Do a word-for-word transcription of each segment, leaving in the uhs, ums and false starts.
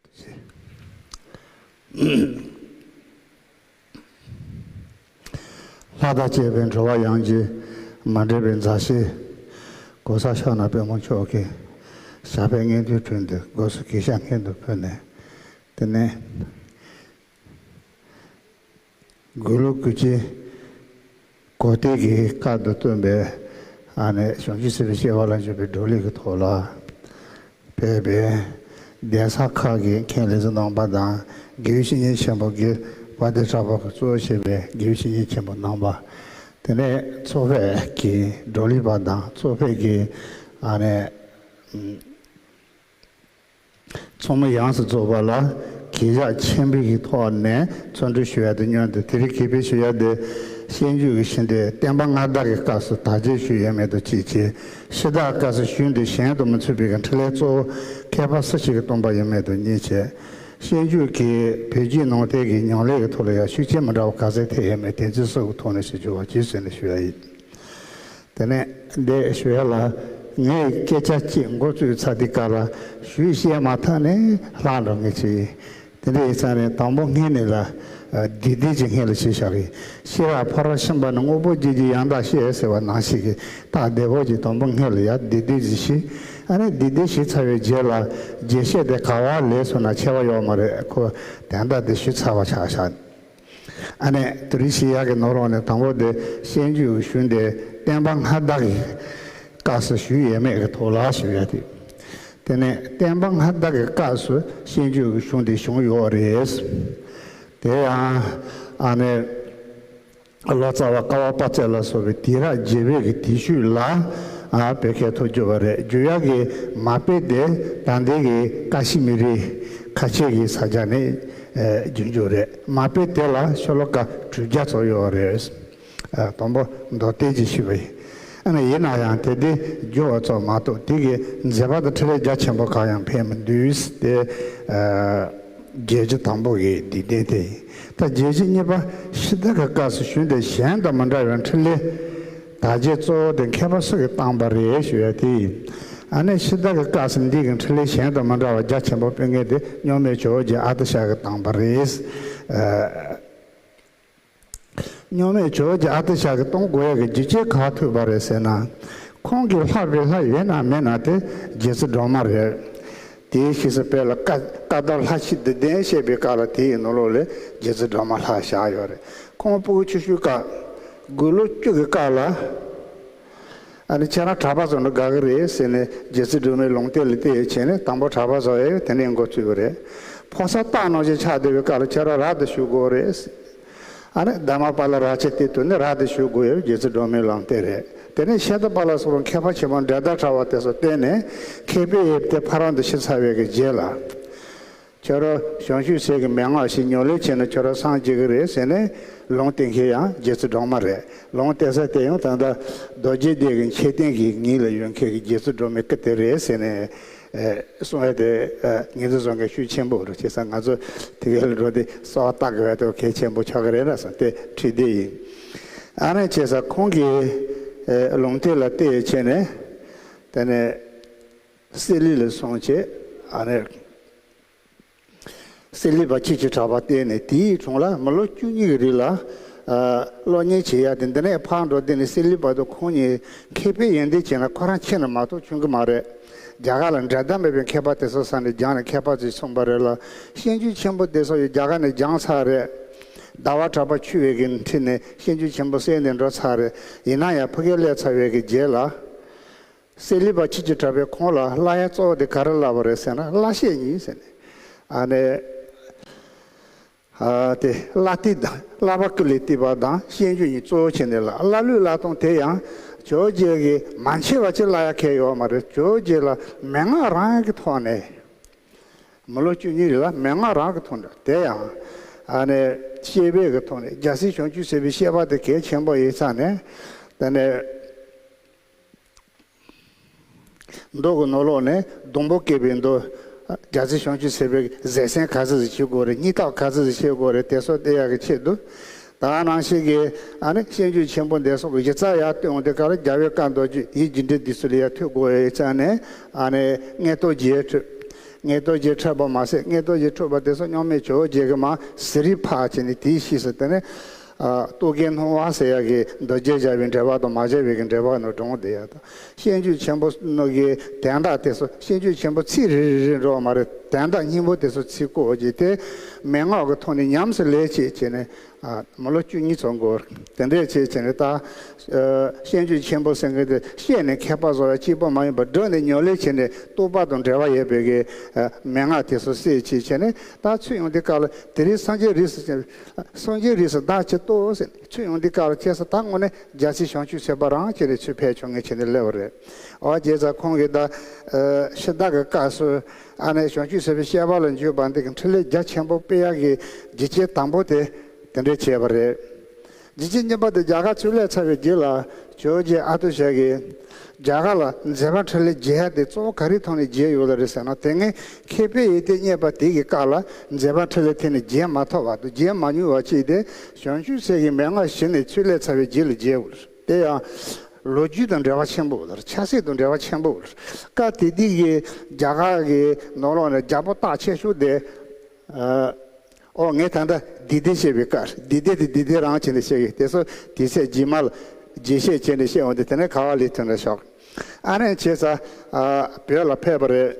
ལྷ་དང་བཅས་པའི་འགྲོ་བ་ཡང་རྒྱས། མ་འདྲེས་པའི་མཛའ་བཤེས། གོ་ས་ཤར་ན་པདྨོ་མཆོག་གི་ཞབས་པད་སྔོན་དུ་བསྐྲུན་ཏེ་སྒོ་སུ་གུས་ཞབས་སྔོན་དུ་ཕུལ་ནས། དེ་ནས་དགུང་ལོ་དགུ་བཅུའི་གོ་སྟོན་གྱི་སྐབས་དང་བསྟུན་པའི་ཨ་ནི་བྱང་ཆུབ་སེམས་དཔའི་སྐྱེ་བ་ལ་འཇུག་པའི་བགྲོ་གླེང་གི་ཐོག་ལ། ཕེབས་པའི་གདན་ས་ཁག་གི་མཁན་ལས་ཚོགས་རྣམ་པ་དང་། དགེ་བའི་བཤེས་གཉེན་ཆེན་པོ་དགེ་བ་དེ་གྲགས་པ་གིས་གཙོ་བྱས་པའི་དགེ་བའི་བཤེས་གཉེན་ཆེན་པོ་རྣམ་པ། དེ་ནས་ཚོགས་ཕེབས་ཀྱི་བགྲོ་གླེང་པ་དང་། ཚོགས་ཕེབས་ཀྱི་ཨ་ནས་ཚོགས་མི་ཡོངས་སུ་རྫོགས་པ་ལ་གུས་ཞབས་ཆེན་པོའི་གི་ཐོག་ནས་འཚམས་འདྲི་ཞུ་ཡ་དང་མཉམ་དུ། དེ་རིང་གུས་པས་ཞུ་ཡ་དེ། སྤྱོད་འཇུག་གི་ཞུ་འདི་བསྟན་པ་སྔ་དར་གྱི་སྐབས་སུ་དར་རྒྱས་ཞུ་ཡོད་མེད་དང་གཅིག་བྱས། ཕྱི་དར་སྐབས་སུ་ཞུ་འདི་གཞན་དུ་མི་མཚུངས་པའི་གི་འཕྲིན་ལས་གཙོ་བོ་མཁས་པ་སུ་ཞིག་གིས་བཏོན་པ་ཡོད་མེད་དང་གཉིས་བྱས། སྤྱོད་འཇུག་གིས་བོད་བརྒྱུད་ནང་བསྟན་གྱི་ཉམས་ལེན་གྱི་ཐོག་ལ་ཡང་ཤུགས་རྐྱེན་མི་འདྲ་བ་ག་ཚད་ཐེབས་ཡོད་མེད་དེ་ཚོའི་སྐོར་གྱི་ཐོག་ནས་ཞུ་རྒྱུ་བ་ཅིག་ཟེར་ནས་ཞུ་ཡ་ཡིན། དེ་ནས་འདི་ཞུ་ཡ་ལ་ངས་སྐད་ཆ་གཅིག་འགོ་བཙུགས་ཚར་དུས་སྐབས་ལ་ཞུས་བཤད་མ་ཐག་ནས་ལྷག་འགྲོ་ངེས་ཅིག་དེ་འདྲ་ཡིན་ཙང་ནས་དང་པོ་སྔོན་ནས་ལ་ཨ་སྡིག་སྡུག་ཅིག་སྔོན་ལ་བྱས་བཞག་གི། ཤེས་རབ་ཕ་རོལ་ཕྱིན་པ་ནི། དངོས་པོ་རྒྱུད་ཀྱི་ཡང་དག་བཤད་ཟེར་བ་ནང་བཞིན་གྱི་ད་བདེ་བོ་ཅིག་དང་པོ་སྔོན་ལ་ཡ་སྡིག་སྡུག་ཅིག་ཞུས། ཨ་ནི་སྡིག་སྡུག་ཞུས་ཚར་བའི་རྗེས་ལ་རྗེས་བཤད་དེ་ག་བ་ལས་སོང་ན་ཆེ་བ་ཡོད་མ་རེད། ཁོ་དོན་དག་དེ་ཞུས་ཚར་བ་ཆགས་བཞག་ཨ་ནི་དེ་རིང་ཞུ་ཡག་གི་ནང་ལོགས་ནས་དང་པོ་དེ་སྤྱོད་འཇུག་གི་ཞུ་འདི་བསྟན་པ་སྔ་དར་གྱི་སྐབས་སུ་ཞུས་ཡོད་མེད་ཀྱི་ཐོག་ལ་ཞུ་ཡ་དེ། དེ་ནས་བསྟན་པ་སྔ་དར་གྱི་སྐབས་སུ་སྤྱོད་འཇུག་གི་ཞུ་འདི་བྱུང་ཡོད་རེད། དེ་ཡང་ཨ་ནི་ལོ་ཙཱ་བ་ཀ་བ་པ་ཙེ་ལ་སོགས་པའི་དུས་རབས་བརྒྱད་པའི་གི་དུས་ཤོས་ལ་ཨ་བོད་སྐད་ཐོག་བསྒྱུར་བ་རེད། བསྒྱུར་ཡག་གི་མ་དཔེ་དེ་ད་ལྟའི་གི་ཀ་ཤི་མི་རི་ཁ་ཆེ་གི་ས་ཆ་ནས་ཨེ་བསྒྱུར་རྒྱུ་རེད། མ་དཔེ་དེ་ལ་ཤོ་ལོ་ཀ་དྲུག་བརྒྱ་ཙམ་ཡོད་རེད། ཨ་དང་པོ་མདོར་བསྟན་ཅིག་ཞུས་པ་ཡིན། ཨ་ནི་ཡིན་ན་ཡང་དེ་དེ་བསྒྱུར་བ་ཙམ་མ་གཏོགས་དེ་གི་མཛད་པ་དང་འཕྲིན་ལས་རྒྱ་ཆེན་པོ་གང་ཡང་ཕེབས་མི་འདུག་དེ་ཨ་བརྒྱད་ཅུ་དང་པོ་གི་སྡིག་ལྡན་དེ་ཡིན། ད་བརྒྱད་ཅུ་གཉིས་པ་ཕྱི་དར་གྱི་སྐབས་སུ་ཞུ་འདི་གཞན་དང་མི་འདྲ་བའི་འཕྲིན་ལས་དར་རྒྱས་གཙོ་བོ་དེ་མཁས་པ་སུ་གིས་བཏང་པ་རེད་ཞུ་ཡ་དེ་ཡིན། ཨ་ནི་ཕྱི་དར་གྱི་སྐབས་སུ་འདི་གི་འཕྲིན་ལས་གཞན་དང་མི་འདྲ་བ་རྒྱ་ཆེན་པོ་སྤེལ་མཁན་དེ་རྙིང་མའི་ཇོ་བོ་རྗེ་ཨ་ཏི་ཤ་གིས་བཏང་པ་རེད། ཨ། རྙིང་མའི་ཇོ་བོ་རྗེ་ཨ་ཏི་ཤ་གིས་གཏོང་དགོས་ཡག་གི་རྒྱུ་རྐྱེན་ག་ཐུག་པ་རེད་ཟེར་ན། ཁོང་གིས་བསླབས་པའི་ལྷ་ཡོད་ན་མེད་ན་དེ་རྗེ་བཙུན་སྒྲོལ་མ་རེད། དེའི་ཕྱིས་སུ་དཔེར་ན་བཀའ་བཀའ་གདམས་ལྷ་བཞི་སྡེ་བདུན་བཤད་པའི་སྐབས་ལ་དེའི་ནང་ལོགས་ལ་རྗེ་བཙུན་སྒྲོལ་མ་ལྷ་བཞག་ཡོད་རེད། ཁོང་སྤུ་གུ་ཆུང་ཆུང་སྐབས་དགུང་ལོ་བཅུ་གི་སྐབས་ལ། ཨ་ནི་ཁྱེད་རང་གྲྭ་པ་བཟོ་ན་དགའ་གི་རེད་ཟེར་ནས་རྗེ་བཙུན་སྒྲོལ་མའི་ལུང་བསྟན་ལ་བལྟས་བྱས་ནས་དང་པོ་གྲྭ་པ་བཟོ་ཡས་དེ་ནས་འགོ་བཙུགས་པ་རེད། ཕོ་གསར་སྟག་ནང་བཞིན་ཆགས་བསྡད་པའི་སྐབས་ལ་ཁྱེད་རང་ར་དེ་ཞུ་དགོས་རེད། ཨ་ནི་དྷརྨ་པཱ་ལ་ར་ཆེ་དེ་དུས་ནས་ར་དེ་ཞུ་དགོས་ཡོད་རྗེ་བཙུན་སྒྲོལ་མའི་ལུང་བསྟན་རེད། དེ་ནས་ཤེ་ཏ་པཱ་ལ་སོགས་མཁས་པ་ཆེན་པོ་འབྲས་ལྡན་གྲྭ་པ་དེ་ཚོ་བསྟེན་ནས་མཁས་པའི་དབྱིབས་དེ་ཕ་རོལ་ཏུ་ཕྱིན་ཚར་བའི་གི་རྗེས་ལ། ཁྱོད་རང་བྱང་ཆུབ་སེམས་ཀྱི་མན་ངག་བཞི་ཉམས་ལེན་བྱས་ན་ཁྱོད་རང་སངས་རྒྱས་ཀྱི་རེད་ཟེར་ནས་ལུང་བསྟན་མཁན་ཡང་རྗེ་བཙུན་སྒྲོལ་མ་རེད། ལུང་བསྟན་ས་དེ་ཡང་ད་ལྟ་རྡོ་རྗེ་གདན་གྱི་མཆོད་རྟེན་གྱི་ཉིན་ལ་ཡོད་མཁན་གྱི་རྗེ་བཙུན་སྒྲོལ་མའི་སྐུ་དེ་རེད་ཟེར་ནས་ཨེ་གསུང་ཡ་དེ་ཨེ་ངེད་ཚོ་བཟོ་མཁན་ཤུགས་ཆེན་པོ་རེད། བྱས་ཙང་ང་ཚོ་དེ་གའི་ལ་འགྲོ་དུས་གསོལ་བ་བཏབ་དགོས་པ་དེ་གལ་ཆེན་པོ་ཆགས་ཀྱི་རེད་ན་བསམ་སྟེ་ཁྲིད་བསྡད་ཡིན། ཨ་ནི་བྱས་ཙང་ཁོང་གིས་ཨེ་ལུང་བསྟན་ལ་བལྟས་བྱས་ནས་དེ་ནས་སི་ལི་ལ་སོང་བྱས་ཨ་ནི། སི་ལི་པ་ཁྱི་ཁྱི་གྲྭ་པ་བསྟེན་ནས་དེའི་དྲུང་ལ་མི་ལོ་བཅུ་གཉིས་ཀྱི་རིང་ལ་ཨ་སློབ་གཉེར་བྱེད་ཡ་དེ། འདི་ནས་ཕར་འགྲོ་དུས་ནས་སི་ལི་པ་དང་ཁོང་གཉིས་མཁས་པའི་ཡོན་ཏན་བྱས་ན་ཁོ་རང་ཁྱེད་ནས་མ་གཏོགས་བྱུང་གི་མ་རེད། རྒྱ་གར་ལ་འགྲན་ཟླ་མེད་པའི་མཁས་པ་དེ་ཚོ་ས་ནས་སྦྱངས་ནས་མཁས་པ་ཚོས་གསུངས་པ་རེད་ལ། སྤྱོད་འཇུག་ཆེན་པོ་དེ་ཚོ་ཡང་རྒྱ་གར་ནས་སྦྱངས་ཚར་རེད། ཟླ་བ་གྲགས་པ་ཆོས་དབྱིངས་ཀྱི་འཁྲིས་ནས་སྤྱོད་འཇུག་ཆེན་པོ་གསན་ནས་འགྲོ་ཚར་རེད། ཡིན་ན་ཡང་ཕ་གིར་སླེབས་ཚར་བའི་གི་རྗེས་ལ། སི་ལི་པ་ཁྱི་ཁྱི་གྲྭ་པས་ཁོང་ལ་བསླབ་ཡ་གཙོ་བོ་དེ་ག་རེ་བསླབས་པ་རེད་ཟེར་ན། བསླབ་བཤད་གཉིས་ཟེར་ནས། ཨ་ནི། ཨ་དེ་བསླབ་བཏུས་དང་བསླབ་པ་ཀུན་ལས་བཏུས་པ་དང་སྤྱོད་འཇུག་གཉིས་གཙོ་བོ་བྱས་ནས་བསླབ། བསླབ་ལུགས་བསླབ་སྟངས་དེ་ཡང་ཇོ་བོ་རྗེ་གིས་མ་འཆད་པ་ཅིག་བསླབ་ཡ་གང་ཡང་ཡོད་མ་རེད། ཇོ་བོ་རྗེ་ལ་མན་ངག་རང་གི་ཐོག་ནས་མི་ལོ་བཅུ་གཉིས་རིང་ལ་མན་ངག་རང་གི་ཐོག་ནས། དེ་ཡང་ཨ་ནི་བཤད་པའི་གི་ཐོག་ནས་རྒྱལ་སྲས་བྱང་ཆུབ་སེམས་དཔའི་བཤད་པ་དེ་གལ་ཆེན་པོ་ཡིན་ཙང་ནས། དེ་ནས། མདོ་གི་ནང་ལོགས་ནས་སྡོང་པོ་བཀོད་པའི་མདོ། རྒྱལ་སྲས་བྱང་ཆུབ་སེམས་དཔའི་མཛད་སེམས་ག་ཚོད་ཅིག་བྱེད་དགོས་རེད། སྙིང་སྟོབས་ག་ཚོད་ཅིག་བྱེད་དགོས་རེད། དེ་ཚོ་བལྟ་ཡག་གི་ཆེད་དུ། ད་ནང་བཞིན་གྱི་ཨ་ནི་སྤྱོད་འཇུག་ཆེན་པོ་འདི་ཚོ་གི་གཞི་རྩ་ཡར་བཏོན་འོང་དུས་སྐབས་ལ་རྒྱལ་བའི་བཀའ་མདོ་རྒྱུད་ཡིད་ཀྱི་འདྲེན་འདི་ཚོ་ལ་ཡར་ཐུག་དགོས་ཡོད་ཙང་ནས། ཨ་ནི་མངོན་རྟོགས་རྒྱས་ཁྲོད། མངོན་རྟོགས་རྒྱན་འཕྲོད་པ་མ་ཟད། མངོན་རྟོགས་རྒྱན་འཕྲོད་པ་དེ་ཚོ་གཉུག་མའི་ཇོ་བོ་རྗེ་གིས་མར་ཟུར་ཕར་བྱས་ནས་དེའི་ཕྱིས་སུ་དེ་ནས་ཨ་རྟོག་གེའི་སྣང་བ་ཟེར་ཡག་གི་མདོ་རྒྱུད་སྦྱར་བའི་འགྲེལ་པ་དང་མ་སྦྱར་བའི་གི་འགྲེལ་པ་ནང་དྲངས་བསྡད་ཡག་དང་། བསྟན་བཅོས་ཆེན་པོ་ནང་གི་དོན་དག་དེ་ཚོ། བསྟན་བཅོས་ཆེན་པོ་ཚིག་རེ་རེ་རེ་འགྲོ་བ་མ་རེད། དོན་དག་སྙིང་པོ་དེ་ཚོ་ཚིག་བཀོད་ཀྱིས་དེ་མན་ངག་གི་ཐོག་ནས་ཉམས་སུ་ལེན་བྱས་བྱས་ནས། ཨ་མི་ལོ་བཅུ་གཉིས་ཙམ་འགོར། དེ་འདྲས་བྱས་བྱས་ནས་ད་ཨ་བསྟན་བཅོས་ཆེན་པོ་ཟེར་མཁན་དེ་བཤད་ནས་མཁས་པ་བཟོ་ཡ་གཅིག་པོ་མ་ཡིན་པར་སྒྲུབ་ནས་ཉམས་ལེན་བྱས་ནས་རྟོགས་པ་དང་འབྲེལ་བ་ཡོད་པའི་གི་ཨ་མན་ངག་དེ་ཚོ་གསལ་བྱས་བྱས་ནས། ད་ཚུར་ཡོང་དུས་སྐབས་ལ་དེ་རིང་སངས་རྒྱས་རིས་སུ་ཆད། སངས་རྒྱས་རིས་སུ་བདག་ཅི་ལྟོས་ཟེར། ཚུར་ཡོང་དུས་སྐབས་ལ་ཁྱེད་ཚོ་ད་དངོས་གནས་རྒྱལ་སྲས་བྱང་ཆུབ་སེམས་དཔའ་རང་བྱས་ནས་ཚུར་ཕེབས་བྱུང་ངེས་བྱས་ནས་སླེབས་པ་རེད། འོ་བྱས་ཙང་ཁོང་གིས་ད་ཨ་ཕྱི་དར་གྱི་སྐབས་སུ་ཨ་ནི་བྱང་ཆུབ་སེམས་དཔའི་བཤད་པ་ལ་འཇུག་པ་འདི་གི་འཕྲིན་ལས་རྒྱ་ཆེན་པོ་སྤེལ་ཡག་གི་རྒྱུ་རྐྱེན་དང་པོ་དེ་དེ་འདྲས་བྱས་པ་རེད། རྒྱུ་རྐྱེན་གཉིས་པ་དེ་རྒྱ་གར་ཚུར་སླེབས་ཚར་བའི་རྗེས་ལ་ཇོ་བོ་རྗེ་ཨ་ཏི་ཤ་གིས་རྒྱ་གར་ལ་མཛད་པ་འཕྲིན་ལས་རྒྱས་ཡག་དེ་གཙོ་བོ་ག་རེའི་ཐོག་ནས་རྒྱས་ཡོད་ལ་རེད་ཟེར་ན། དེ་སྔའི་མཁས་པའི་ཡོན་ཏན་བརྙེས་པ་དེ་གི་སྐབས་ལ་མཛད་པ་འཕྲིན་ལས་དེ་ནི་རྒྱས་མ་ཐུབ་པ་དང་། རྒྱས་མ་མྱོང་བ་ཅིག་དེ་བྱང་ཆུབ་སེམས་ཀྱི་མན་ངག་ཞི་ནས་ཚུར་སླེབས་ཚར་བའི་རྗེས་ལ་རྒྱས་ཡོད་རེད། དེ་ཡང་ལོ་རྒྱུས་དང་འབྲེལ་བ་ཆེན་པོ་ཡོད་རེད། ཆབ་སྲིད་དང་འབྲེལ་བ་ཆེན་པོ་ཡོད་རེད། སྐབས་དེ་དུས་ཀྱི་རྒྱ་གར་གྱི་ནང་ལོགས་ནས་རྒྱལ་པོ་སྟག་ཆེ་ཤོས་དེ། ཨ། ཨོ་ངས་ད་ལྟ་དེ་དེ་བཤད་པའི་སྐབས། དེ་དེ་དེ་དེ་དེ་རང་བྱས་ནས་བཤད་ཀྱི། དེ་ཚོ་དེ་ཚེ་རྗེས་མ་ལ་རྒྱས་བཤད་བྱས་ནས་བཤད་འོང་དུས་དེ་ནས་ག་བ་ལས་ཐོན་ལ་ཤོག་ཨ་ནི་བྱས་ཙང་ཨ་བོད་ལ་ཕེབས་པ་རེད།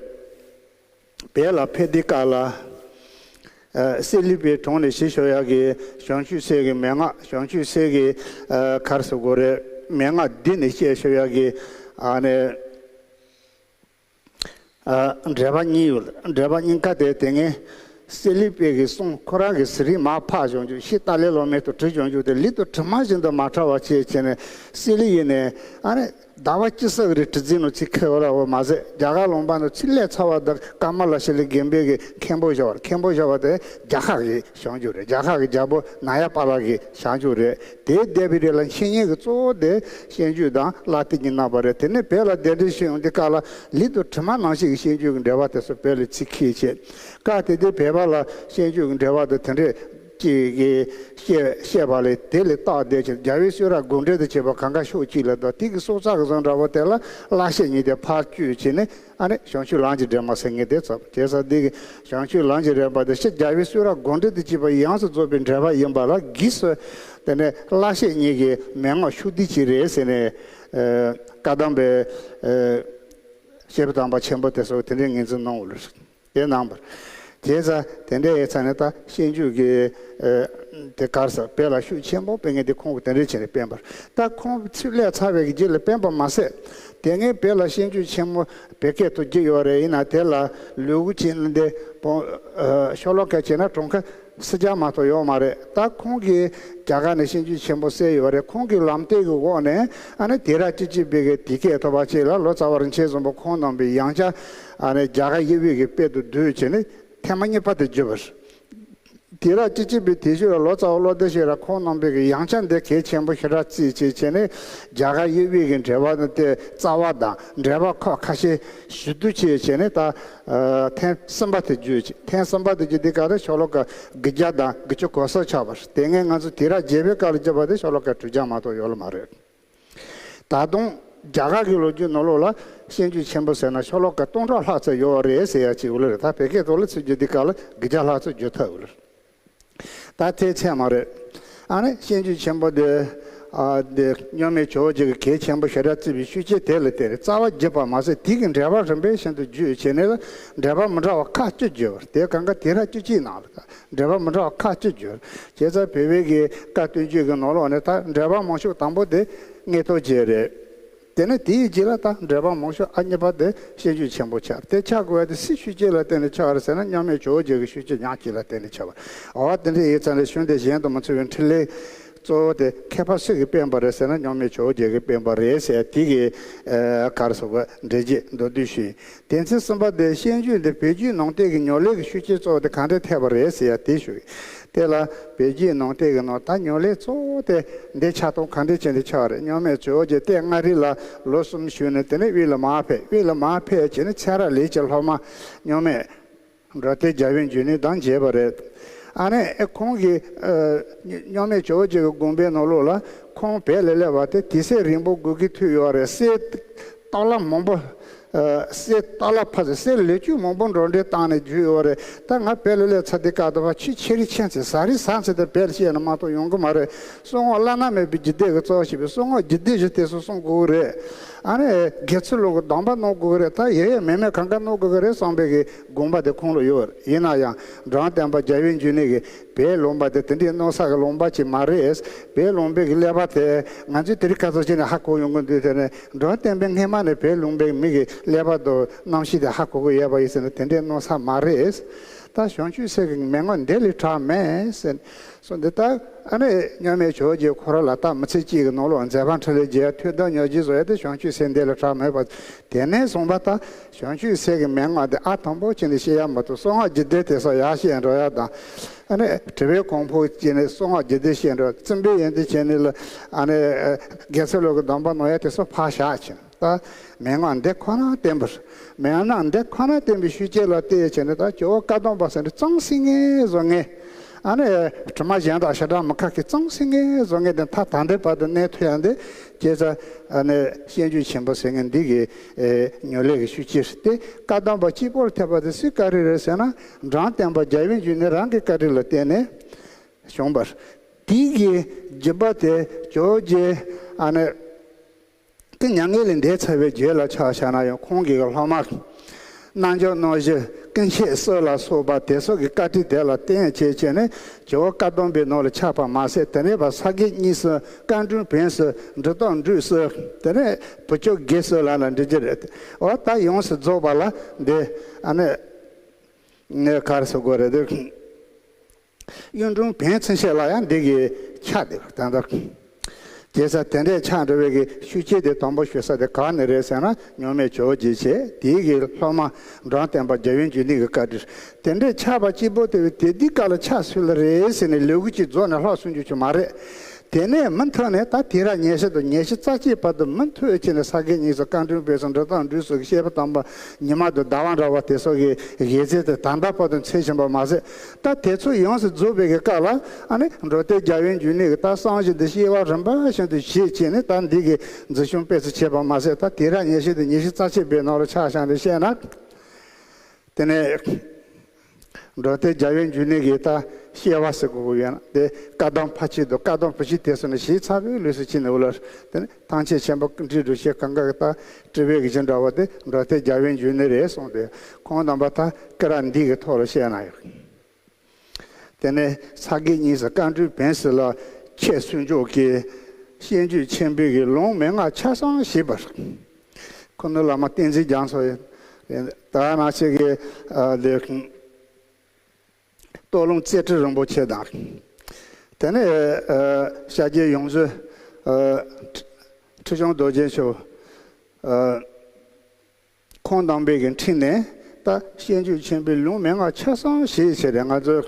བོད་ལ་ཕེབས་དུས་སྐབས་ལ་ཨ་གསེར་གླིང་པའི་དྲུང་ནས་ཞུ་ཤོག་ཡག་གི་བྱང་ཆུབ་སེམས་ཀྱི་མན་ངག་བྱང་ཆུབ་སེམས་ཀྱི་ཨ་ག་རེ་ཟེར་དགོས་རེད། མན་ངག་བསྡུས་ནས་བཤད་ཤོག་ཡག་གི་ཨ་ནི། ཨ་འགྲེལ་པ་གཉིས་ཡོད། འགྲེལ་པ་གཉིས་ཀ་དེ་དེ་སྔའི་གསེར་གླིང་པའི་གི་གསུང་ཁོ་རང་གི་ཟུར་རིས་མར་ཕབ་བྱུང་བྱུང་། ཤེས་ཏཱ་ལའི་བླ་མའི་ཐོག་བྲིས་བྱུང་བྱུང་དེ་ལུགས་དང་གྲིབ་མ་བཞིན་དུ་མ་འཁྲུལ་བ་བྱས་བྱས་ནས་གསེར་གླིང་ཡིན་ནས། ཨ་ནི་ཟླ་བ་གཅིག་ཙམ་རེ་བྲིས་རྩིས་ནང་ཚིག་ཁེལ་བ་ལ་འོ་མ་ཟད། རྒྱ་གར་ལུང་པ་ནང་ཚུར་སླེབས་ཚར་བ་དང་། ཀ་མ་ལ་ཤཱི་ལའི་དགོན་པའི་གི་མཁན་པོ་བཞག་པ། མཁན་པོ་བཞག་པ་དེ་རྒྱ་གར་གི་བྱང་ཆུབ་རེད། རྒྱ་གར་གྱི་རྒྱལ་པོ་ནཱ་ཡ་པཱ་ལ་གི་བྱང་ཆུབ་རེད། དེའི་སྡེ་པའི་རིགས་ལ་འཆད་ཉན་གྱི་གཙོ་བོ་དེ་བཤད་རྒྱུད་དང་བསླབ་བཏུས་གཉིས་གནང་བ་རེད། དེ་ནས་བོད་ལ་གདན་འདྲེན་ཞུས་ཡོང་དུས་སྐབས་ལ་ལུགས་དང་གྲིབ་མ་ནང་བཞིན་གྱི་བཤད་རྒྱུད་ཀྱི་འགྲེལ་པ་དེ་ཚོ་བོད་ལ་ཚུར་འཁྱེར་བྱས། སྐབས་དེ་དུས་བོད་པ་ལ་བཤད་རྒྱུད་ཀྱི་འགྲེལ་པ་དང་དེ་འདྲས་ཅིག་གིས་བཤད་བཤད་པ་ལས། དེ་ལས་རྟགས་བསྡད་ཅིང་རྒྱལ་བའི་གསུང་རབ་དགོངས་འགྲེལ་དུ་བྱས་པ་གང་ག་ཤོག་གཅིག་ལ་དང་། དེ་གི་སྲོག་རྩ་གི་བཟོ་འདྲ་བོ་དེ་ལ་བསླབ་བྱ་གཉིས་དེ་ཕར་བཅུག་བྱས་ནས། ཨ་ནི་བྱང་ཆུབ་ལམ་གྱི་སྒྲོན་མ་ཟེར་མཁན་དེ་ཚོ། བྱས་ཙང་འདི་གི་བྱང་ཆུབ་ལམ་གྱི་སྒྲོན་མ་དེ་ཕྱི་རྒྱལ་བའི་གསུང་རབ་དགོངས་འགྲེལ་དུ་བྱས་པ་ཡོངས་སུ་རྫོགས་པའི་འགྲེལ་པ་ཡིན་པ་ལ། སྒོས་སུ་དེ་ནས་བསླབ་བྱ་གཉིས་ཀྱི་མན་ངག་ཤོག་ལྡེབ་ཅིག་རེད་ཟེར་ནས། ཨ་བཀའ་གདམས་པའི་ཨ་བཤད་པ་དམ་པ་ཆེན་པོ་དེ་ཚོ་དེ་འདྲའི་ངོས་འཛིན་གནང་བ་རེད། དེ་གནང་བ་རེད། བྱས་ཙང་དེ་འདྲ་ཡིན་ཙང་ནས་ད་བཤད་རྒྱུད་ཀྱི་ཨ་དེ་ག་རེ་ཟེར། བོད་ལ་ཤུགས་ཆེན་པོ་སྤེལ་མཁན་དེ་ཁོང་གིས་དེ་འདྲ་བྱས་ནས་སྤེལ་བ་རེད། ད་ཁོང་ཚུར་སླེབས་ཚར་བའི་རྗེས་ལ་སྤེལ་བ་མ་ཟད། དེ་སྔའི་བོད་ལ་བཤད་རྒྱུད་ཆེན་མོ་བོད་སྐད་དུ་བསྒྱུར་ཡོད་རེད། ཡིན་ན་དེ་ལ་ལུ་གུ་བྱས་ན་འདི་བོང་ཨ་ཤོ་ལོ་ཀ་བྱས་ན་གྲངས་ཀ་སུམ་བརྒྱ་མ་གཏོགས་ཡོད་མ་རེད། ད་ཁོང་གིས་རྒྱ་གར་ནས་བཤད་རྒྱུད་ཆེན་པོ་བསལ་ཡོད་རེད། ཁོང་གི་ལམ་སྟོན་གྱི་འོག་ནས་ཨ་ནི་དུས་རབས་བཅུ་གཅིག་པའི་གི་དུས་སྐབས་ཐོག་བ་ཅིག་ལ་ལོ་ཙཱ་བ་རིན་ཆེན་བཟང་པོ་ཁོང་རྣམ་པའི་ཡང་བསྐྱར་ཨ་ནི་རྒྱ་གར་དབྱིན་བོད་ཀྱི་དཔེ་དང་བསྡུར་བྱས་ནས་ཐེངས་མ་གཉིས་པ་དེ་བསྒྱུར་བ་རེད། དུས་རབས་བཅུ་གཅིག་པའི་དུས་ཚོད་ལ་ལོ་ཙཱ་བ་བློ་བདེ་ཤེས་རབ་ཁོང་རྣམ་པའི་གི་ཡང་བསྐྱར་འདི་གལ་ཆེན་པོ་ཞེ་དྲག་བརྩིས་བྱས་བྱས་ནས། རྒྱ་གར་དབྱིན་བོད་ཀྱི་འགྲེལ་པ་དེ་རྩ་བ་དང་འགྲེལ་པ་ཁག་ཁ་ཤས་ཞིབ་བསྡུར་བྱས་བྱས་ནས། ད་ཨ་ཐེངས་གསུམ་པ་དེ་བསྒྱུར་བྱས། ཐེངས་གསུམ་པ་དེ་བསྒྱུར་དུས་སྐབས་དེ་ཤོ་ལོ་ཀ་དགུ་བརྒྱ་དང་དགུ་བཅུ་གོ་གསུམ་ཆགས་པ་རེད། དེ་སྔའི་ང་ཚོ་དུས་རབས་བརྒྱད་པའི་སྐབས་ལ་བསྒྱུར་བ་དེ་ཤོ་ལོ་ཀ་དྲུག་བརྒྱ་མ་གཏོགས་ཡོད་ལ་མ་རེད། ད་དུང་རྒྱ་གར་གྱི་ལོ་རྒྱུས་ནང་ལོགས་ལ་བཤད་རྒྱུད་ཆེན་པོ་ཟེར་ན་ཤོ་ལོ་ཀ་སྟོང་ཕྲག་ལྷག་ཙམ་ཡོད་རེད་ཟེར་ཡ་ཅིག་ཡོད་ལ་རེད། ད་བོད་སྐད་ཐོག་ལ་ཚུར་བསྒྱུར་དུས་སྐབས་ལ་དགུ་བརྒྱ་ལྷག་ཙམ་བསྒྱུར་ཐུབ་ཡོད་ལ་རེད། ད་དེ་ཚད་མ་རེད། ཨ་ནི་བཤད་རྒྱུད་ཆེན་པོ་དེ་ཨ་དེ་གཉུག་མའི་ཇོ་བོ་རྗེ་གིས་གལ་ཆེན་པོ་ཞེ་དྲག་བརྩིས་པའི་ཤུགས་རྐྱེན་དེ་ལ་བརྟེན་ནས། རྩ་བ་བསྒྱུར་བ་མ་ཟད་དེ་གི་འགྲེལ་པ་རིམ་པས་བཞིན་དུ་བསྒྱུར་བྱས་ནས་ལ་འགྲེལ་པ་མི་འདྲ་བ་ཁག་བཅུ་བསྒྱུར་བ་རེད། དེ་གང་ག་དུས་རབས་བཅུ་གཅིག་ནང་ལ། འགྲེལ་པ་མི་འདྲ་བ་ཁག་བཅུ་བསྒྱུར། བྱས་ཙང་བོད་པའི་གི་བཀའ་བསྟན་བཅོས་ཀྱི་ནང་ལོགས་ནས་ད་འགྲེལ་པ་མང་ཤོས་དང་པོ་དེ་མངོན་རྟོགས་རྒྱན་རེད། དེ་ནས་དེའི་རྗེས་ལ་ད་འགྲེལ་པ་མང་ཤོས་ཨ་གཉིས་པ་དེ་བཤད་རྒྱུད་ཆེན་པོ་ཆགས། དེ་ཆགས་དགོས་པ་དེ་སུའི་ཤུགས་རྐྱེན་ལ་བརྟེན་ནས་ཆགས་པ་རེད་ཟེར་ན། གཉུག་མའི་ཇོ་བོ་རྗེ་གི་ཤུགས་རྐྱེན་ཉག་གཅིག་ལ་བརྟེན་ནས་ཆགས་པ་རེད། འོ་དེ་འདྲ་ཡིན་ཙང་ནས་གཞུང་དེ་གཞན་དུ་མི་མཚུངས་པའི་འཕྲིན་ལས་གཙོ་བོ་དེ་མཁས་པ་སུ་གིས་སྤེལ་བ་རེད་ཟེར་ན། གཉུག་མའི་ཇོ་བོ་རྗེ་གིས་སྤེལ་བ་རེད་ཟེར། དེ་གི་ཨ་ག་རེ་ཟེར་དགོས། འགྲེལ་བརྗོད་མདོར་བསྡུས་ཞུས། དོན་ཚན་གསུམ་པ་དེ་བཤད་རྒྱུད་འདི་བོད་བརྒྱུད་ནང་བསྟན་གྱི་ཉམས་ལེན་གྱི་ཤུགས་རྐྱེན་གཙོ་བོ་དེ་གང་འདྲ་ཐེབས་པ་རེད་ཟེར་ཡ་དེ་ཞུ་གི། དེ་ལ་བོད་བརྒྱུད་ནང་བསྟན་གྱི་ནང་ད་ཉམས་ལེན་གཙོ་བོ་དེ་འདི་ཆགས་སྟངས་གང་འདྲ་ཅན་དེ་ཆགས་པ་རེད། གཉུག་མའི་ཇོ་བོ་རྗེ་སྟོད་མངའ་རིས་ལ་ལོ་གསུམ་བཞུགས་ནས། དེ་ནས་དབུས་ལ་མར་ཕེབས། དབུས་ལ་མར་ཕེབས་བྱས་ནས་ཚེ་རབས་ལས་ཀྱི་སློབ་མ་གཉུག་མའི་འགྲོ་དོན་རྒྱལ་བའི་འབྱུང་གནས་དང་མཇལ་བ་རེད། ཨ་ནི་ཨེ་ཁོང་གིས་ཨ་གཉུག་མའི་ཇོ་བོ་རྗེ་གི་དགོངས་པའི་ནང་ལོགས་ལ། ཁོང་བོད་ལ་སླེབས་པ་དེ་དུས་ཚོད་རིང་པོ་དགོས་ཀྱི་ཐུག་ཡོད་རེད། གསེར་ཏོག་ལ་མང་པོ་ གསེར་ཏ་ལ་ཕ་ཟེར་གསེར་ལེགས་བཅུད་མང་པོ་འགྲོ་འདྲེན་བཏང་ནས་བརྒྱུད་ཡོད་རེད། ད་ང་བོད་ལ་སླེབས་ཚར་དུས་སྐབས་དུ་བ་ཆུ་ཆེ་རི་ཆེན་ཚེ་ཟ་རི་ཟ་ཚེ་དེ་བོད་ལ་སྐྱེས་ན་མ་གཏོགས་ཡོང་གི་མ་རེད། གསང་སྔགས་བླ་ན་མེད་པའི་རྒྱུད་སྡེ་གི་གཙོ་བོ་བྱས་པའི་གསང་སྔགས་རྒྱུད་སྡེ་བཞི་དེ་ཚོ་གསུང་དགོས་ཀྱི་རེད། ཨ་ནི་དགེ་ཚུལ་སློང་གི་སྡོམ་པ་གནང་དགོས་ཀྱི་རེད། ད་ཡེ་ཡེ་མེ་མེ་གང་ག་གནང་དགོས་ཀྱི་རེད་བསམ་པའི་གི་དགོངས་པ་དེ་ཁོང་ལ་ཡོད་རེད། ཡིན་ན་ཡང་འབྲོམ་སྟོན་པ་རྒྱལ་བའི་འབྱུང་གནས་ཀྱིས་བོད་ལུང་པ་དེ་དེ་འདྲའི་གནམ་ས་གི་ལུང་པ་ཅིག་མ་རེད། བོད་ལུང་པའི་གི་ཀླད་པ་དེ་ང་ཚོས་དེ་རིང་ཁ་སང་བྱས་ནས་ཧ་གོ་ཡོང་གི་འདུག་དེ་ནས་འབྲོམ་སྟོན་པས་སྔས་མ་ནས་བོད་ལུང་པའི་མི་གི་ཀླད་པ་དང་རྣམ་ཤེས་དེ་ཧ་གོ་གི་ཡོད་པ་ཡིན་ཟེར་ན་དེ་འདྲའི་གནམ་ས་མ་རེད། ད་བྱང་ཆུབ་སེམས་ཀྱི་མན་ངག་འདི་ལས་དྲག་མེད་ཟེར་སོང་། འདི་ལྟར་ཨ་ནི་མཉམ་མེད་ཇོ་བོ་རྗེ་ཁོ་རང་ལ་ད་མི་ཚེ་གཅིག་གི་ནང་ལོགས་མཛད་པ་འཕྲིན་ལས་རྒྱས་ཐོས་དང་ཉམས་ཀྱིས་བཟོ་ཡ་དེ་བྱང་ཆུབ་སེམས་འདི་ལས་དྲག་མེད་པ། དེ་ནས་བཟུང་བ་ད་བྱང་ཆུབ་སེམས་ཀྱི་མན་ངག་འདི་ཨ་དང་པོ་བྱས་ནས་བཤད་ཡ་མ་གཏོགས་གསང་སྔགས་རྒྱུད་སྡེ་དེ་སོགས་ཡར་བཤད་འགྲོ་ཡ་དང་། ཨ་ནི་དྲི་བའི་གོང་འཕེལ་བྱས་ནས་གསང་སྔགས་རྒྱུད་སྡེ་བཤད་འགྲོ། བཙུན་པའི་ཡོན་ཏན་བྱས་ནས་ལ་ཨ་ནི་དགེ་ཚུལ་སློང་གི་སྡོམ་པ་གནང་ཡ་དེ་སོགས་ཕར་བཞག་ཕྱིན། ད་མན་ངག་འདི་ཁོ་ན་བསྟན་པར། མན་ངག་འདི་ཁོ་ན་བསྟན་པའི་ཤུགས་རྐྱེན་ལ་བརྟེན་བྱས་ནས་ད་ཇོ་བོ་བཀའ་གདམས་པ་ཟེར་ནས་གཙང་སིང་ངེ་བཟོ་མཁན། ཨ་ནི་དྲི་མ་གཞན་དག་ཞེ་དྲག་མི་ཁ་གི་གཙང་སིང་ངེ་བཟོ་མཁན་དེ་ད་ད་ལྟའི་བར་དུ་གནས་ཐུབ་ཡ་འདི་བྱས་ཙང་ཨ་ནི་སྤྱོད་འཇུག་ཆེན་པོ་ཟེར་མཁན་འདི་གི་ཨེ་ཉམས་ལེན་གྱི་ཤུགས་རྐྱེན་དེ། བཀའ་གདམས་པ་གཅིག་པོར་ཐེབས་པ་དེ་སུའི་བཀའ་དྲིན་རེད་ཟེར་ན་འབྲོམ་སྟོན་པ་རྒྱལ་བའི་འབྱུང་གནས་རང་གི་བཀའ་དྲིན་ལ་བརྟེན་ནས་བྱུང་བར། དེའི་གི་རྒྱུད་པ་དེ་ཇོ་བོ་རྗེ་ཨ་ནི་ཀྱི་མྱ་ངན་ལས་འདས་ཚར་བའི་རྗེས་ལ་ཆ་བཞག་ན་ཡང་ཁོང་གི་སློབ་མ་རྣལ་འབྱོར་རྣམ་བཞི་ཀུན་ཤེས་སྲས་ལ་སོགས་པ་དེ་ཚོ་གི་བཀའ་དྲིན་དེ་ལ་བརྟེན་བྱས་བྱས་ནས་ཇོ་བོ་བཀའ་གདམས་པའི་ནང་ལ་ཆགས་པ་མ་ཟད། དེ་ནས་ཕར་ས་དགེ་བསྙེན་གསུམ་བཀའ་དྲིན་བེམ་གསུམ་འབྲི་སྟོན་འབྲུག་གསུམ་དེ་ནས་བུ་ཆུང་དགེ་གསུམ་ལ་ལ་འབྲི་རྒྱུ་རེད། འོ་ད་ཡོངས་སུ་རྫོགས་པ་ལ་འདི་ཨ་ནི་ངས་ག་རེ་ཟེར་དགོས་རེད་དེ། གཡུང་དྲུང་བན་ཚུན་ཆད་ལ་ཡང་འདི་གི་ཆ་དེ་ད་ལྟ། བྱས་ཙང་དེ་འདྲའི་ཆ་འགྲོ་བའི་གི་ཤུགས་རྐྱེན་དེ་དང་པོ་ཞུ་ས་དེ་ག་ནས་རེད་ཟེར་ན་མཉམ་མེད་ཇོ་བོ་རྗེ་བྱས། དེའི་གི་སློབ་མ་འབྲོམ་སྟོན་པ་རྒྱལ་བའི་འབྱུང་གནས་ཀྱི་བཀའ་དྲིན། དེ་འདྲའི་ཆགས་པ་གཅིག་པོ་དེ་བས་དེ་འདི་ག་ལ་ཆགས་སྲིད་ལ་རེད་ཟེར་ནས་ལས་འགུལ་གཅིག་རྫོགས་ནས་ལྷག་སོང་རྒྱུ་ཆུ་མ་རེད། དེ་ནས་མུ་མཐུད་ནས་ད་དེ་ར་ཉི་ཤུ་དང་ཉི་ཤུ་རྩ་གཅིག་བར་དུ་མུ་མཐུད་ཀྱིས་ནས་ས་དགེ་བསྙེན་གསུམ་བཀའ་དྲིན་བེམ་གསུམ་འབྲི་སྟོན་འབྲུག་གསུམ་གྱི་བཤད་པ་དམ་པ་ཉི་མ་དང་ཟླ་བ་འདྲ་བ་དེ་སོགས་ཀྱི་དབྱེ་མཚམས་དེ་ད་ལྟ་བར་དུ་འཚོལ་བཞིན་པ་མ་ཟད། ད་དེ་ཚོ་ཡོངས་སུ་རྫོགས་པའི་གི་སྐབས་ལ་ཨ་ནི་འབྲོམ་སྟོན་རྒྱལ་བའི་འབྱུང་གནས་ཀྱི་ད་གསང་ཞིང་དུ་བཤད་པ་རིམ་པ་བཞིན་དུ་བྱེད་བྱས་ནས་ད་འདི་གི་འཛིན་སྐྱོང་སྤེལ་ཚུལ་བྱས་པ་མ་ཟད། ད་དེ་ར་ཉི་ཤུ་དང་ཉི་ཤུ་རྩ་གཅིག་པའི་ནང་ལ་ཆ་བཞག་ནས་བཤད་ན། དེ་ནས་འབྲོམ་སྟོན་རྒྱལ་བའི་འབྱུང་གནས་ཀྱི་ད་བཤད་པ་ཟེར་དགོས་ཀྱི་ཡོད་ན་དེ་བཀའ་གདམས་ཕར་ཕྱིན་དང་བཀའ་གདམས་བུ་ཆུང་དེ་ཚོ་ནས་ཞིབ་ཚགས་པའི་ལུགས་སུ་ཕྱིན་ནས་འོ་ལ་དེ་ནས་ཐང་ཆེན་ཆེན་པོ་འབྲི་འགྲོ་ཞེས་གང་ག་གི་ད་དྲི་བའི་གི་ཇི་འདྲ་བ་དེ་འབྲོམ་སྟོན་རྒྱལ་བའི་འབྱུང་གནས་རེད་གསུངས་ཏེ་ཁོང་རྣམ་པ་ད་སྐད་གྲགས་འདི་གི་ཐོག་ལ་བཤད་ན་ཡང་། དེ་ནས་ས་དགེ་བསྙེན་གསུམ་བཀའ་དྲིན་བེམ་གསུམ་ལ་ཁྱད་གསོད་འཇོག་གི་སྤྱོད་འཇུག་ཆེན་པོའི་གི་ལུང་མན་ངག་ཆ་ཚང་ཞེས་པར། ཁུ་ནུ་བླ་མ་བསྟན་འཛིན་རྒྱ་མཚོ་ཡིན། ད་ནང་བཞིན་གྱི་ལས་སྟོད་ལུང་རྩེ་ཁྲི་རིན་པོ་ཆེ་དང་། དེ་ནས་ཤཱཀྱའི་ཡོངས་འཛིན་ཁྲི་བྱང་རྡོ་རྗེ་མཆོག་ཁོང་རྣམ་པའི་གི་འཕྲིན་ནས་ད་སྤྱོད་འཇུག་ཆེན་པོའི་ལུང་མན་ངག་ཆ་ཚང་ཞེས་བྱས་ཏེ་ང་ཚོའི་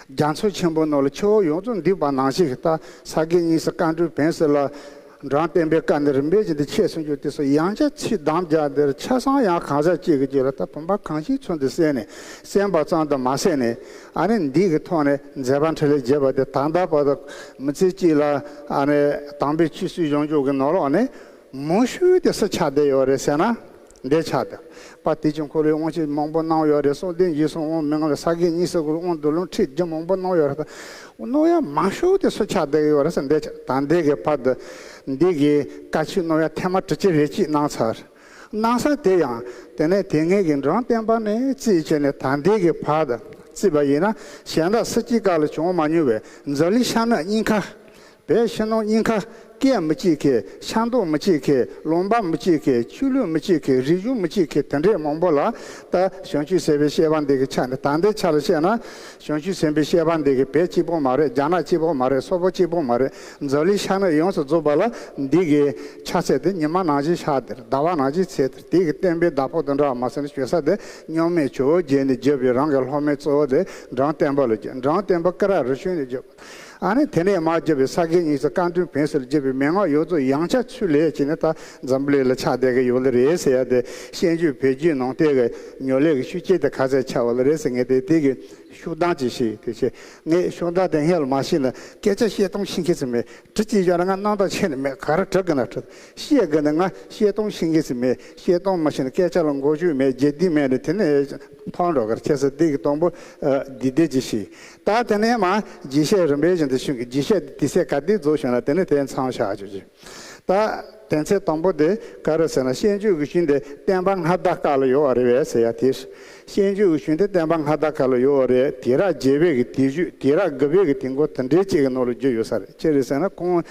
རྒྱ་མཚོ་ཆེན་པོའི་ནང་ལ་ཆུ་བོ་ཡོངས་རྫོགས་འདུས་པ་ནང་བཞིན་གྱི་ད་ས་དགེ་བསྙེན་གསུམ་བཀའ་དྲིན་བེམ་གསུམ་ལ་འབྲོམ་སྟོན་པའི་བཀའ་ནི་རིམ་པས་བཞིན་དུ་ཁྱད་གསོད་འཇོག་དེ་ཚོ་ཡང་བསྐྱར་ཚིག་དམ་བརྒྱབ་འདིར་ཆ་ཚང་ཡང་གང་ཟག་གཅིག་གི་རྗེས་ལ་ད་བུམ་པ་གང་ཞིག་ཚུལ་དུ་གསན་ནས་གསན་པ་ཙམ་དུ་མ་ཟད་ནས་ཨ་ནི་འདི་གི་ཐོག་ནས་མཛད་པ་འཕྲིན་ལས་རྒྱས་པ་དེ་ད་ལྟ་བར་དུ་མི་ཚེ་གཅིག་ལ་ཨ་ནི་དམ་པའི་ཆོས་སྲིད་སྦྱོང་འཇུག་གི་ནང་ལོགས་ནས། མང་ཤོས་དེ་སུ་ཆགས་བསྡད་ཡོད་རེད་ཟེར་ན། འདི་ཆགས་བསྡད། པ་དེ་ཅུང་ཁོ་རའི་དབང་ཆེན་མང་པོ་གནང་ཡོད་རེད། གསུང་རྟེན་རྗེས་སུ་དབང་མི་ངོ་ལ་ས་དགེ་བསྙེན་གསུམ་གྱི་དབང་དུ་ལུང་ཁྲིད་རྒྱུན་མང་པོ་གནང་ཡོད་རེད། གནང་ཡ་མང་ཤོས་དེ་སུ་ཆགས་བསྡད་ཡོད་རེད་ཟེར་འདི་ཆགས། ད་འདི་གི་བར་དུ་འདི་གི་བཀའ་ཆོས་གནང་ཡ་ཐེངས་མ་དྲུག་ཅུ་རེ་གཅིག་གནང་ཚར། གནང་ས་དེ་ཡང་དེ་ནས་དེ་སྔའི་གི་འབྲོམ་སྟོན་པ་ནས་བརྩིས་བྱས་ནས་ད་འདི་གི་བར་དུ་བརྩིས་པ་ཡིན་ན་གཞན་དག་སུ་གཅིག་སྐབས་ལ་བྱུང་མ་མྱོང་བའི་མཛོད་གླིང་ཤར་ནུབ་གཉིས་ཀ། བོད་ཕྱི་ནང་གཉིས་ཀ་སྐད་མི་གཅིག་གི་ཆགས་མདོག་མི་གཅིག་གི་ལུང་པ་མི་གཅིག་གི་ཆོས་ལུགས་མི་གཅིག་གི་རིག་གཞུང་མི་གཅིག་གི་དེ་འདྲའི་མང་པོ་ལ་ད་བྱང་ཆུབ་སེམས་དཔའི་བཤད་པ་འདི་གི་ཆ་ནས་ད་ལྟའི་ཆ་ལ་བཤད་ན་བྱང་ཆུབ་སེམས་དཔའི་བཤད་པ་འདི་གི་བོད་གཅིག་པོ་མ་རེད། རྒྱ་ནག་གཅིག་པོ་མ་རེད། སོག་པོ་གཅིག་པོ་མ་རེད། མཛོད་གླིང་ཤར་ནུབ་ཡོངས་སུ་རྫོགས་པ་ལ་འདི་གི་ཆ་ཚད་དེ་ཉི་མ་ནང་བཞིན་ཤར་དེར་ཟླ་བ་ནང་བཞིན་ཚེས་དེར་དེ་གི་བསྟན་པའི་བདག་པོ་དང་འདྲ་བ་མ་ཟད་ན་ཞུ་ས་དེ་མཉམ་མེད་ཇོ་བོ་རྗེ་ནས་བརྒྱུད་པའི་རང་གི་སློབ་མའི་གཙོ་བོ་དེ་འབྲོམ་སྟོན་པ་ལ་བརྒྱུད། འབྲོམ་སྟོན་པ་སྐུ་རབ་རི་ཆུང་ནས་བརྒྱུད། ཨ་ནི་དེ་ནས་མར་བརྒྱུད་པའི་ས་དགེ་བསྙེན་གསུམ་བཀའ་དྲིན་བེམ་གསུམ་ལ་བརྒྱུད་པའི་མན་ངག་ཡོངས་རྫོགས་ཡང་བསྐྱར་ཚུར་ལེན་བྱས་ནས་ད་འཛམ་བུ་གླིང་ལ་ཆགས་བསྡད་ཀྱི་ཡོད་ལེ་རེད་ཟེར་ཡ་དེ་བཤད་རྒྱུད་བོད་བརྒྱུད་ནང་བསྟན་གྱི་ཉམས་ལེན་གྱི་ཤུགས་རྐྱེན་དེ་ག་ཚད་ཆགས་པ་ལེ་རེད་ཟེར་ངས་དེ་དེ་གི་ ཤུགས་ལྡན་ཅིག་བྱས། དེ་བྱས་ངས་ཤུགས་ལྡན་དེ་སྔོན་ལ་མ་ཤེས་ན་སྐད་ཆ་བཤད་སྟངས་ཤེས་མཁན་ཞིག་མེད། དྲི་གཅིག་བཞག་ན་ང་རྣམ་དག་ཆེ་ནི་མེད། ག་རེ་དྲི་དགོས་ན་དྲི། བཤད་དགོས་ན་ང་བཤད་སྟངས་ཤེས་མཁན་ཞིག་མེད། བཤད་སྟངས་མ་ཤེས་ན་སྐད་ཆ་ལ་མགོ་མཇུག་མེད། རྒྱུ་དེ་མེད་ནི་དེ་ནས་ཐང་འགྲོ་གར་ཁྱེད་ཚོ་འདི་གི་དང་པོ་འདི་དེ་ཅིག་བྱས། ད་དེ་ནས་མ་རྒྱས་བཤད་རིམ་པས་བཞིན་དུ་ཞུ་གི། རྒྱས་བཤད་དེ་ཚེ་ག་དུས་རྫོགས་བྱུང་ན་དེ་ནས་དེ་མཚམས་བཞག་ཆོག་ཅིག། ད་དོན་ཚན་དང་པོ་དེ་ག་རེ་ཟེར་ན། བཤད་རྒྱུད་ཀྱི་གཞུང་དེ་བསྟན་པ་སྔ་དར་སྐབས་ལ་ཡོད་པ་རེད་པས་ཟེར་ཡ་དེ། བཤད་རྒྱུད་ཀྱི་གཞུང་དེ་བསྟན་པ་སྔ་དར་སྐབས་ལ་ཡོད་པ་རེད། དུས་རབས་བརྒྱད་པའི་གི་དུས་མཇུག། དུས་རབས་དགུ་པའི་གི་དུས་འགོ་དེ་འདྲའི་ཅིག་གི་ནང་ལ་བརྗོད་ཡོད་ས་རེད། ཅི་རེད་ཟེར་ན་ཁོང་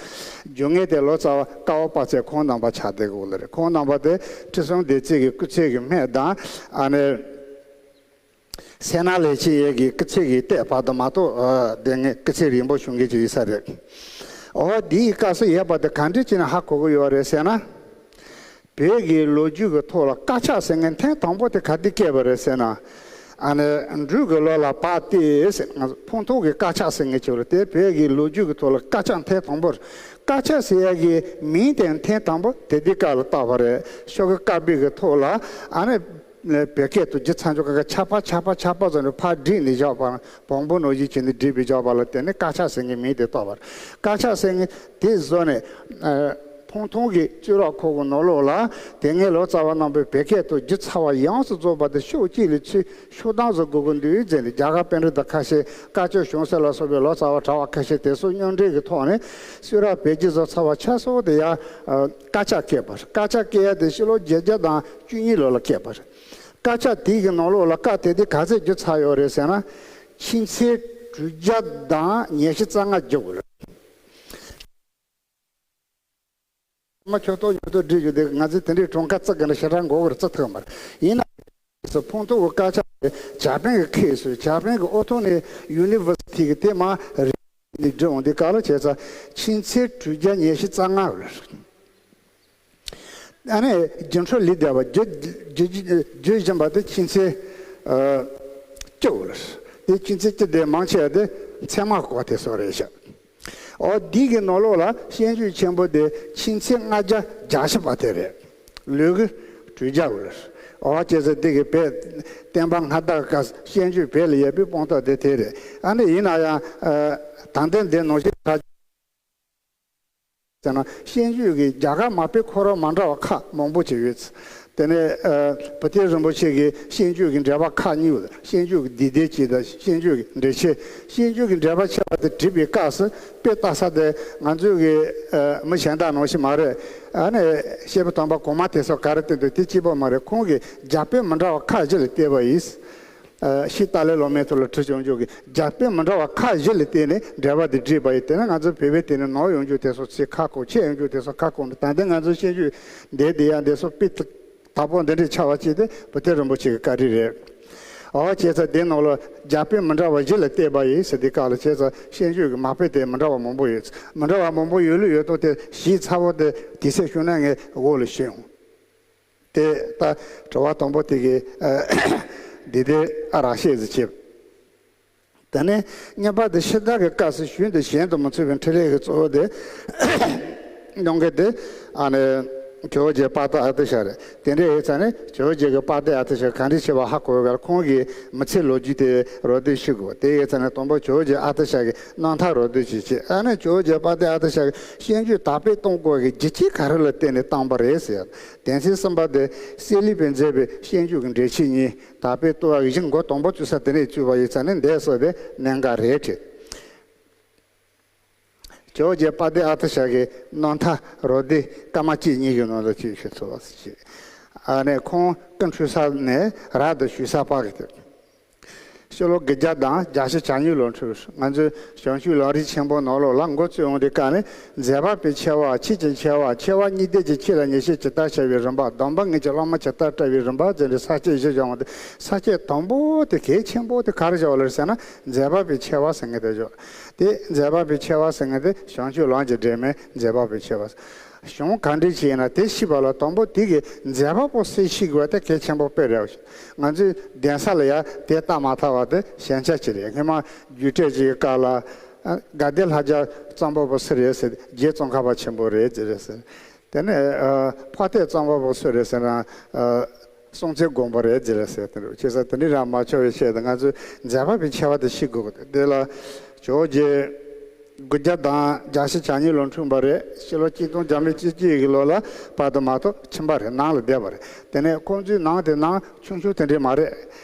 བརྗོད་མཁན་དེ་ལོ་ཙཱ་བ་ཀ་བ་པ་ཚེ་ཁོང་རྣམ་པ་ཆགས་བསྡད་དགོས་ལ་རེད། ཁོང་རྣམ་པ་དེ་ཁྲི་སྲོང་ལྡེ་བཙན་གྱི་སྐུ་ཚེ་གི་སྨད་དང་ཨ་ནི། སད་ན་ལེགས་མཇིང་ཡའི་གི་སྐུ་ཚེ་གི་ཏེ་བར་དུ་མ་གཏོགས་ཨ་དེ་ངས་སྐུ་ཚེ་རིང་པོ་བྱུང་མཁན་ཅིག་ཡིན་ས་རེད། འོ་དེའི་སྐབས་སུ་ཡོད་པ་དེ་ག་འདྲ་བྱས་ནས་ཧ་གོ་གི་ཡོད་རེད་ཟེར་ན། བོད་ཀྱི་ལོ་རྒྱུས་ཀྱི་ཐོག་ལ་དཀར་ཆག་ཟེར་མཁན་ཐེངས་དང་པོ་དེ་ག་དུས་སྐྱེས་པ་རེད་ཟེར་ན། ཨ་ནི་འབྲུག་གི་ལོ་ལ་བབས་ཏེ་ཟེར། ང་ཚོ་ཕུང་ཐོག་གི་དཀར་ཆག་ཟེར་མཁན་ཅིག་རེད། དེ་བོད་ཀྱི་ལོ་རྒྱུས་ཀྱི་ཐོག་ལ་དཀར་ཆག་ཐེངས་དང་པོ་རེད། དཀར་ཆག་ཟེར་ཡ་གི་མིང་དེ་ཐེངས་དང་པོ་དེ་དུས་སྐབས་ལ་བཏགས་པ་རེད། ཤོག་གུ་དཀར་པོའི་གི་ཐོག་ལ་ཨ་ནི། བོད་སྐད་དུ་བསྒྱུར་ཚར་ཆོག་ག་ཆག་པ་ཆག་པ་ཆག་པ་ཟེར་ནས་ཕར་བསྒྲིགས་ནས་བཞག་པ། བོང་བུ་ནང་བཞིན་བྱས་ནས་བསྒྲིགས་པའི་བཞག་པ་ལ་བརྟེན་ནས་དཀར་ཆག་ཟེར་མཁན་མིང་དེ་བཏགས་པ་རེད། དཀར་ཆག་ཟེར་མཁན་དེ་བཟོས་ནས་ཨ་ཕུང་ཐང་གི་གཙུག་ལག་ཁང་གི་ནང་ལོགས་ལ་དེ་སྔའི་ལོ་ཙཱ་བ་རྣམ་པས་བོད་སྐད་དུ་བསྒྱུར་ཚར་བ་ཡོངས་སུ་རྫོགས་པ་དེ་ཕྱོགས་གཅིག་ལ་ཚུར་ཤུགས་ལྡན་བཟོ་དགོས་ཀྱི་འདུག་ཟེར་ནས། རྒྱ་གར་པཎྜི་ཏ་ཁ་ཤས། དཀར་ཕྱོགས་བྱང་སེམས་ལ་སོགས་པའི་ལོ་ཙཱ་བ་གྲྭ་པ་ཁ་ཤས་དེ་ཚོ་མཉམ་འབྲེལ་གྱི་ཐོག་ནས་གསུང་རབ་བོད་བསྒྱུར་བཟོ་ཚར་བ་ཆགས་སོང་། དེ་ཡང་དཀར་ཆག་སྐྱེས་པ། དཀར་ཆག་སྐྱེས་ཡ་དེ་ཕྱི་ལོ་བརྒྱད་བརྒྱ་དང་བཅུ་གཉིས་ལོ་ལ་སྐྱེས་པ་རེད། དཀར་ཆག་དེའི་གི་ནང་ལོགས་ལ་བཀའ་དེ་དུས་ག་ཚད་བསྒྱུར་ཚར་ཡོད་རེད་ཟེར་ན། ཆོས་ཚན་དྲུག་བརྒྱ་དང་ཉི་ཤུ་རྩ་ལྔ་བསྒྱུར་དགོས་རེད། མ་ཁྱོད་ཏོག་ཉོ་ཏོག་བསྒྲིགས་རྒྱུ་དེ་ང་ཚོས་དེ་འདྲའི་གྲངས་ཀ་བརྩི་དགོས་ན་ཞེ་དྲག་མགོ་སྐོར་བརྩི་ཐུབ་མ་རེད། ཡིན་ན། སོ་ཕུང་ཐོག་གི་དཀར་ཆག་དེ་ཇ་པན་གྱི་ཁེ་སུ་ཇ་པན་གྱི་ཨོ་ཐོ་ནི་ཡུ་ནི་ཝར་སི་ཊི་གི་དེ་མ་རེད། འདི་འབྲི་འོང་དུས་སྐབས་ལ་བྱས་ཙང་ཆོས་ཚན་དྲུག་བརྒྱ་ཉི་ཤུ་རྩ་ལྔ་ལ། ཨ་ནི་སྒྱུ་འཕྲུལ་ལས་འདས་པ་བརྒྱུད་བརྒྱུད་བརྒྱུད་བཞིན་པ་དེ་ཆོས་ཚན་ཨ་བཅུ་ལ། དེ་ཆོས་ཚན་བཅུ་དེ་མང་ཆེ་བ་དེ་ཚད་མ་སྐོར་དེ་སོགས་རེད་ཤག། འོ་འདི་གི་ནང་ལོགས་ལ་བཤད་རྒྱུད་ཆེན་པོ་དེ་ཆོས་ཚན་ལྔ་བརྒྱ་བརྒྱད་ཅུ་པ་དེ་རེད། ལོ་རྒྱུས་དྲུག་བརྒྱ་བར། འོ་བྱས་ཙང་འདི་གི་བོད་བསྟན་པ་སྔ་དར་སྐབས་བཤད་རྒྱུད་བོད་ལ་ཡོད་པའི་དཔང་རྟགས་དེ་དེ་རེད། ཨ་ནི་ཡིན་ན་ཡང་ཨ་ད་ལྟའི་འདི་ནང་བཞིན་ཁ་ཟེར་ན་བཤད་རྒྱུད་ཀྱི་རྒྱ་གར་མ་དཔེ་ཁོ་རང་མ་འདྲ་བ་ཁག་མང་པོ་ཅིག་ཡོད། དེ་ནས་ཨ་བུ་ཐེ་རིན་པོ་ཆེ་གི་བཤད་རྒྱུད་ཀྱི་འགྲེལ་པ་ཁག་གཉིས་ཡོད། བཤད་རྒྱུད་ཀྱི་འདི་སྡེ་གཅིག་དང་བཤད་རྒྱུད་ཀྱི་འགྲེལ་ཆེན། བཤད་རྒྱུད་ཀྱི་འགྲེལ་པ་ཆེ་བ་དེ་བྲིས་པའི་སྐབས་སུ་དཔེ་ལྟ་ས་དེ་ང་ཚོའི་གི་ཨ་མི་གཞན་དག་ནང་བཞིན་མ་རེད། ཨ་ནི་བཤད་པ་དམ་པ་གོང་མ་དེ་ཚོ་ག་རེ་བསྟན་འདུག་དེ་གཅིག་པོ་མ་རེད། ཁོང་གིས་རྒྱ་དཔེ་མི་འདྲ་བ་ཁག་བཞི་ལ་བལྟས་པ་ཡིན། ཨ་ཤེས་ཏཱ་ལའི་བླ་མའི་ཐོག་ལ་ཁྲི་བྱང་ཆུབ་ཀྱིས་རྒྱ་དཔེ་མི་འདྲ་བ་ཁག་བཞི་ལ་བལྟས་ནས་འགྲེལ་པ་དེ་བྲིས་པ་ཡིན། དེ་ནས་ང་ཚོ་བོད་པའི་དེ་ནས་ནོར་ཡོང་རྒྱུ་དེ་ཚོ་ཚིག་ཁ་སྐོང་། ཆད་ཡོང་རྒྱུ་དེ་ཚོ་ཁ་སྐོང་། ད་ལྟ་ང་ཚོ་བཤད་རྒྱུད་འདས་བསྡད་ཡ་འདི་ཚོ་དཔེ་དག་པོ་འདི་འདྲའི་ཆགས་པ་ཅིག་དེ་བུ་ཐེ་རིན་པོ་ཆེ་གི་བཀའ་དྲིན་རེད། འོ་བྱས་ཙང་དེ་ནང་ལ་རྒྱ་དཔེ་མི་འདྲ་བ་བཞི་ལ་བལྟས་པ་ཡིན་ཟེར་དུས་སྐབས་ལ་བྱས་ཙང་བཤད་རྒྱུད་ཀྱི་མ་དཔེ་དེ་མི་འདྲ་བ་མང་པོ་ཡོད། མི་འདྲ་བ་མང་པོ་ཡོད་ལུགས་ཡོད་མདོག་དེ་ཞིབ་ཚགས་པོ་དེ་དུས་ཚོད་བྱུང་ན་ངས་འོག་ལ་ཞུ་ཡོང་། དེ་ལྟ་དྲི་བ་དང་པོ་དེ་གི་ཨ་འདི་དེ་ཨ་རག་བཤད་ཟིག་བྱེད། དེ་ནས་གཉིས་པ་དེ་ཕྱི་དར་གྱི་སྐབས་སུ་ཞུན་དུ་གཞན་དུ་མི་ཚུད་པའི་འཕྲིན་ལས་ཀྱི་གཙོ་བོ་དེ་གནང་མཁན་དེ་ཨ་ནི་ཇོ་བོ་རྗེ་དཔལ་ལྡན་ཨ་ཏི་ཤ་རེད། དེ་འདྲ་ཡིན་ཙང་ནས་ཇོ་བོ་རྗེ་གི་དཔལ་ལྡན་ཨ་ཏི་ཤ་ག་འདྲ་བྱས་པ་ཧ་གོ་ག་ཁོང་གི་མི་ཚེའི་ལོ་རྒྱུས་དེ་རོབ་བསྡུས་ཞུ་དགོས། དེ་ཡིན་ཙང་ནས་དང་པོ་ཇོ་བོ་རྗེ་ཨ་ཏི་ཤ་གི་རྣམ་ཐར་རོབ་བསྡུས་ཅིག་བྱེད། ཨ་ནི་ཇོ་བོ་རྗེ་དཔལ་ལྡན་ཨ་ཏི་ཤ་གི་བཤད་རྒྱུད་དར་སྤེལ་གཏོང་དགོས་ཀྱི་རྒྱུ་རྐྱེན་ག་རེ་ལ་བརྟེན་ནས་བཏང་པ་རེད་ཟེར། དོན་ཚན་གསུམ་པ་དེ་གསེར་ལེ་པས་མཛད་པའི་བཤད་རྒྱུད་ཀྱི་འགྲེལ་ཆེན་གཉིས། དར་སྤེལ་གཏོང་བ་གཞི་འགོ་དང་པོ་བཙུགས་ས་དེ་ནས་བཙུགས་པ་ཡིན་ཙང་ནས་འདས་སོ་དེ་གནད་འགག་རེད་དྲན། ཇོ་བོ་རྗེ་དཔལ་ལྡན་ཨ་ཏི་ཤ་གི་རྣམ་ཐར་རོབ་བསྡུས་སྐར་མ་གཅིག་གཉིས་ཀྱི་ནང་ལ་ཅིག་ཞུ་ཚུལ་ལ་ཞིག། ཨ་ནི་ཁོང་སྐུ་འཁྲུངས་ས་ནས་རབ་ཏུ་བྱུང་ས་བར་གྱི་དུས། ཕྱི་ལོ་དགུ་བརྒྱ་དང་བརྒྱད་ཅུ་གྱ་གཉིས་ལོར་འཁྲུངས། ང་ཚོའི་བྱང་ཆུབ་ལམ་རིམ་ཆེན་པོ་ནང་ལོགས་ལ་འགོ་བཙུགས་ཡོང་དུས་སྐབས་ནས། མཛད་པ་པོའི་ཆེ་བ། ཆེད་ཀྱི་ཆེ་བ། ཆེ་བ་གཉིས་ལྡན་གྱི་ཆེད་ལ་ཉེར་ཞི་ཇི་ལྟར་བྱ་བའི་རིམ་པ། སྡོམ་པ་ངེས་ཀྱི་བླ་མ་ཇི་ལྟར་བཀྲལ་བའི་རིམ་པ་ཟེར་ནས་ས་བཅད་བཞི་བཞག་འོང་དུས། ས་བཅད་དང་པོ་དེ་གལ་ཆེན་པོ་དེ་ག་རེ་བཞག་པ་རེད་ཟེར་ན། མཛད་པ་པོའི་ཆེ་བ་ཟེར་མཁན་དེ་བཞག། དེ་མཛད་པ་པོའི་ཆེ་བ་ཟེར་མཁན་དེ་བྱང་ཆུབ་ལམ་གྱི་སྒྲོན་མེ་མཛད་པ་པོའི་ཆེ་བ། གཞུང་གང་འདྲ་ཞིག་ཡིན་ན་དེ་ཤེས་པ་ལ་དང་པོ་དེ་གི་མཛད་པ་པོ་སུ་ཞིག་ཡིན་པ་དེ་གལ་ཆེན་པོ་དཔེ་རེད། ང་ཚོའི་གདན་ས་ལ་ཡང་དེ་བལྟ་མ་ཐུབ་པ་དེ་ཞན་ཆ་ཅིག་རེད། སྔོན་མ་རྒྱུགས་སྤྲོད་ཅིག་གི་སྐབས་ལ་ཨ་དགའ་ལྡན་ལྷ་རྒྱལ་གཙང་པོ་པོ་སུ་རེད་ཟེར། རྗེ་ཙོང་ཁ་པ་ཆེན་པོ་རེད་ཟེར་རེད་ཟེར། དེ་ནས་ཨ་འཕགས་བསྟོད་གཙང་པོ་པོ་སུ་རེད་ཟེར་ན། ཨ་ སྲོང་བཙན་སྒོམ་པ་རེད་ཟེར་ལ་ཟེར་དེ་རེད། བྱས་ཙང་དེ་འདྲ་རང་མ་ཆོག་པའི་ཆེད་དུ་ང་ཚོས་མཛད་པ་པའི་ཆེ་བ་དེ་ཤེས་དགོས་ཀྱི་འདུག་དེ་ལ་ཇོ་བོ་རྗེ་དགུ་བརྒྱ་དང་བརྒྱད་ཅུ་གྱ་གཉིས་ལོ་འཁྲུངས་པ་རེད། ཕྱི་ལོ་གཅིག་སྟོང་བརྒྱ་མེད་བཅུ་གཅིག་གི་ལོ་ལ་བར་དུ་མ་གཏོགས་ཕྱིན་པ་རེད། ནང་ལ་བསྡད་པ་རེད། དེ་ནས་ཁོང་ཚོའི་ནང་དེ་ནང་ཆུང་ཆུང་དེ་འདྲས་མ་རེད།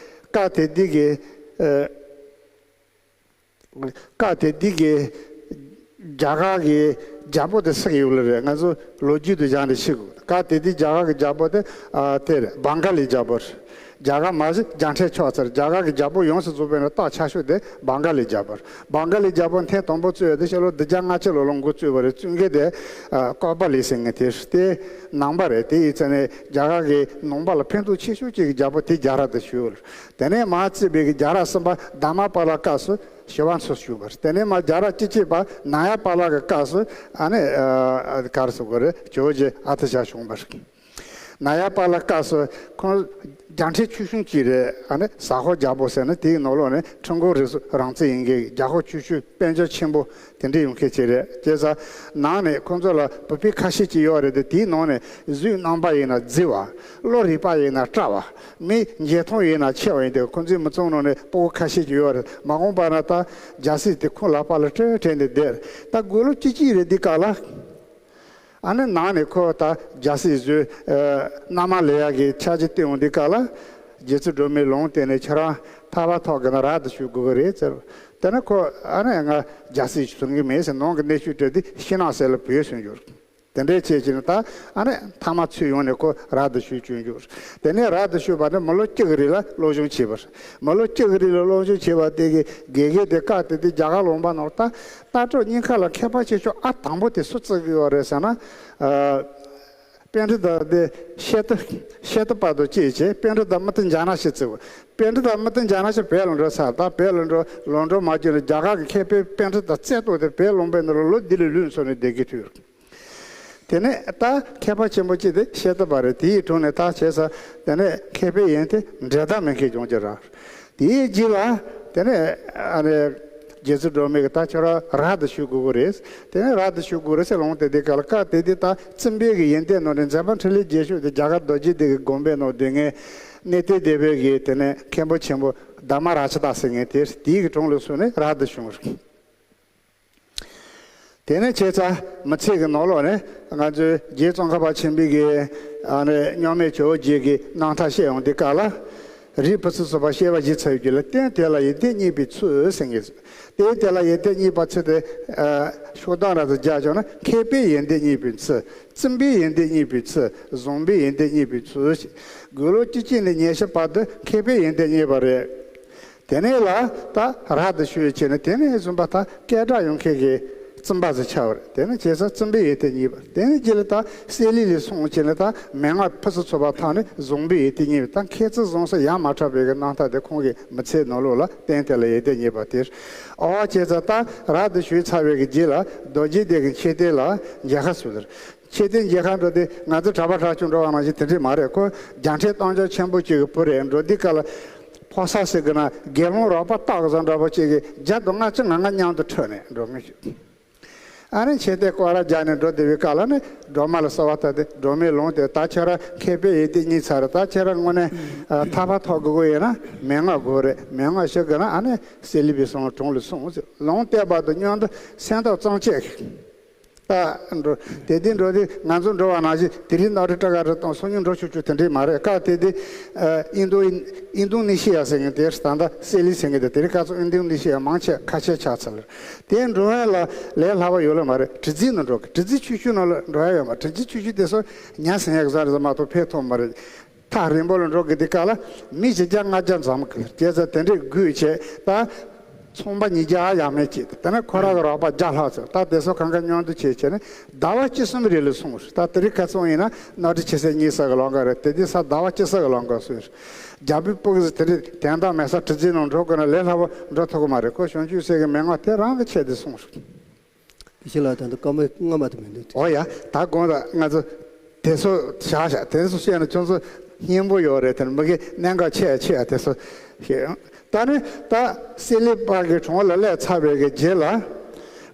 སྐབས་དེ་དུས་ཀྱི་ཨ། སྐབས་དེ་དུས་ཀྱི་རྒྱ་གར་གྱི་རྒྱལ་པོ་དེ་སུ་ཡིན་ལ་རེད། ང་ཚོ་ལོ་རྒྱུས་དུ་སྦྱངས་ནས་ཤེས་དགོས། སྐབས་དེ་དུས་རྒྱ་གར་གྱི་རྒྱལ་པོ་དེ་ཨ་དེ་རེད། བང་ག་ལིའི་རྒྱལ་པོ་རེད། རྒྱ་གར་མ་གཞི་རྒྱ་ཕྲན་ཕྱོགས་ཚར། རྒྱ་གར་གྱི་རྒྱལ་པོ་ཡོངས་སུ་རྫོགས་པའི་ནང་སྟག་ཆགས་ཤོས་དེ་བང་ག་ལིའི་རྒྱལ་པོ་རེད། བང་ག་ལིའི་རྒྱལ་པོ་ཐེངས་དང་པོ་བཙུགས་ཡོད་དེ་ཕྱི་ལོ་བདུན་བརྒྱ་ལྔ་བཅུ་ལོ་ལ་འགོ་བཙུགས་པ་རེད། བཙུགས་མཁན་དེ་ཨ་ཀོ་པ་ལི་ཟེར་མཁན་དེ་རེད། དེ་ནང་པ་རེད། དེ་ཡིན་ཙང་ནས་རྒྱ་གར་གྱི་ནང་པ་ལ་ཕན་ཐོགས་ཆེ་ཤོས་ཅིག་གི་རྒྱལ་པོ་དེ་རྒྱ་ར་དེ་ཞུ་ཡོད་རེད། དེ་ནས་མར་བརྩིས་པའི་གི་རྒྱ་ར་གསུམ་པ་དྷརྨ་པཱ་ལ་སྐབས་སུ་ཞི་བ་འཚོ་བྱུང་བ་རེད། དེ་ནས་མར་རྒྱ་ར་བཅུ་གཅིག་པ་ནཱ་ཡ་པཱ་ལ་གི་སྐབས་སུ་ཨ་ནི་ཨ་ག་རེ་ཟེར་དགོས་རེད། ཇོ་བོ་རྗེ་ཨ་ཏི་ཤ་བྱུང་བ་རེད། ནཱ་ཡ་པཱ་ལ་སྐབས་སུ་ཁོང་རྒྱ་ཕྲན་ཆུང་ཆུང་ཅིག་རེད། ཨ་ནི་ཟ་ཧོར་རྒྱལ་པོ་ཟེར་ན་དེའི་ནང་ལོགས་ནས་ཁྲི་འགོ་རིགས་སུ་རང་བཙན་ཡིན་མཁན་རྒྱ་ཧོར་ཆུ་ཤུར་དཔལ་འབྱོར་ཆེན་པོ་དེ་འདྲ་ཡོང་མཁན་ཅིག་རེད། བྱས་ཙང་ནང་ནས་ཁོང་ཚོ་ལ་བུ་ཕྲུག་ཁ་ཤས་ཅིག་ཡོད་རེད་དེ། དེའི་ནང་ནས་གཟུགས་རྣམ་པ་ཡིན་ན་རྫི་བ། བློ་རིག་པ་ཡིན་ན་བཀྲ་བ། མི་འཇོན་ཐང་ཡིན་ན་ཆེ་བ་ཡིན་དེ། ཁོང་ཚོའི་མི་ཚང་ནང་ནས་སྤུ་གུ་ཁ་ཤས་ཅིག་ཡོད་རེད། མ་འོངས་པ་ན་ད་རྒྱལ་སྲིད་དེ་ཁོང་ལག་པ་ལ་སྤྲད་སྤྲད་ནས་བསྡད་རེད། ད་དགུང་ལོ་བཅུ་གཅིག་རེད་དེ་སྐབས་ལ། ཨ་ནི་ནང་ནས་ཁོ་ད་རྒྱལ་སྲིད་བཟོས། ཨ་མནའ་མ་ལེན་ཡག་གི་འཆར་གཞི་བཏིང་ཡོང་དུས་སྐབས་ལ། རྗེ་བཙུན་སྒྲོལ་མའི་ལུང་བསྟན་ནས་ཁྱེད་རང་ཐར་པ་ཐོབ་དགོས་ན་ར་དུ་བཞུགས་དགོས་ཀྱི་རེད་ཟེར། དེ་ནས་ཁོ་ཨ་ནི་ང་རྒྱལ་སྲིད་ཟུར་གྱི་མེད་ཟེར། ནང་གི་གནས་ཆུང་སྤྲད་དེ་ཤིང་ནགས་གསེབ་ལ་བུད་སོང་རྒྱུ་རེད། དེ་འདྲའི་བྱས་བྱས་ནས་ད་ཨ་ནི་མཐའ་མ་ཚུར་ཡོང་ནས་ཁོ་ར་དུ་བཞུགས་བཅུག་རྒྱུ་རེད། དེ་ནས་ར་དུ་བཞུགས་པ་ནི་མི་ལོ་གཅིག་གི་རིང་ལ་སློབ་སྦྱོང་བྱས་པ་རེད། མི་ལོ་གཅིག་གི་རིང་ལ་སློབ་སྦྱོང་བྱས་པ་དེ་གི་དགེ་རྒན་དེ་སྐབས་དེ་དུས་རྒྱ་གར་ལུང་པ་ནང་ད་ལྟ་གྲོགས་གཉིས་ཀ་ལ་མཁས་པ་ཆེ་ཤོས་ཨ་དང་པོ་དེ་སུ་བརྩི་གི་ཡོད་རེད་ཟེར་ན། ཨ་པཎྜི་ཏ་དེ་ཤེ་ཏི་ཤེ་ཏི་པ་དང་བཅས་བྱས། པཎྜི་ཏ་མུ་ཏི་ཛྙཱ་ན་ཤྲཱི་བརྩི་བ། པཎྜི་ཏ་མུ་ཏི་ཛྙཱ་ན་ཤྲཱི་བོད་ལ་འགྲོ་ཚར། ད་བོད་ལ་འགྲོ་ལོག་འགྲོ་མ་བྱུང་ནས་རྒྱ་གར་གྱི་མཁས་པའི་པཎྜི་ཏ་རྩེ་གཏོགས་དེ་བོད་ལུང་པའི་ནང་ལ་ལོ་འདི་ལས་ལུས་སོང་ནས་བསྡད་ཀྱི་ཐུག་དེ་ནས་ད་མཁས་པ་ཆེན་པོ་གཅིག་དེ་ཤེ་ཏི་པ་རེད། དེའི་དྲུང་ནས་ད་བྱས་ས། དེ་ནས་མཁས་པའི་ཡོན་ཏན་འགྲན་ཟླ་མེད་མཁན་བྱུང་གི་རེད། དེའི་རྗེས་ལ་དེ་ནས་ཨ་ནི་རྗེ་བཙུན་སྒྲོལ་མས་ཀྱི་ད་ཁྱོད་རང་ར་དུ་བཞུགས་དགོས་ཀྱི་རེད། དེ་ནས་ར་དུ་བཞུགས་དགོས་རེད་ཟེར་ལུང་བསྟན་དེ་སྐབས་ལ། སྐབས་དེ་དུས་ད་བཙུན་པའི་གི་ཡོན་ཏན་ནང་ནས་མཛད་པ་འཕྲིན་ལས་རྒྱས་ཤོས་དེ་རྒྱ་གར་རྡོ་རྗེ་གདན་གྱི་དགོན་པའི་ནང་སྡོད་མཁན་གནས་བརྟན་སྡེ་པའི་གི་དེ་ནས་མཁན་པོ་ཆེན་པོ་དྷརྨ་རཀྵ་ཏ་ཟེར་མཁན་དེ། དེའི་གི་དྲུང་ལ་སོང་ནས་ར་དུ་བྱུང་བ་རེད། དེ་ནས་བྱས་ཙང་མི་ཚེ་གི་ནང་ལོགས་ནས་ང་ཚོའི་རྗེ་ཙོང་ཁ་པ་ཆེན་པོའི་གི་ཨ་ནི་མཉམ་མེད་ཇོ་བོ་རྗེ་གི་རྣམ་ཐར་བཤད་ཡོང་དུས་སྐབས་ལ། རིགས་ཕུན་སུམ་ཚོགས་པ་སྐྱེ་བ་བཞི་ཚར་བའི་རྒྱུད་ལ། རྟེན་དེ་ལ་ཡོན་ཏན་རྙེད་པའི་ཚུལ་ཟེར་མཁན་ཚུལ། རྟེན་དེ་ལ་ཡོན་ཏན་རྙེད་པའི་ཚུལ་དེ་ཨ་ཤོག་གྲངས་ར་དུ་སྦྱར་བྱུང་ན། མཁས་པའི་ཡོན་ཏན་རྙེད་པའི་ཚུལ། བཙུན་པའི་ཡོན་ཏན་རྙེད་པའི་ཚུལ། བཟང་པོའི་ཡོན་ཏན་རྙེད་པའི་ཚུལ། དགུང་ལོ་བཅུ་གཅིག་ནས་ཉི་ཤུ་བར་དུ་མཁས་པའི་ཡོན་ཏན་རྙེད་པ་རེད། དེ་ནས་ལ་ད་ར་དུ་བཞུགས་བྱས་ནས། དེ་ནས་བཟུང་པ་ད་སྐད་གྲགས་ཡོང་མཁན་གྱི་བཙུན་པ་ཟིག་ཆགས་པ་རེད། དེ་ནས་བྱས་ཙང་བཙུན་པའི་ཡོན་ཏན་རྙེད་པ། དེ་ནས་རྗེས་ལ་ད་སེ་ལི་ལ་སོང་བྱས་ནས་ད་མན་ངག་ཕུན་སུམ་ཚོགས་པ་ཐོབ་ནས་བཟང་པོའི་ཡོན་ཏན་རྙེད་པ། ད་མཁས་བཙུན་བཟང་ཟེར་ཡ་མ་བྲལ་བའི་གི་རྣམ་ཐར་དེ་ཁོང་གི་མི་ཚེའི་ནང་ལོགས་ལ་རྟེན་དེ་ལ་ཡོན་ཏན་རྙེད་པ་དེ། ཨོ་བྱས་ཙང་ད་ར་དུ་བཞུགས་ཚར་བའི་གི་རྗེས་ལ་རྡོ་རྗེ་གདན་གྱི་མཆོད་རྟེན་ལ་མཇལ་ཁ་ཞུས་ཟེར། མཆོད་རྟེན་མཇལ་ཁ་འགྲོ་དུས་ང་ཚོ་གྲྭ་པ་གྲྭ་ཆུང་འགྲོ་བ་ནང་བཞིན་དེ་འདྲས་མ་རེད། ཁོ་རྒྱ་ཕྲན་སྟོབས་འབྱོར་ཆེན་པོ་ཅིག་གི་བུ་རེད། འགྲོ་དུས་སྐབས་ལ་ཕོ་གསར་ཟེར་གི་ན་དགེ་སློང་རོགས་པ་སྟག་བཟང་འདྲ་པོ་ཅིག་གིས་བརྒྱ་དང་ལྔ་བཅུ་ང་ལྔ་མཉམ་དུ་ཁྲིད་ནས་འགྲོ་མི་ཞིག་ཨ་ནི་མཆོད་རྟེན་སྐོར་ར་རྒྱག་ནས་འགྲོ་བསྡད་པའི་སྐབས་ལ་ནི་སྒྲོལ་མ་ལ་གསོལ་བ་བཏབ་སྟེ། སྒྲོལ་མའི་ལུང་དེ་ད་ཁྱེད་རང་མཁས་པའི་ཡོན་ཏན་རྙེད་ཚར་རེད། ད་ཁྱེད་རང་དངོས་གནས་ཨ་ཐར་པ་ཐོབ་དགོས་ཀྱི་ཡོད་ན་མན་ངག་དགོས་རེད། མན་ངག་ཞུ་དགོས་ན་ཨ་ནི་སེ་ལི་པའི་གསུང་དྲུང་ལ་སོང་ཟེར། ལུང་བསྟན་པ་དང་མཉམ་དུ་སེམས་ཐག་གཙང་བཅད་ཀྱིས། ད་འགྲོ་དེ་དུས་འགྲོ་དུས་ང་ཚོ་འགྲོ་བ་ནང་བཞིན་དེ་རིང་ནོར་འཁྲུལ་སྤྲད་ག་རེ་གཏོང་སོ་ཉུང་འགྲོ་ཆུག་ཆུག་དེ་འདྲས་མ་རེད། སྐབས་དེ་དུས་ཨ་ཨིན་རྡུ་ཨིན་རྡུ་ནི་ཤི་ཡ་ཟེར་མཁན་དེ། ད་ལྟ་སེ་ལི་ཟེར་མཁན་དེ། དེ་རིང་ཁ་སང་ཨིན་རྡུ་ནི་ཤི་ཡ་མང་ཆེ་ཁ་ཆེ་ཆགས་ཚར་ལ། དེ་འགྲོ་ཡ་ལ་ལས་སླ་བ་ཡོད་ལ་མ་རེད། གྲུ་རྫི་ནང་འགྲོ་གི། གྲུ་རྫི་ཆུ་ཤུར་ནང་ལ་འགྲོ་ཡ་ཡོད་མ། གྲུ་རྫི་ཆུ་ཤུར་དེ་ཚོ་ཉ་ཟིན་ཡ་གི་ཟ་རེད་ཟ་མ་གཏོགས་ཕན་ཐོགས་མ་རེད། ཐག་རིང་པོ་ལ་འགྲོ་དགོས་དུས་སྐབས་ལ་མི་བཞི་བརྒྱ་ལྔ་བརྒྱ་འཛོམས་གི། བྱས་ཙང་དེ་འདྲས་དགོས་བྱས་ད་ཚོང་པ་ཉིས་བརྒྱ་ཡས་མས་ཅིག་དེ་ནས་ཁོ་རང་གི་རོགས་པ་བརྒྱ་ལྷག་ཙམ། ད་དེ་ཚོ་གང་ག་མཉམ་དུ་བྱས་བྱས་ནས་ཟླ་བ་བཅུ་གསུམ་རིང་ལ་སོང་། ད་དེ་རིང་ཁ་སང་ཡིན་ན་ནོར་འཁྲུལ་ཆེ་ས་གཉིས་ཙམ་གྱི་ལམ་ཁ་རེད། དེ་དུས་ས་ཟླ་བ་གཅིག་ཙམ་གྱི་ལམ་ཁ་སོང་། རྒྱལ་པོའི་སྤུ་གུ་ཚོ་དེ་རིང་དོན་དག་མེད་སར་གྲུ་རྫི་ནང་འགྲོ་དགོས་ན་ལས་སླ་པོ་འགྲོ་ཐུབ་ཀྱི་མ་རེད། ཁོ་བྱང་ཆུབ་སེམས་ཀྱི་མན་ངག་དེ་རང་གི་ཆེད་དུ་སོང་། དེ་ཕྱི་ལ་ད་ལྟ་བཀའ་མོལ་སྔ་མ་དེ་མི་འདུག་དེ། ཨོ་ཡ། ད་དགོངས་དག་ང་ཚོ་དེ་ཚོ་བཞག་བཞག་དེ་ཚོ་བཤད་ན་ཁྱོད་ཚོ་སྙན་པོ་ཡོད་རེད། དེ་ནི་མི་གི་གནད་འགག་ཆེ་ཡ་ཆེ་ཡ་དེ་ཚོ་བཤད་ཡོང་། ད་ནི་ད་སེ་ལི་པ་གི་གྲོང་ལ་སླེབས་ཚར་བའི་གི་རྗེས་ལ།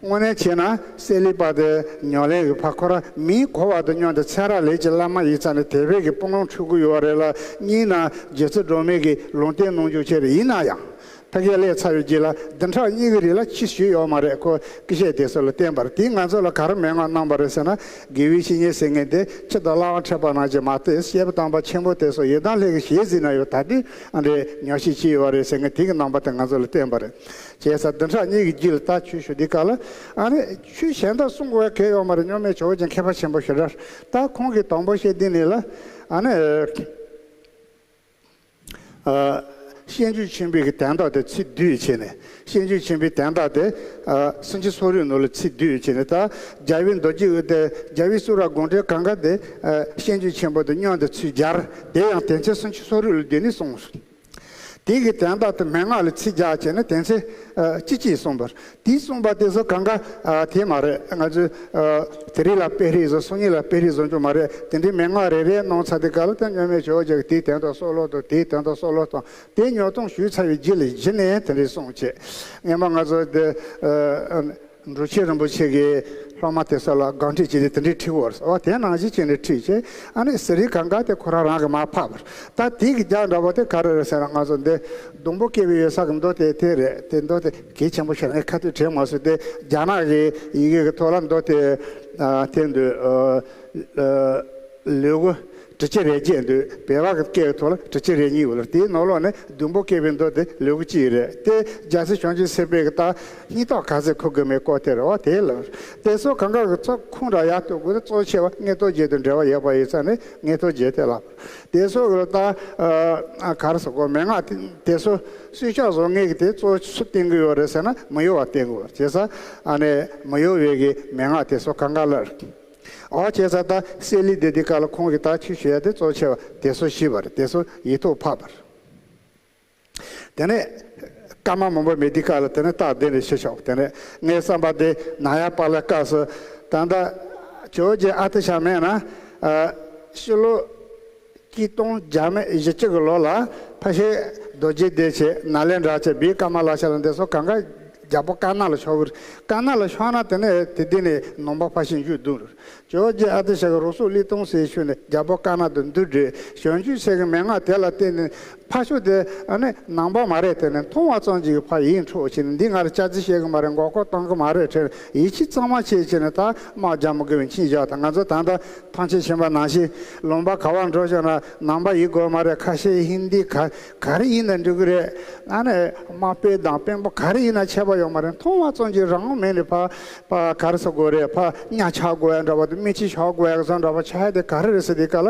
དངོས་གནས་བྱས་ན་གསེར་གླིང་པ་དེ་ཉམས་ལེན་གྱི་ཕར་ཁོ་རང་མིང་གོ་བ་དང་མཉམ་དུ་ཚེ་རབས་ལས་ཀྱི་བླ་མ་ཡིན་ཙང་ནས་དད་པའི་གི་སྤང་བླང་འཁྲུལ་གྱི་ཡོད་རེད་ལ། གཉིས་ན་རྗེ་བཙུན་སྒྲོལ་མའི་གི་ལུང་བསྟན་གནང་རྒྱུ་བྱས་རེད། ཡིན་ན་ཡང་ཕ་གིར་སླེབས་ཚར་བའི་རྗེས་ལ་བདུན་ཕྲག་གཉིས་ཀྱི་རིང་ལ་ཅི་ཞུས་ཡོད་མ་རེད། ཁོ་སྐུ་གཤེགས་དེ་ཚོ་ལ་བརྟེན་པར་དེས་ང་ཚོ་ལ་ག་རེ་མན་ངག་གནང་པ་རེད་ཟེར་ན། དགེ་བའི་བཤེས་གཉེན་ཟེར་མཁན་དེ་ཆུ་དང་གླ་བ་འཕྲད་པ་ནང་བཞིན་མ་གཏོགས། བཤད་པ་དམ་པ་ཆེན་པོ་དེ་ཚོ་ཡི་དམ་ལྷན་ཅིག་ཏུ་ཟིན་ན་ཡོད། ད་དུས་ཨ་འདྲའི་ཉམས་ཞིབ་བྱས་ཡོད་རེད་ཟེར་མཁན་དེ་གི་རྣམ་པ་དེ་ང་ཚོ་ལ་བསྟན་པ་རེད། བྱས་ཙང་བདུན་ཕྲག་གཉིས་ཀྱི་རྗེས་ལ་ད་ཆོས་ཞུ་དུས་སྐབས་ལ། ཨ་ནི་ཆོས་གཞན་དག་གསུང་དགོས་གལ་ཡོད་མ་རེད། གཉོར་མའི་ཇོ་བོ་རྗེ་མཁས་པ་ཆེན་པོ་ཞེ་དྲག་ད་ཁོང་གིས་དང་པོ་བཤད་དུས་ནས་ལ། ཨ་ནི་ཨ་སྤྱོད་འཇུག་ཆེན་པོའི་གི་དོན་དག་དེ་ཚིག་བསྡུས་བྱས་ནས། སྤྱོད་འཇུག་ཆེན་པོའི་དོན་དག་དེ་ཨ་སུམ་ཅུ་སོ་དྲུག་ནང་ལ་ཚིག་བསྡུས་བྱས་ནས། ད་རྒྱལ་བའི་མདོ་རྒྱུད་དེ་རྒྱལ་བའི་གསུང་རབ་དགོངས་འགྲེལ་གང་ག་དེ་ཨ་སྤྱོད་འཇུག་ཆེན་པོ་དང་མཉམ་དུ་ཚིག་སྦྱར། དེ་ཡང་དོན་ཚན་སུམ་ཅུ་སོ་དྲུག་ལ་བསྡུས་ནས་གསུངས། དེ་གི་དོན་དག་དེ་མན་ངག་ལ་ཚིག་སྦྱར་བྱས་ནས་དོན་ཚན་ཨ་གཅིག་གཅིག་གསུངས་པ་རེད། དེ་གསུངས་པ་དེ་ཚོ་གང་ག་ཨ་དེ་མ་རེད། ང་ཚོས་ཨ་དེ་རིང་ལ་དཔེ་རིས་བཟོ། སང་ཉིན་ལ་དཔེ་རིས་བཟོ་རྒྱུ་མ་རེད། དེ་འདྲའི་མན་ངག་རེ་རེ་གནང་ཚར་དུས་སྐབས་ལ། ད་གཉོར་མའི་ཇོ་བོ་རྗེ་གིས་དེའི་དོན་དག་སྲོག་ལོག་དང་། དེའི་དོན་དག་སྲོག་ལོག་དང་། དེ་ཉོག་གཏམ་ཞུས་ཚར་བའི་རྗེས་ལ་གཞི་ནས་དེ་འདྲའི་གསུངས་བྱས། སྔོན་མ་ང་ཚོ་དེ་ཨ་འབྲུག་ཆེན་རིན་པོ་ཆེ་གི་སློབ་མ་དེ་ཚོ་ལ་དགག་འཁྲིད་བྱས་ཏེ་དེ་འདྲའི་ཁྲིད་པ་རེད། འོ་དེ་ནང་བཞིན་བྱས་ནས་ཁྲིད་བྱས། ཨ་ནི་ཟུར་རིས་གང་ག་དེ་ཁོ་རང་རང་གིས་མར་ཕབ་པ་རེད། ད་དེ་གི་རྒྱགས་འདྲ་པོ་དེ་ག་རེ་རེད་ཟེར་ན། ང་ཚོ་འདི་སྡོང་པོ་སྐྱེ་བོའི་ཡུལ་ས་གི་མདོ་དེ་དེ་རེད། དེ་མདོ་དེ་གལ་ཆེན་པོ་ཞིག་རེད། ངས་ཁ་ཐུག་དྲན་མ་སོང་། དེ་རྒྱ་ནག་གི་ཡི་གེ་གི་ཐོག་ལ་མདོ་དེ་ཨ་དེ་འདུག་ཨ་ཨ་ལེའུ་དྲུག་ཅུ་རེ་བརྒྱད་འདུག་བོད་པ་གི་སྐད་ཀྱི་ཐོག་ལ་དྲུག་ཅུ་རེ་གཉིས་ཡོད་ལ། དེའི་ནང་ལོགས་ནས་སྡོང་པོ་སྐྱེ་བོའི་མདོ་དེ་ལེའུ་གཅིག་རེད། དེ་རྒྱལ་སྲས་བྱང་ཆུབ་སེམས་དཔའི་གི་ད་སྙིང་སྟོབས་ག་ཚད་ཁུར་དགོས་མེད་སྐོར་དེ་རེད་པ། དེ་ལ་དེ་ཚོ་གང་ག་གི་ཚོ་ཁུངས་དང་ཡ་ཐུག་དགོས། དེ་གཙོ་ཆེ་བ་མངོན་རྟོགས་རྒྱན་དང་འབྲེལ་བ་ཡོད་པ་ཡིན་ཙང་ནས་མངོན་རྟོགས་རྒྱན་དེ་ལ། དེ་ཚོ་གི་ད་ཨ་ག་རེ་ཟེར་དགོས། མན་ངག་དེ་དེ་ཚོ་སུས་ཕྱག་བཟོ་མཁན་གྱིས་དེ་གཙོ་བོ་སུ་བསྟེན་གྱི་ཡོད་རེད་ཟེར་ན། མི་གཡོ་བ་བསྟེན་གྱི་ཡོད་རེད། བྱས་ཙང་ཨ་ནི་མི་གཡོ་བའི་གི་མན་ངག་དེ་ཚོ་གང་ག་ལ། འོ་བྱས་ཙང་ད་གསེར་གླིང་དེ་དེ་ག་ལ་ཁོང་གིས་ད་ཆོས་ཞུ་ཡ་དེ་གཙོ་ཆེ་བ་དེ་ཚོ་ཞུས་པ་རེད། དེ་ཚོ་ཡིག་ཐོག་ཕབ་པ་རེད། དེ་ནས་སྐར་མ་མང་པོ་མེད་དུས་སྐབས་ལ། དེ་ནས་རྟགས་བདེན་རེ་ཞུ་ཆོག་དེ་ནས་ངའི་བསམ་པ་དེ་ནང་ཡ་པ་ལ་སྐབས་སུ་ད་ལྟ་ཇོ་བོ་རྗེ་ཨ་ཏི་ཤ་མེད་ན། ཨ་ཕྱི་ལོ་ཆིག་སྟོང་བརྒྱ་མེད་བཞི་བཅུ་གི་ལོ་ལ་ཕ་ཤེ་རྡོ་རྗེ་གདན་བྱས། ནཱ་ལེནྡྲ་བྱས། བིའུ་ཀརྨ་ལ་ཤཱི་ལ་འདི་ཚོ་གང་ག་རྒྱལ་པོ་ཀ་ན་ལ་ཕྱོགས་ཀྱི་རེད། ཀ་ན་ལ་ཕྱོགས་ན་དེ་ནས་དེ་དུས་ནས་ནང་པ་ཕར་ཕྱིན་འཇུག་བསྡུམས་རེད། ཇོ་བོ་རྗེ་ཨ་ཏི་ཤ་གིས་རུ་སུག་གླེགས་གཏམ་ཟེར་ཞུས་ནས་རྒྱལ་པོ་ཀ་ན་དང་འདུ་འབྲེལ། བྱང་ཆུབ་སེམས་ཀྱི་མན་ངག་དེ་ལ་བརྟེན་ནས་ཕར་ཕྱོགས་དེ་ཨ་ནི་ནང་པ་མ་རེད། དེ་ནས་མཐོང་བ་ཙམ་གྱིས་ཕར་ཡིད་འཕྲོག་བྱས་ནས། འདི་ང་ལ་སྐྱག་རྫུན་བཤད་གི་མ་རེད། མགོ་སྐོར་གཏོང་གི་མ་རེད། དྲན་ཡིད་ཆེས་གཙང་མ་བྱས་བྱས་ནས་ད་དམག་རྒྱག་མི་དགོས་པའི་མཆན་བཞག་དང་། ང་ཚོ་ད་ལྟ་ཐང་ཆེན་ཆེན་པོ་ནང་བཞིན་ལུང་པ་ག་པར་འགྲོ་བྱུང་ན་ནང་པ་ཡིན་དགོས་མ་རེད། ཁ་ཤས་ཧིན་དི་ག་ག་རེ་ཡིན་ན་འགྲིག་གི་རེད། ཨ་ནི་དམག་དཔོན་དང་དཔོན་པོ་ག་རེ་ཡིན་ན་ཁྱད་པར་ཡོད་མ་རེད། མཐོང་བ་ཙམ་གྱིས་རང་དབང་མེད་ནས་ཕར་ཕར་ག་རེ་ཟེར་དགོས་རེད། ཕར་གཉའ་ཆག་དགོས་ཡ་འདྲ་པོ་དང་། མི་ཕྱི་བཞག་དགོས་ཡ་བཟོ་འདྲ་པོ་ཆགས་ཡ་དེ་ག་རེ་རེད་ཟེར་དུས་སྐབས་ལ།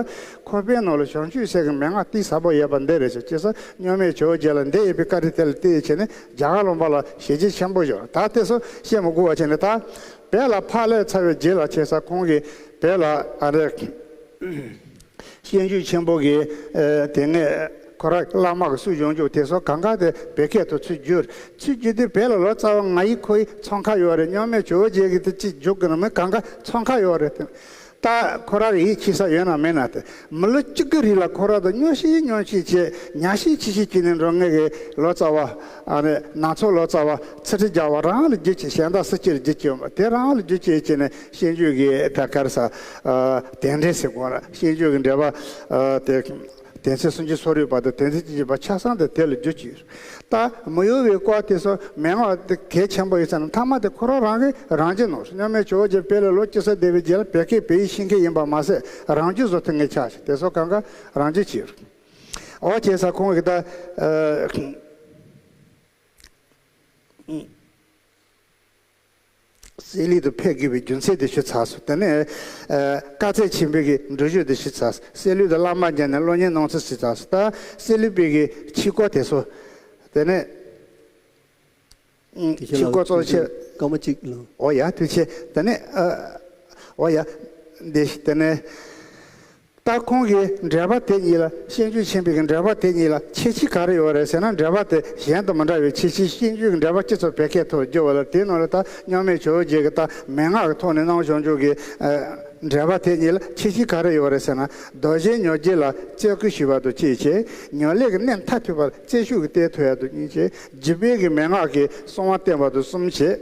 ཁོ་པའི་ནང་ལ་བྱང་ཆུབ་སེམས་ཀྱི་མན་ངག་གཏིང་ཟབ་པོ་ཡོད་པ་འདི་རེད་ཟེར། བྱས་ཙང་གཉོར་མའི་ཇོ་བོ་རྗེ་ལ་འདི་ཡོད་པའི་བཀའ་དྲིན་དེ་ལ་བརྟེན་བྱས་ནས་རྒྱ་གར་ལུང་པ་ལ་ཞལ་བརྒྱུད་ཆེན་པོ་བཞུགས། ད་དེ་ཚོ་བཤད་མི་དགོས་པ་བྱས་ནས། ད་བོད་ལ་ཕར་སླེབས་ཚར་བའི་རྗེས་ལ། བྱས་ཙང་ཁོང་གིས་བོད་ལ་ཨ་རེ་སྤྱོད་འཇུག་ཆེན་པོ་གི་ཨ་དེ་ནས་ཁོ་རང་བླ་མ་གི་གསུང་བྱུང་རྒྱུ་དེ་ཚོ་གང་ག་དེ་བོད་སྐད་དུ་ཚུར་བསྒྱུར། ཚུར་བསྒྱུར་དུས་བོད་ལ་ལོ་ཙཱ་བ་ང་ཡི་ཁོ་ཡི་ཚོང་ཁང་ཡོད་རེད། གཉོར་མའི་ཇོ་བོ་རྗེ་གིས་དེ་གཅིག་བསྒྱུར་གི་ན་མི་གང་ག་ཚོང་ཁང་ཡོད་རེད་དེ། ད་ཁོ་རང་གི་ཡིད་ཆེས་ས་ཡོད་ན་མེད་ན་དེ། མི་ལོ་གཅིག་གི་རིང་ལ་ཁོ་རང་དང་མཉམ་ཞིག་མཉམ་ཞིག་བྱས། མཉམ་ཞིག་ཕྱི་ཞིག་བྱས་ནས་འགྲོ་མཁན་གྱི་ལོ་ཙཱ་བ། ཨ་ནི་ནང་ཆོས་ལོ་ཙཱ་བ་ཚིག་ཁྲི་བརྒྱ་པ་རང་ལ་བསྒྱུར་བྱས། གཞན་དག་སུ་གཅིག་ལ་བསྒྱུར་གྱི་ཡོད་མ་རེད། དེ་རང་ལ་བསྒྱུར་བྱས་བྱས་ནས་སྤྱོད་འཇུག་གི་ད་ག་རེ་ཟེར། ཨ་གདན་འདྲེན་ཟེར་དགོས་རེད། སྤྱོད་འཇུག་གི་འགྲེལ་པ་ཨ་དེ་དོན་ཚན་སུམ་ཅུ་སོ་དྲུག་པ་དང་དོན་ཚན་བཅུ་གཅིག་པ་ཆ་ཚང་དེ་དེ་ལ་བསྒྱུར་གྱི་ཡོད། ད་མི་གཡོ་བའི་སྐོར་དེ་ཚོ་མན་ངག་དེ་གལ་ཆེན་པོ་ཡིན་ཙང་ན། མཐའ་མ་དེ་ཁོ་རང་རང་གིས་རང་བསྒྱུར་གནང་། གཉོར་མའི་ཇོ་བོ་རྗེ་བོད་ལ་ལོ་བཅུ་ཙམ་བསྡད་པའི་རྗེས་ལ་བོད་སྐད་བོད་ཡིག་ཤེས་མཁན་ཡིན་པ་མ་ཟད། རང་བསྒྱུར་བཟོ་ཐུབ་མཁན་ཆགས་ཤིང་། དེ་ཚོ་གང་ག་རང་བསྒྱུར་བྱས། འོ་བྱས་ཙང་ཁོང་གིས་ད་ཨ་གསེར་གླིང་དུ་ཕེབས་དགོས་པའི་རྒྱུ་མཚན་དེ་ཞུས་ཚར་སོང་། དེ་ནས་ཨ་དཀའ་ཚེགས་ཆེན་པོའི་གི་འགྲུལ་བཞུད་དེ་ཞུས་ཚར་སོང་། གསེར་གླིང་དུ་བླ་མ་མཇལ་ནས་སློབ་གཉེར་གནང་ཚུལ་ཞུས་ཚར་སོང་། ད་གསེར་གླིང་པའི་གི་ཆོས་སྐོར་དེ་ཚོ། དེ་ནས་ཨུམ་དེ་ཆོས་སྐོར་གཙོ་ཆེ། སྐར་མ་གཅིག་ལ། འོ་ཡ། ཐུགས་རྗེ་ཆེ། དེ་ནས་ཨ་འོ་ཡ། འདི་དེ་ནས་ད་ཁོང་གིས་འགྲེལ་པ་དེ་གཉིས་ལ། སྤྱོད་འཇུག་ཆེན་པོའི་གི་འགྲེལ་པ་དེ་གཉིས་ལ་ཁྱད་ཆོས་ག་རེ་ཡོད་རེད་ཟེར་ན། འགྲེལ་པ་དེ་གཞན་དང་མི་འདྲ་བའི་ཁྱད་ཆོས། སྤྱོད་འཇུག་གི་འགྲེལ་པ་སྤྱི་ཚོགས་བོད་སྐད་ཐོག་བསྒྱུར་བ་ལ། དེའི་ནང་ལ་ད་གཉོར་མའི་ཇོ་བོ་རྗེ་གིས་ད་མན་ངག་གི་ཐོག་ནས་གནང་བྱུང་ཆོག་གི་ཨ་འགྲེལ་པ་དེ་གཉིས་ལ་ཁྱད་ཆོས་ག་རེ་ཡོད་རེད་ཟེར་ན། མདོ་རྒྱན་མྱུར་རྒྱལ་ལ་རྩལ་བསྐུལ་ཞུས་པ་དང་གཅིག་བྱས། ཉམས་ལེན་གྱི་གནད་མཐར་ཐུག་པ་ལ་རྩལ་ཤུགས་ཀྱིས་གཏད་ཐུབ་ཡ་དང་གཉིས་བྱས། རྒྱུད་པའི་གི་མན་ངག་གི་གསང་བ་བསྟན་པ་དང་གསུམ་བྱས།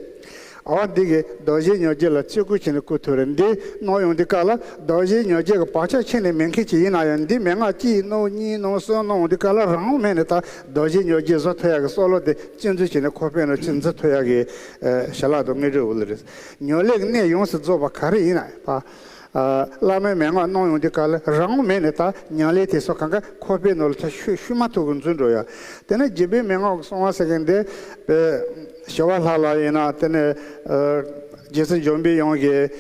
འོ་འདི་གི་རྡོ་རྗེ་ཉོ་རྒྱུ་ལ་ཆོས་སྐུ་བྱས་ནས་སྐུ་ཐུག་རེད། འདི་གནང་ཡོང་དུས་སྐབས་ལ་རྡོ་རྗེ་ཉོ་རྒྱུ་གི་བག་ཆགས་ཁྱོན་ནས་མེད་མཁན་ཅིག་ཡིན་ན་ཡང་འདི་མན་ངག་གཅིག་གནང་གཉིས་གནང་གསུམ་གནང་ཡོང་དུས་སྐབས་ལ་རང་དབང་མེད་ནས་ད་རྡོ་རྗེ་ཉོ་རྒྱུ་བཟོ་ཐུབ་ཡག་གི་བསམ་བློ་དེ་གཅིག་མཛོད་བྱས་ནས་ཁོ་དཔེ་ནང་གཅིག་མཛོད་ཐུབ་ཡག་གི་ཞལ་ལག་དང་དངོས་གྲུབ་འོ་ལ་རེད། ཉོ་ལས་ཀྱི་གནད་ཡོངས་སུ་རྫོགས་པ་ག་རེ་ཡིན་ན་ཕ། བླ་མའི་མན་ངག་གནང་ཡོང་དུས་སྐབས་ལ་རང་དབང་མེད་ནས་ད་ཉམས་ལེན་དེ་ཚོ་གང་ག་ཁོ་པའི་ནང་ལ་ད་ཤུ་ཤུ་མ་ཐུག་གི་འཛུལ་འགྲོ་ཡ། དེ་ནས་སྦྱིན་པའི་མན་ངག་གི་གསང་བ་ཟེར་མཁན་དེ་དཔེ་ཞི་བ་ལྷ་ལ་ཡིན་ན་དེ་ནས་རྗེ་བཙུན་འཇམ་པའི་དབྱངས་ཀྱིས་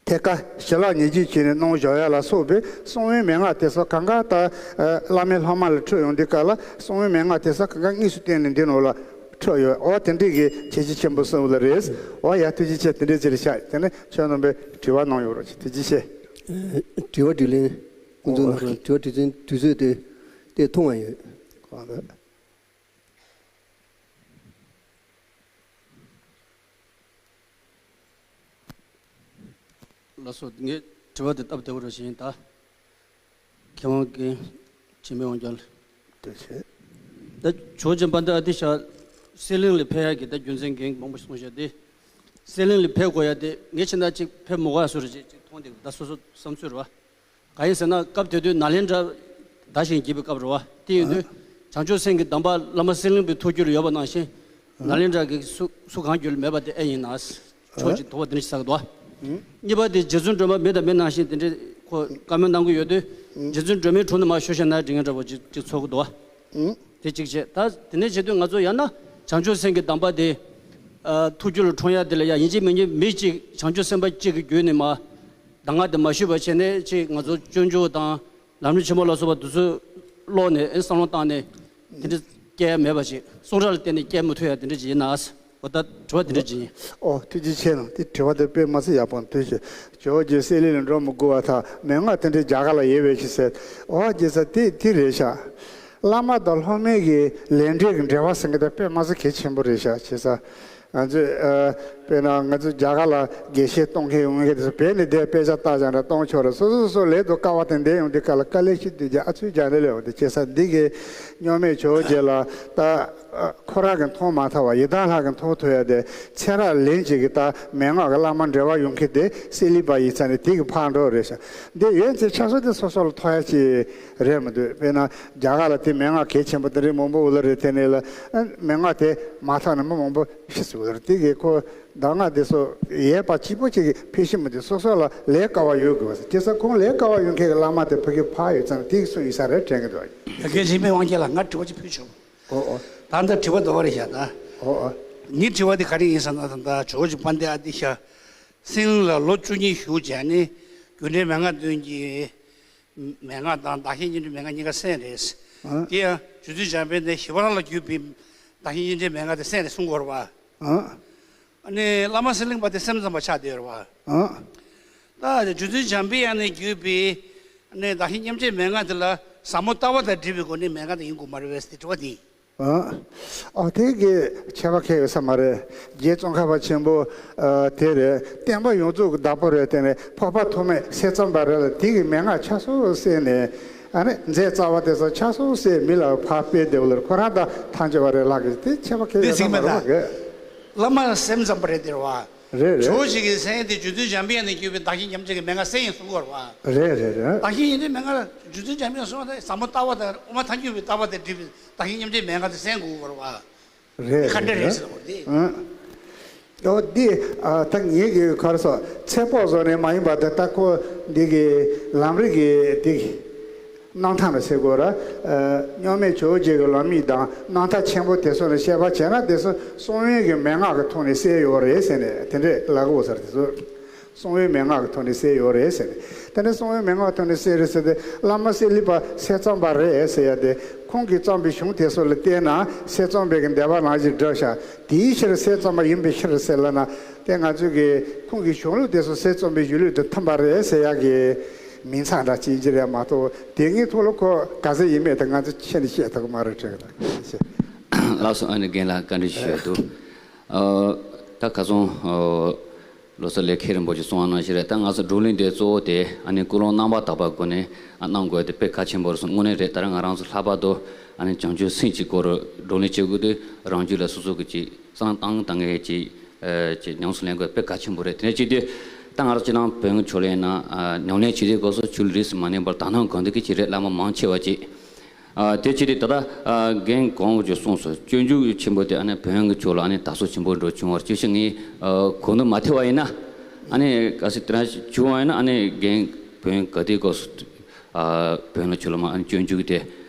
ཐད་ཀར་ཞི་ལྷག་ཉེར་གཅིག་བྱས་ནས་གནང་བཞག་ཡ་ལ་སོགས་པའི་གསང་བའི་མན་ངག་དེ་ཚོ་གང་ག་ད་བླ་མའི་ལྷག་མ་ལ་འཕྲོད་ཡོང་དུས་སྐབས་ལ་གསང་བའི་མན་ངག་དེ་ཚོ་གང་ག་དངོས་སུ་བསྟན་ནས་འདི་ནང་ལ། འཕྲོད་ཡོད། འོ་དེ་འདྲས་ཀྱི་ཁྱད་ཆོས་ཆེན་པོ་གསུངས་ཡོད་ལ་རེད། འོ་ཡ་ཐུགས་རྗེ་ཆེ། དེ་འདྲས་ཅིག་རེད་ཤག་དེ་ནས་ཁྱོད་རྣམ་པས་དྲི་བ་གནང་ཡོད་རོགས་ཐུགས་རྗེ་ཆེ། དྲི་བ་དྲིས་ལན་ཁོང་ཚོ་ནང་ལ་དྲི་བ་དྲི་ཚན་དུས་ཚོད་དེ་དེ་ཐུང་བ་ཡོད། གང་ལྟར། ལགས་སོ། ངས་དྲི་བ་དེ་སྟབས་བདེ་པོ་རེད་ཤག་ད། མཁས་དབང་རྒན་འཆི་མེད་དབང་རྒྱལ། ཐུགས་རྗེ་ཆེ། ད་ཇོ་བོ་རྗེ་དཔལ་ལྡན་ཨ་ཏི་ཤ་གསེར་གླིང་ལ་ཕེབས་ཡག་གི་ད་རྒྱུ་མཚན་རྒན་མང་པོ་གསུངས་བཞག་སྟེ། གསེར་གླིང་ལ་ཕེབས་དགོས་ཡག་དེ་ངས་ཕྱི་ཟླ་གཅིག་ཕེབས་མི་དགོས་ཡག་བཟོ་རེད་ཅེས་ཅིག་མཐོང་དེ་ད་སོ་སོ་བསམ་ཚུལ་རེད་བ། གང་ཡིན་ཟེར་ན་སྐབས་དེ་དུས་ནཱ་ལེནྡྲ་དར་ཞིང་རྒྱས་པའི་སྐབས་རེད་བ། དེ་ཡིན་དུས་བྱང་ཆུབ་སེམས་ཀྱི་གདམས་པ་བླ་མ་གསེར་གླིང་པའི་ཐུགས་རྒྱུད་ལ་ཡོད་པ་ནང་བཞིན་ནཱ་ལེནྡྲ་གི་སུ་སུ་གང་རྒྱུད་ལ་མེད་པ་དེ་ཨེ་ཡིན་ན། ཕྱོགས་གཅིག་དོགས་པ་དེ་འདྲ་ཞིག་ཟ་གི་འདུག་བ། གཉིས་པ་དེ་རྗེ་བཙུན་སྒྲོལ་མ་མི་དང་མི་ནང་བཞིན་དེ་འདྲའི་ཁོ་བཀའ་མོལ་གནང་གི་ཡོད་དུས་རྗེ་བཙུན་སྒྲོལ་མའི་དྲུང་ནས་མར་ཞུ་བྱས་ན་འགྲིག་ངེས་འདྲ་པོ་ཅིག་ཅིག་ཚོར་གི་འདུག་བ། དེ་གཅིག་བྱས། ད་དེ་ནས་བྱེད་དུས་ང་ཚོ་ཡང་ན་བྱང་ཆུབ་སེམས་ཀྱི་གདམས་པ་དེ་ཨ་ཐུགས་རྒྱུད་ལ་འཁྲུངས་ཡ་དེ་ལ་ཡ་ཡིན་གཅིག་མིན་གཅིག་མི་གཅིག་བྱང་ཆུབ་སེམས་དཔའ་གཅིག་གི་བརྒྱུད་ནས་མར་གདམས་ངག་དེ་མ་ཞུས་པ་བྱས་ནས་ཅིག་ང་ཚོ་སྤྱོད་འཇུག་དང་ལམ་རིམ་ཆེན་མོ་ལ་སོགས་པ་དེ་ཚོ་ཀློག་ནས་ཨེ་བསམ་བློ་བཏང་ནས་དེ་འདྲ་སྐྱེ་ཡ་མེད་པ་ཅིག་གསུང་རབ་ལ་བརྟེན་ནས་སྐྱེ་མི་ཐུབ་ཡ་དེ་འདྲ་ཅིག་ཡིན་ན། འོ་ད་དྲི་བ་དེ་འདྲ་ཅིག་ཡིན། ཨོ་ཐུགས་རྗེ་ཆེ་གནང་། དེ་དྲི་བ་དེ་དཔེ་མ་སྲིད་ཡག་པོ་འདུག་ཅེས། ཇོ་བོ་རྗེ་གསེར་གླིང་ལ་འགྲོ་མི་དགོས་པ་དང་མན་ངག་དེ་འདྲའི་རྒྱ་གར་ལ་ཡོད་པའི་ཕྱིར་ཟེར། ཨོ་རྗེ་ས་དེ་དེ་རེད་ཤག་བླ་མ་དང་སློབ་མའི་གི་ལས་འབྲས་ཀྱི་འབྲེལ་བ་ཟེར་མཁན་དེ་དཔེ་མ་སྲིད་གལ་ཆེན་པོ་རེད་ཤག་བྱས་ཙང་ང་ཚོས་ཨ་དཔེར་ན་ང་ཚོ་རྒྱ་གར་ལ་དགེ་བཤེས་གཏོང་མཁན་ཡོང་མཁན་དེ་ཚོ་བོད་ནས་བསྡད་དཔེ་ཆ་ལྟ་བྱས་འདྲ་གཏོང་ཆོག་རེད། སོ་སོ་སོ་ལས་དུ་དཀའ་བ་དེ་འདས་ཡོང་དུས་སྐབས་ལ་དཀའ་ལས་ཤི་དུས་ཀྱི་ཨ་ཚུའི་རྒྱ་ནས་ལས་འོང་དུས་བྱས་ཙང་འདི་གི་སྨྱོ་མེད་ཇོ་བོ་རྗེ་ལ་ད་ཨ་ཁོ་རང་གི་མཐོང་མ་ཐག་པ་ཡི་དམ་ལྷ་གི་མཐོང་ཐུབ་ཡ་དེ་ཚེ་རབས་ལན་གཅིག་གི་ད་མན་ངག་གི་བླ་མ་འབྲེལ་བ་ཡོང་མཁན་དེ་གསེར་གླིང་པ་ཡིན་ཙང་ནས་དེ་གི་ཕར་འགྲོ་རེད་ཤག་འདི་ཡོད་ཚེ་ཆ་སོ་དེ་སོ་སོ་ལ་ཐོགས་ཡ་ཅིག་རེད་མི་འདུག་དཔེར་ན་རྒྱ་གར་ལ་དེ་མན་ངག་གལ་ཆེན་པོ་དེ་རིགས་མང་པོ་འོ་ལ་རེད། དེ་ནས་ལ་ཨ་མན་ངག་དེ་མ་ཐག་ནས་མི་མང་པོ་ཤི་སོང་ལ་རེད། དེ་གི་ཁོ་གདམས་ངག་དེ་ཚོ་ཡས་པ་གཅིག་པོ་གཅིག་གིས་ཕལ་ཆེར་མི་འདུག་སོ་སོ་ལ་ལས་དཀའ་བ་ཡོད་དགོས་པ་ཟེར། དེ་ཚོ་ཁོང་ལས་དཀའ་བ་ཡོད་མཁན་གྱི་བླ་མ་དེ་ཕ་གི་ཕར་ཡོད་ཙང་དེ་གི་སུ་ཡིན་ས་རེད་དྲན་གི་འདུག་ཡ་གི་འཆི་མེད་དབང་རྒྱལ་ལགས། ང་དྲི་བ་གཅིག་ཕུལ་ཆོག་ཨོ་ཨོ། ད་ལྟ་དྲི་བ་འདི་བ་རེད་ཤག་ད། ཨོ་ཨོ། ངའི་དྲི་བ་འདི་ག་རེ་ཡིན་ཟེར་ན་ད་ལྟ་ཇོ་བོ་རྗེ་དཔལ་ལྡན་ཨ་ཏི་ཤ་སྲིད་གླིང་ལ་ལོ་བཅུ་གཉིས་བཞུགས་བྱས་ནས་རྒྱུ་འབྲས་མན་ངག་བདུན་གྱི་མན་ངག་དང་བདག་གཞན་མཉམ་འབྲེལ་མན་ངག་གཉིས་ཀ་གསན་རེད། ཨ། དེ་ཡང་རྗེ་བཙུན་འཇམ་དཔལ་ནས་ཞི་བ་ལྷ་ལ་བརྒྱུད་པའི་བདག་གཞན་མཉམ་འབྲེལ་མན་ངག་དེ་གསན་རེད་གསུང་གི་ཡོད་རེད་བ། ཨ། ཨ་ནི་བླ་མ་གསེར་གླིང་པ་དེ་སེམས་ཙམ་པ་ཆགས་བསྡད་ཡོད་རེད་བ། ཨ། ད་རྗེ་བཙུན་འཇམ་པའི་དབྱངས་ནས་བརྒྱུད་པའི་ཨ་ནི་བདག་གཞན་མཉམ་འབྲེལ་མན་ངག་དེ་ལ་ཟབ་མོ་ལྟ་བ་དང་འབྲེལ་བའི་སྒོ་ནས་མན་ངག་དེ་ཡིན་དགོས་མ་རེད་པས་ཟེར་དྲི་བ་དེ་ཡིན། ཨ། ཨ་དེ་གི་ཁྱད་པར་ཁྱད་ཡོད་ས་མ་རེད། རྗེ་ཙོང་ཁ་པ་ཆེན་པོ་ཨ་དེ་རེད། བསྟན་པ་ཡོངས་རྫོགས་ཀྱི་བདག་པོ་རེད། དེ་ནས་འཕགས་པ་ཐོགས་མེད་སེམས་ཙམ་པ་རེད་ལ་དེ་གི་མན་ངག་ཆ་སོགས་གསན་ནས་ཨ་ནི་མཛད་རྩ་བ་དེ་ཚོ་ཆ་སོགས་གསན་མི་ལ་ཕར་སྤེལ་བསྡད་པ་ལ་ཁོ་རང་དང་ཐག་ཆོད་པ་རེད་ལགས་ཀྱི་དེ་ཁྱད་པར་ཁྱད་ཡོད་ས་མ་རེད་ལགས་ཀྱི། བླ་མ་སེམས་ཙམ་པ་རེད་དེ་རེད་བ། རེད་རེད། ཇོ་བོ་རྗེ་གི་མཚན་དེ་རྗེ་བཙུན་འཇམ་པའི་དབྱངས་ནས་བརྒྱུད་པའི་བདག་གཞན་མཉམ་འབྲེལ་གྱི་མན་ངག་གསན་ཡིན་གསུང་གི་ཡོད་རེད་བ། རེད་རེད་རེད། བདག་གཞན་མཉམ་འབྲེལ་མན་ངག་རྗེ་བཙུན་འཇམ་པའི་དབྱངས་གསུང་བ་དང་ཟབ་མོ་ལྟ་བ་དང་དབུ་མ་ཐལ་འགྱུར་བའི་ལྟ་བ་དང་འབྲེལ་བའི་བདག་གཞན་མཉམ་འབྲེལ་མན་ངག་དེ་གསན་དགོས་ཀྱི་ཡོད་རེད་བ། རེད་ཁ་འབྲལ་རེད་རེད། ཟེར་བ་དེ། ཨ། ཨོ་འདི་ཨ་ད་ངེད་ཀྱི་ག་རེ་ཟེར་ཚེ་དཔག་བཟོ་ནས་མ་ཡིན་པ་དེ་ད་ཁོ་འདི་གི་ལམ་རིམ་གྱི་འདི་གི་གནང་ཐངས་ལ་ཟེར་དགོས་ར། ཨ་སྨྱོ་མེད་ཇོ་བོ་རྗེ་གི་ལམ་རིམ་དང་རྣམ་ཐར་ཆེན་པོ་དེ་ཚོ་ལ་བཤད་པ་བྱས་ན་དེ་ཚོ་གསང་བའི་གི་མན་ངག་གི་ཐོག་ནས་གསལ་ཡོད་རེད་ཟེར་ནས་དེ་འདྲས་ལབ་དགོས་ས་རེད། དེ་ཚོ་གསང་བའི་མན་ངག་གི་ཐོག་ནས་གསལ་ཡོད་རེད་ཟེར་ནས། དེ་ནས་གསང་བའི་མན་ངག་ཐོག་ནས་གསལ་རེད་ཟེར་ཏེ་བླ་མ་གསེར་གླིང་པ་སེམས་ཙམ་པ་རེད་ཟེར་ཡ་དེ་ཁོང་གིས་བརྩམས་པའི་གཞུང་དེ་ཚོ་ལ་བལྟས་ན་སེམས་ཙམ་པའི་གི་འདོད་པ་ནང་བཞིན་འགྲུབ་ཤག་དེའི་ཕྱིར་སེམས་ཙམ་པ་ཡིན་པའི་ཕྱིར་ཟེར་ལབ་ན་དེ་ང་ཚོས་གི་ཁོང་གི་གཞུང་ལུགས་དེ་ཚོ་སེམས་ཙམ་པའི་གཞུང་ལུགས་དང་མཐུན་པ་རེད་ཟེར་ཡ་གི་མིང་ཚང་འདྲ་ཅིག་ཅིག་རེད་མ་གཏོགས་དེ་ངའི་ཐོག་ལ་ཁོ་ག་ཚོད་ཡིན་མེད་དེ་ང་ཚོ་ཁྱེད་ནས་བཤད་ཐུབ་ཀྱི་མ་རེད་དྲན་གི་ད། ལགས་སོ། ཨ་ནི་རྒན་ལགས་བཀའ་འདྲི་ཞུ་ཡ་འདུག་ཨ་ད་ཁ་སང་ཨ། ལོ་གསར་ལས་མཁན་རིན་པོ་ཆེ་གསུངས་པ་ནང་བཞིན་རེད། ད་ང་ཚོ་བགྲོ་གླེང་དེ་གཙོ་བོ་དེ་ཨ་ནི་ཀུན་སློང་རྣམ་པར་དག་པའི་སྒོ་ནས་ཨ་གནང་དགོས་དེ་དཔེ་གལ་ཆེན་པོ་རེད་གསུངས། དངོས་གནས་རེད། ད་རེས་ང་རང་ཚོ་ལྷག་པར་དུ་ཨ་ནི་བྱང་ཆུབ་སེམས་ཀྱི་སྐོར་བགྲོ་གླེང་བྱེད་དགོས་དུས་རང་རྒྱུད་ལ་སོ་སོ་གི་ཅིག་བསམ་བློ་བཏང་བཏང་མཁན་ཅིག་ཨ་ཅིག་ཉམས་སུ་ལེན་དགོས་དཔེ་གལ་ཆེན་པོ་རེད། དེ་ནས་ཅིག་དེ་ད་ང་རང་ཚོ་སྤྱིར་བཏང་བོན་གྱི་ཕྱོགས་ལ་ཡིན་ན་ཨ་ཉམས་ལེན་བྱེད་དུས་སྐབས་སུ་ཆོས་ལུགས་རིས་སུ་མ་གནས་པར་དག་སྣང་སྒང་དེ་གི་ཅིག་རེད། བླ་མ་མང་ཆེ་བ་ཅིག་ཨ་དེ་ཅི་སྟེ་ད་ལྟ་ཨ་རྒན་གོང་གིས་གསུངས་སོང་། སྤྱོད་འཇུག་ཆེན་པོ་དེ་ཨ་ནི་བོན་གྱི་ཕྱོགས་ལ་ཨ་ནི་དར་སྲོལ་ཆེན་པོ་འགྲོ་བྱུང་བར་ཅི་ཞིག་ངས་ཨ་གོ་ནོར་མ་ཐེབས་པ་ཡིན་ན། ཨ་ནི་གལ་སྲིད་དེ་འདྲ་བྱུང་བ་ཡིན་ན་ཨ་ནི་རྒན་བོན་ག་དུས་སྐབས་སུ་ཨ་བོན་ལ་ཕྱོགས་ལ་མ་ཨ་ནི་སྤྱོད་འཇུག་དེ་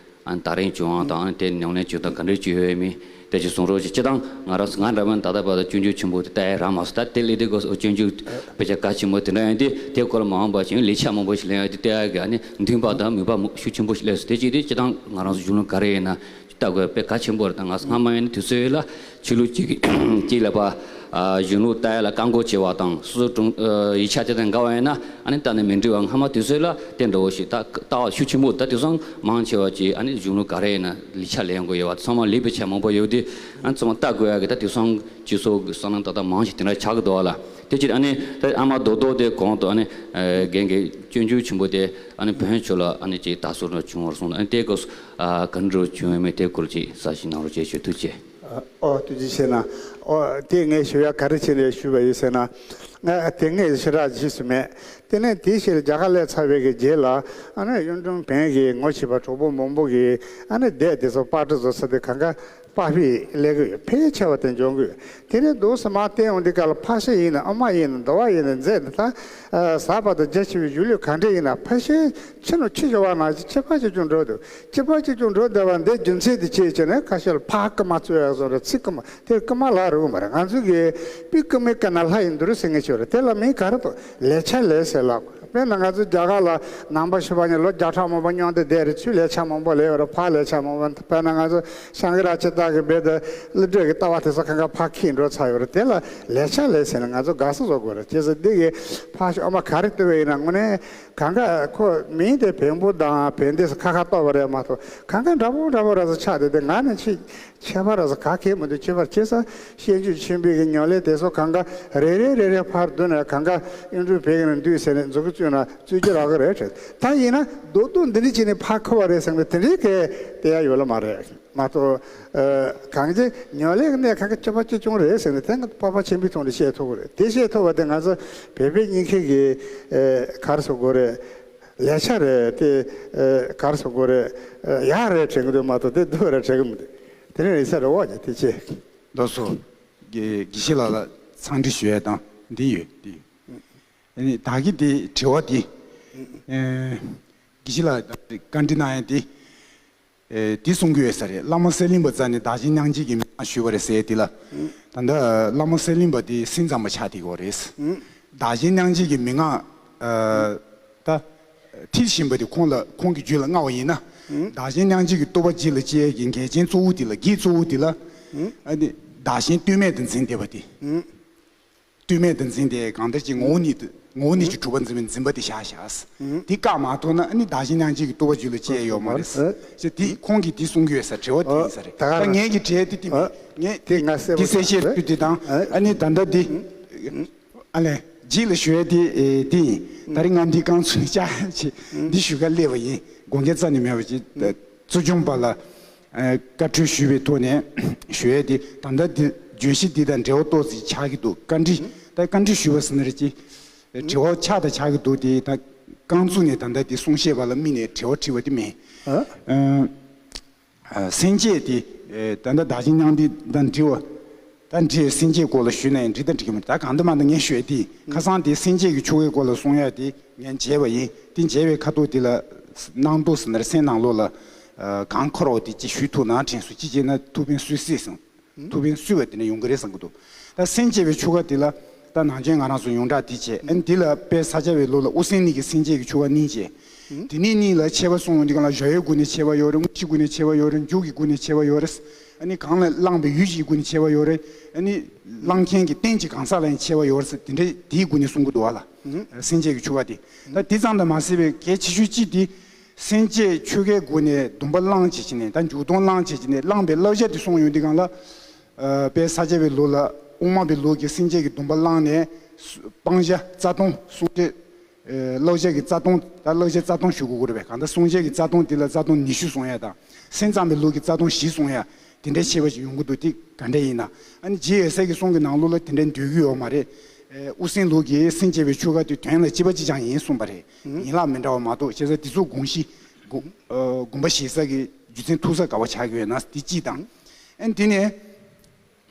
ཨ་ནི་དར་རིང་བྱུང་བ་དང་ཨ་ནི་དེ་ཉམས་ལེན་བྱེད་སྟངས་ག་འདྲ་ཅིག་ཡོད་མེད་དེ་ཅིག་གསུང་རོགས་ཞེས། སྤྱིར་བཏང་ང་རང་ང་འདྲ་མིན་ད་ལྟ་བར་དུ་སྤྱོད་འཇུག་ཆེན་པོ་དེ་ལྟ་ཡ་རག་མ་སོང་། ད་དེ་སླེབས་དུས་སྐབས་སུ་སྤྱོད་འཇུག་དཔེ་ཆ་གལ་ཆེན་པོ་དེ་འདྲ་ཡིན་དུས་དེ་སྐོར་ལ་མ་འོངས་པ་ཞིག་ལེགས་ཆ་མང་པོ་ཞིག་ལེན་ཡ་དེ་ལྟ་ཡ་གི་ཨ་ནི་མཐུན་པ་དང་མོས་པ་མུ་ཤུགས་ཆེན་པོ་ཞིག་སླེབས་སོང་། དེ་ཅིག་དེ་སྤྱིར་བཏང་ང་རང་ཚོ་གཞུང་ལུགས་ག་རེ་ཡིན་ན་ལྟ་དགོས་དཔེ་གལ་ཆེན་པོ་རེད། ད་ང་ཚོ་སྔ་མ་ཡིན་ན་དུས་ཚོད་ལ་ཆོས་ལུགས་གཅིག་གཅིག་ལ་ཕར་ཨ་གཞུང་ལུགས་ལྟ་ཡ་ལ་བཀག་འགོག་བྱེད་པ་དང་སོ་སོ་དྲུང་ཨ་ཡིག་ཆ་དེ་དང་འགལ་བ་ཡིན་ན་ཨ་ནི་གཏན་ནས་མི་འགྲིག་པ། སྔ་མ་དུས་ཚོད་ལ་དེ་འདྲ་བོ་ཞིག་ད་ལྟ་བ་ཤུགས་ཆེན་པོ། ད་དེང་སང་མང་ཆེ་བ་ཅིག་ཨ་ནི་གཞུང་ལུགས་ག་རེ་ཡིན་ན་ལེགས་ཆ་ལེན་དགོས་ཡོད་པ་ཚང་མ་ལེགས་པའི་ཆ་མང་པོ་ཡོད་དུས་ཨ་ནི་ཚང་མ་ལྟ་དགོས་ཡ་གི་ད་དེང་སང་སྤྱི་ཚོགས་ཀྱི་བསམ་བློ་ཏག་ཏག་མང་ཞིག་དེ་འདྲ་ཆགས་ཀྱི་འདུག་བ་ལ། དེ་ཕྱིར་ཨ་ནི་ད་ཨ་མ་རྡོག་རྡོག་དེ་གོང་དུ་ཨ་ནི་ཨ་རྒན་གྱིས་སྤྱོད་འཇུག་ཆེན་པོ་དེ་ཨ་ནི་བོན་ཕྱོགས་ལ་ཨ་ནི་ཅིག་དར་སྲོལ་འདྲ་བྱུང་བར་གསུངས། ཨ་ནི་དེ་སྐབས་སུ་ཨ་ག་འདྲ་བྱུང་ཡོད་མེད་དེ་སྐོར་ཅིག་གསལ་བཤད་གནང་རོགས་བྱེད་ཞུ། ཐུགས་རྗེ་ཆེ། ཨོ་ཐུགས་རྗེ་ཆེ་གནང་། ཨོ་དེ་ངས་ཞུ་ཡ་ག་རེ་བྱས་ནས་ཞུས་པ་ཡིན་ཟེར་ན། ང་དེ་སྔའི་ཞེ་དྲག་རྗེས་སུ་མེད། དེ་ནས་དེའི་ཕྱིར་རྒྱ་གར་སླེབས་ཚར་བའི་གི་རྗེས་ལ་ཨ་ནི་གཡུང་དྲུང་བོན་གྱི་ངོ་ཤེས་པ་གྲོགས་པོ་མང་པོ་གིས་ཨ་ནི་སྡེ་དེ་ཚོ་པར་སྐྲུན་བཟོ་ས་དེ་གང་ག་པར་ཕུད་སླེབས་ཀྱི་ཡོད། ཕལ་ཆེ་བ་དེ་འཇོན་གི་ཡོད། དེ་ནས་འདུག་སེ་མར་བལྟས་ཡོང་དུས་སྐབས་ལ་ཕར་ཕྱིན་ཡིན་ན་ཨ་མ་ཡིན་ན་འདོ་བ་ཡིན་ན་མཛད་ནས་ད་གཟའ་པ་དང་རྒྱ་ཆེ་བའི་གཞུང་ལུགས་ག་འདྲ་ཡིན་ན་ཕལ་ཆེར་ཕྱི་ནང་ཕྱི་བཞི་བ་ནང་བཞིན་ཁྱད་པར་ཆེ་ཆུང་འགྲོ་འདུག་ཁྱད་པར་ཆེ་ཆུང་འགྲོ་བསྡད་པ་འདི་རྒྱུ་མཚན་དེ་ཅི་ཡིན་ཟེར་ན་ཁ་ཤས་ལ་ཕར་རྐུ་མ་བཙུགས་ཡག་བཟོ་འདྲ་ཚུར་རྐུ་མ། དེར་རྐུ་མ་ལབ་རུང་མ་རེད། ང་ཚོ་གིས་དཔེ་རྐུ་མའི་རྐུ་ན་ལྷ་ཡི་འདུག་རེད་ཟེར་མཁན་ཅིག་ཡོད་རེད། དེ་ལ་མིང་ག་རེ་འདུག་ལེགས་ཆ་ལབ་ཟེར་ལབ། དཔེར་ན་ང་ཚོ་རྒྱ་གར་ལ་ནང་པ་ཞེ་པོ་ཅིག་ལོ་བརྒྱ་ཕྲག་མང་པོ་སྙོམས་བསྡད་བསྡད་རེད། ཚུར་ལེགས་ཆ་མང་པོ་ལབ་ཡོད་རེད། ཕར་ལེགས་ཆ་མང་པོ། དཔེར་ན་ང་ཚོ་ཤང་ཀི་ར་ཅི་ཏ་གི་སྦད་དེ་ཀླུ་སྒྲུབ་ཀྱི་ལྟ་བ་དེ་ཚོ་གང་ག་ཕར་འཁྱེར་འགྲོ་ཚར་ཡོད་རེད། དེ་ལ་ལེགས་ཆ་ལབ་ཟེར་ན་ང་ཚོ་དགའ་བསུ་བཟོ་དགོས་རེད། བྱས་ཙང་འདི་གི་ཕར་ཞོག་ཨ་མ་ག་རེ་བཏུལ་བ་ཡིན་ན་དངོས་གནས་གང་ག་ཁོ་མིང་དེ་བོན་པོ་དང་བོན་སྡེ་ཁ་ཁ་གཏོགས་པ་རེད་མ་གཏོགས་གང་ག་འདྲ་པོ་འདྲ་པོ་ར་ཚོ་ཆགས་བསྡད་དེ་ང་ནི་ཆེ་ཁྱད་པར་ར་ཚོ་ག་གེ་མི་འདུག་ཁྱད་པར་ཆེ་ས་ཤེས་འཇུག་ཆེན་པོའི་གི་ཉམས་ལེན་དེ་ཚོ་གང་ག་རེ་རེ་རེ་རེ་ཕར་བསྡུ་ནས་གང་ག་གཡུང་དྲུང་བོན་གྱི་ནང་འདུས་ཟེར་ནས་མཛུབ་གུ་བཙུགས་ན་བཙུགས་རྒྱུ་རག་གི་རེད་དྲན། ད་ཡིན་ན་རྡོག་རྡོག་འདི་འདྲ་བྱས་ནས་ཕར་ཁུར་བ་རེད་བསམ་གི་དེ་འདྲའི་གི་དེ་ཡ་ཡོད་ལ་མ་རེད་མ་གཏོགས། ཨ་གང་ཅི་ཉམས་ལེན་གྱི་གནས་གང་ག་ཁྱད་པར་ཆེ་ཆུང་རེད་ཟེར་ནས་དེ་ང་ཚོ་སྤོབས་པ་ཆེན་པོའི་ཐོག་ནས་བཤད་ཐུབ་ཀྱི་རེད། དེ་བཤད་ཐུབ་པ་དེ་ང་ཚོ་བོད་པའི་སྙིང་ཁའི་གི་ཨ་ག་རེ་ཟེར་དགོས་རེད། ལེགས་ཆ་རེད་དེ། ཨ་ག་རེ་ཟེར་དགོས་རེད། ཨ་ཡག་རེད་དྲན་གི་འདུག་མ་གཏོགས་དེ་སྡུག་རེད་དྲན་གི་མི་འདུག་དེ་རིང་རེད་ས་རེད་འོ་ཉེ་དེ་ཅི། ལགས་སོ། དགེ་དགེ་བཤེས་ལགས་ལ་འཚམས་འདྲི་ཞུ་ཡ་དང་འདི་ཡོད་འདི་ཡོད། ཨ་ནི་ད་གི་དེ་དྲི་བ་དེ། ཨེ་དགེ་བཤེས་ལགས་བཀའ་འདྲི་གནང་ཡ་དེ། ཨེ་དེ་གསུང་གི་ཡོད་ས་རེད། བླ་མ་གསེར་གླིང་པ་རྩ་ནས་བདག་གཞན་མྱང་བྱེད་ཀྱི་མན་ངག་ཞུས་པ་རེད་ཟེར་ཡ་དེ་ལ། ད་ལྟ་བླ་མ་གསེར་གླིང་པ་དེ་སེམས་ཙམ་པ་ཆགས་བསྡད་ཡོད་རེད། བདག་གཞན་མྱང་བྱེད་ཀྱི་མན་ངག་ཨ་ད། མཐིལ་ཕྱིན་པ་དེ་ཁོང་ལ་ཁོང་གི་རྒྱུད་ལ་མངའ་བ་ཡིན་ན། བདག་གཞན་མྱང་བྱེད་ཀྱི་རྟོག་པ་རྒྱུད་ལ་སྐྱེ་ཡས་ཀྱི་འགལ་རྐྱེན་གཙོ་བོ་དེ་ལ་གེགས་གཙོ་བོ་དེ་ལ། ཨ་ནི་བདག་གཞན་ལྟོས་མེད་དུ་འཛིན་བསྡད་པ་དེ། ལྟོས་མེད་དུ་འཛིན་ཏེ་གང་ལྟར་གྱི་ངོ་བོ་ཉིད་དུ་ངོ་བོ་ཉིད་ཀྱིས་གྲུབ་པར་འཛིན་པའི་འཛིན་པ་དེ་བཞག་བཞག་དེ་བཀག་མ་ཐུབ་ན་ཨ་ནི་བདག་གཞན་མྱང་བྱེད་ཀྱི་རྟོག་པ་རྒྱུད་ལ་སྐྱེ་ཡས་ཡོད་མ་རེད། ཞེས་དེ་ཁོང་གིས་དེ་གསུང་གི་ཡོད་ས་དྲི་བ་དེ་ཡིན་ས་རེད། ད་ངས་ཀྱི་དྲི་བ་དེ་དེ་མིན་ངས་དེ་གསལ་པོ་གསལ་བཤད་ཞུ་དུས་དང་ཨ་ནི་ད་ལྟ་འདི། ཨ་ལས། རྗེས་ལ་ཞུ་ཡ་དེ་ཨེ་དེ་ཡིན། ད་རིང་ང་འདི་རྐང་ཚུགས་ནས་བཅར་ཡ་ཆེད་འདི་ཞུ་ག་སླེབས་པ་ཡིན། དགོངས་འགལ་རྩ་ནས་མེད་པ་ཅིག་གཙོ་སྐྱོང་པ་ལ་ཨེ་བཀའ་འཁྲོལ་ཞུས་པའི་ཐོག་ནས་ཞུ་ཡ་དེ་ད་ལྟ་འདི་བརྗོད་གཞི་འདི་དང་འབྲེལ་བ་ཏོག་ཙམ་ཆགས་ཀྱི་འདུག་བཀའ་འདྲི་ད་བཀའ་འདྲི་ཞུས་པ་ཟེར་ན་རེད་ཅེ། དྲི་བ་ཆགས་དང་ཆགས་ཀྱི་འདུག་དེ་ད་རྐང་ཚུགས་ནས་ད་ལྟ་དེ་གསུང་བཤད་པ་ལ་དམིགས་ནས་དྲི་བ་དྲིས་པ་དེ་མིན། ཨ། ཨ། སེམས་བསྐྱེད་དེ་ཨེ་ད་ལྟ་བདག་གཞན་མྱང་འདས་དང་འདྲི་བ། ད་འདྲི་སེམས་བསྐྱེད་སྐོར་ལ་ཞུས་ན་ཡང་འགྲིག་དང་འགྲིག་གི་མི་འདུག་ད་གང་ལྟར་མ་ལྟར་ངས་ཞུ་ཡ་དེ་ཁ་སང་དེ་སེམས་བསྐྱེད་ཀྱི་ཆོ་གའི་སྐོར་ལ་གསུང་ཡ་དེ་ངས་མཇལ་བ་ཡིན། དེ་མཇལ་བའི་ཁ་ཐུག་དེ་ལ་སྣང་སྟོབས་ཟེར་ན་རེད། སེམས་ནང་ལོགས་ལ་ཨ་གང་འཁོར་བ་དེ་ཅིག་ཞུ་ཐུབ་ན་དྲན་སོང་། ཅི་བྱས་ན་ཐུགས་ཕན་གསོས་སྲིད་སོང་། ཐུགས་ཕན་གསོས་པ་དེ་ནས་ཡོང་གི་རེད་བསམ་གྱི་འདུག་ད་སེམས་བསྐྱེད་པའི་ཆོ་ག་དེ་ལ་ད་ནང་ཆེན་ང་རང་ཚོ་ཡོངས་གྲགས་དེ་བྱས། ཨ་ནི་དེ་ལ་དཔལ་ས་སྐྱ་པའི་ལུགས་ལ་དབུ་སེམས་གཉིས་ཀྱི་སེམས་བསྐྱེད་ཀྱི་ཆོ་ག་གཉིས་བྱས། དེ་ནས་གཉིས་ལ་ཁྱད་པར་གསུངས་ཡོང་དུས་སྒང་ལ་གཞལ་ཡས་སྒོ་ནས་ཁྱད་པར་ཡོད་རེད། དངོས་གཞིའི་སྒོ་ནས་ཁྱད་པར་ཡོད་རེད། འཇུག་གི་སྒོ་ནས་ཁྱད་པར་ཡོད་རེད། ཨ་ནི་གང་ལ་བླངས་པའི་ཡུལ་གྱི་སྒོ་ནས་ཁྱད་པར་ཡོད་རེད། ཨ་ནི་བླང་མཁན་གྱི་རྟེན་གྱི་གང་ཟག་ལ་ཡང་ཁྱད་པར་ཡོད་རེད་ཟེར་དེ་འདྲའི་དེའི་སྒོ་ནས་གསུང་གི་འདུག་བ་ལ། སེམས་བསྐྱེད་ཀྱི་ཆོ་ག་དེ། ད་དེ་ཙམ་དུ་མ་ཟད་པའི་གལ་ཆེ་ཤོས་གཅིག་དེ། སེམས་བསྐྱེད་ཆོ་གའི་སྒོ་ནས་སྡོམ་པ་བླངས་བྱས་བྱས་ནས་ད་འཇུག་ལྡོག་བླངས་བྱས་བྱས་ནས་བླངས་པའི་བསླབ་བྱ་དེ་གསུངས་ཡོང་དུས་སྒང་ལ། ཨ་དཔལ་ས་སྐྱ་པའི་ལུགས་ལ་དབུ་མ་པའི་ལུགས་ཀྱི་སེམས་བསྐྱེད་ཀྱི་སྡོམ་པ་བླངས་ནས་ སྤང་བྱ་རྩ་ལྟུང་། བསྲུང་བྱའི་ཨེ་བསླབ་བྱ་གི་རྩ་ལྟུང་། ད་བསླབ་བྱ་རྩ་ལྟུང་ཞུ་དགོས་ཀྱི་རེད་པས། གང་ལྟར་བསྲུང་བྱའི་གི་རྩ་ལྟུང་འདི་ལ་རྩ་ལྟུང་ཉི་ཤུ་སྲུང་ཡ་དང་། སེམས་ཙམ་པའི་ལུགས་ཀྱི་རྩ་ལྟུང་བཞི་སྲུང་ཡ། དེ་འདྲའི་ཁྱད་པར་ཅིག་ཡོང་གི་འདུག་དེ་ག་འདྲ་ཡིན་ན། ཨ་ནི་རྗེ་ཡབ་སྲས་ཀྱི་གསུང་གི་ནང་ལོགས་ལ་དེ་འདྲའི་འདོད་ཀྱི་ཡོད་མ་རེད། ཨེ་དབུ་སེམས་ལུགས་ཀྱི་སེམས་བསྐྱེད་པའི་ཆོ་ག་དེ་དོན་ལ་གཅིག་པ་གཅིག་རྐྱང་ཡིན་གསུངས་པ་རེད། ཡིན་ལ་མི་འདྲ་བ་མ་གཏོགས། བྱས་ཙང་དེ་ཚོ་དགོངས་གཞི་དགོངས་ཨ་དགོངས་པ་བཞེས་ས་གི་རྒྱུ་མཚན་ཐུག་ས་ག་པར་ཆགས་ཀྱི་ཡོད་ན་དེ་གཅིག་དང་། ཨ་ནི་དེ་ནས་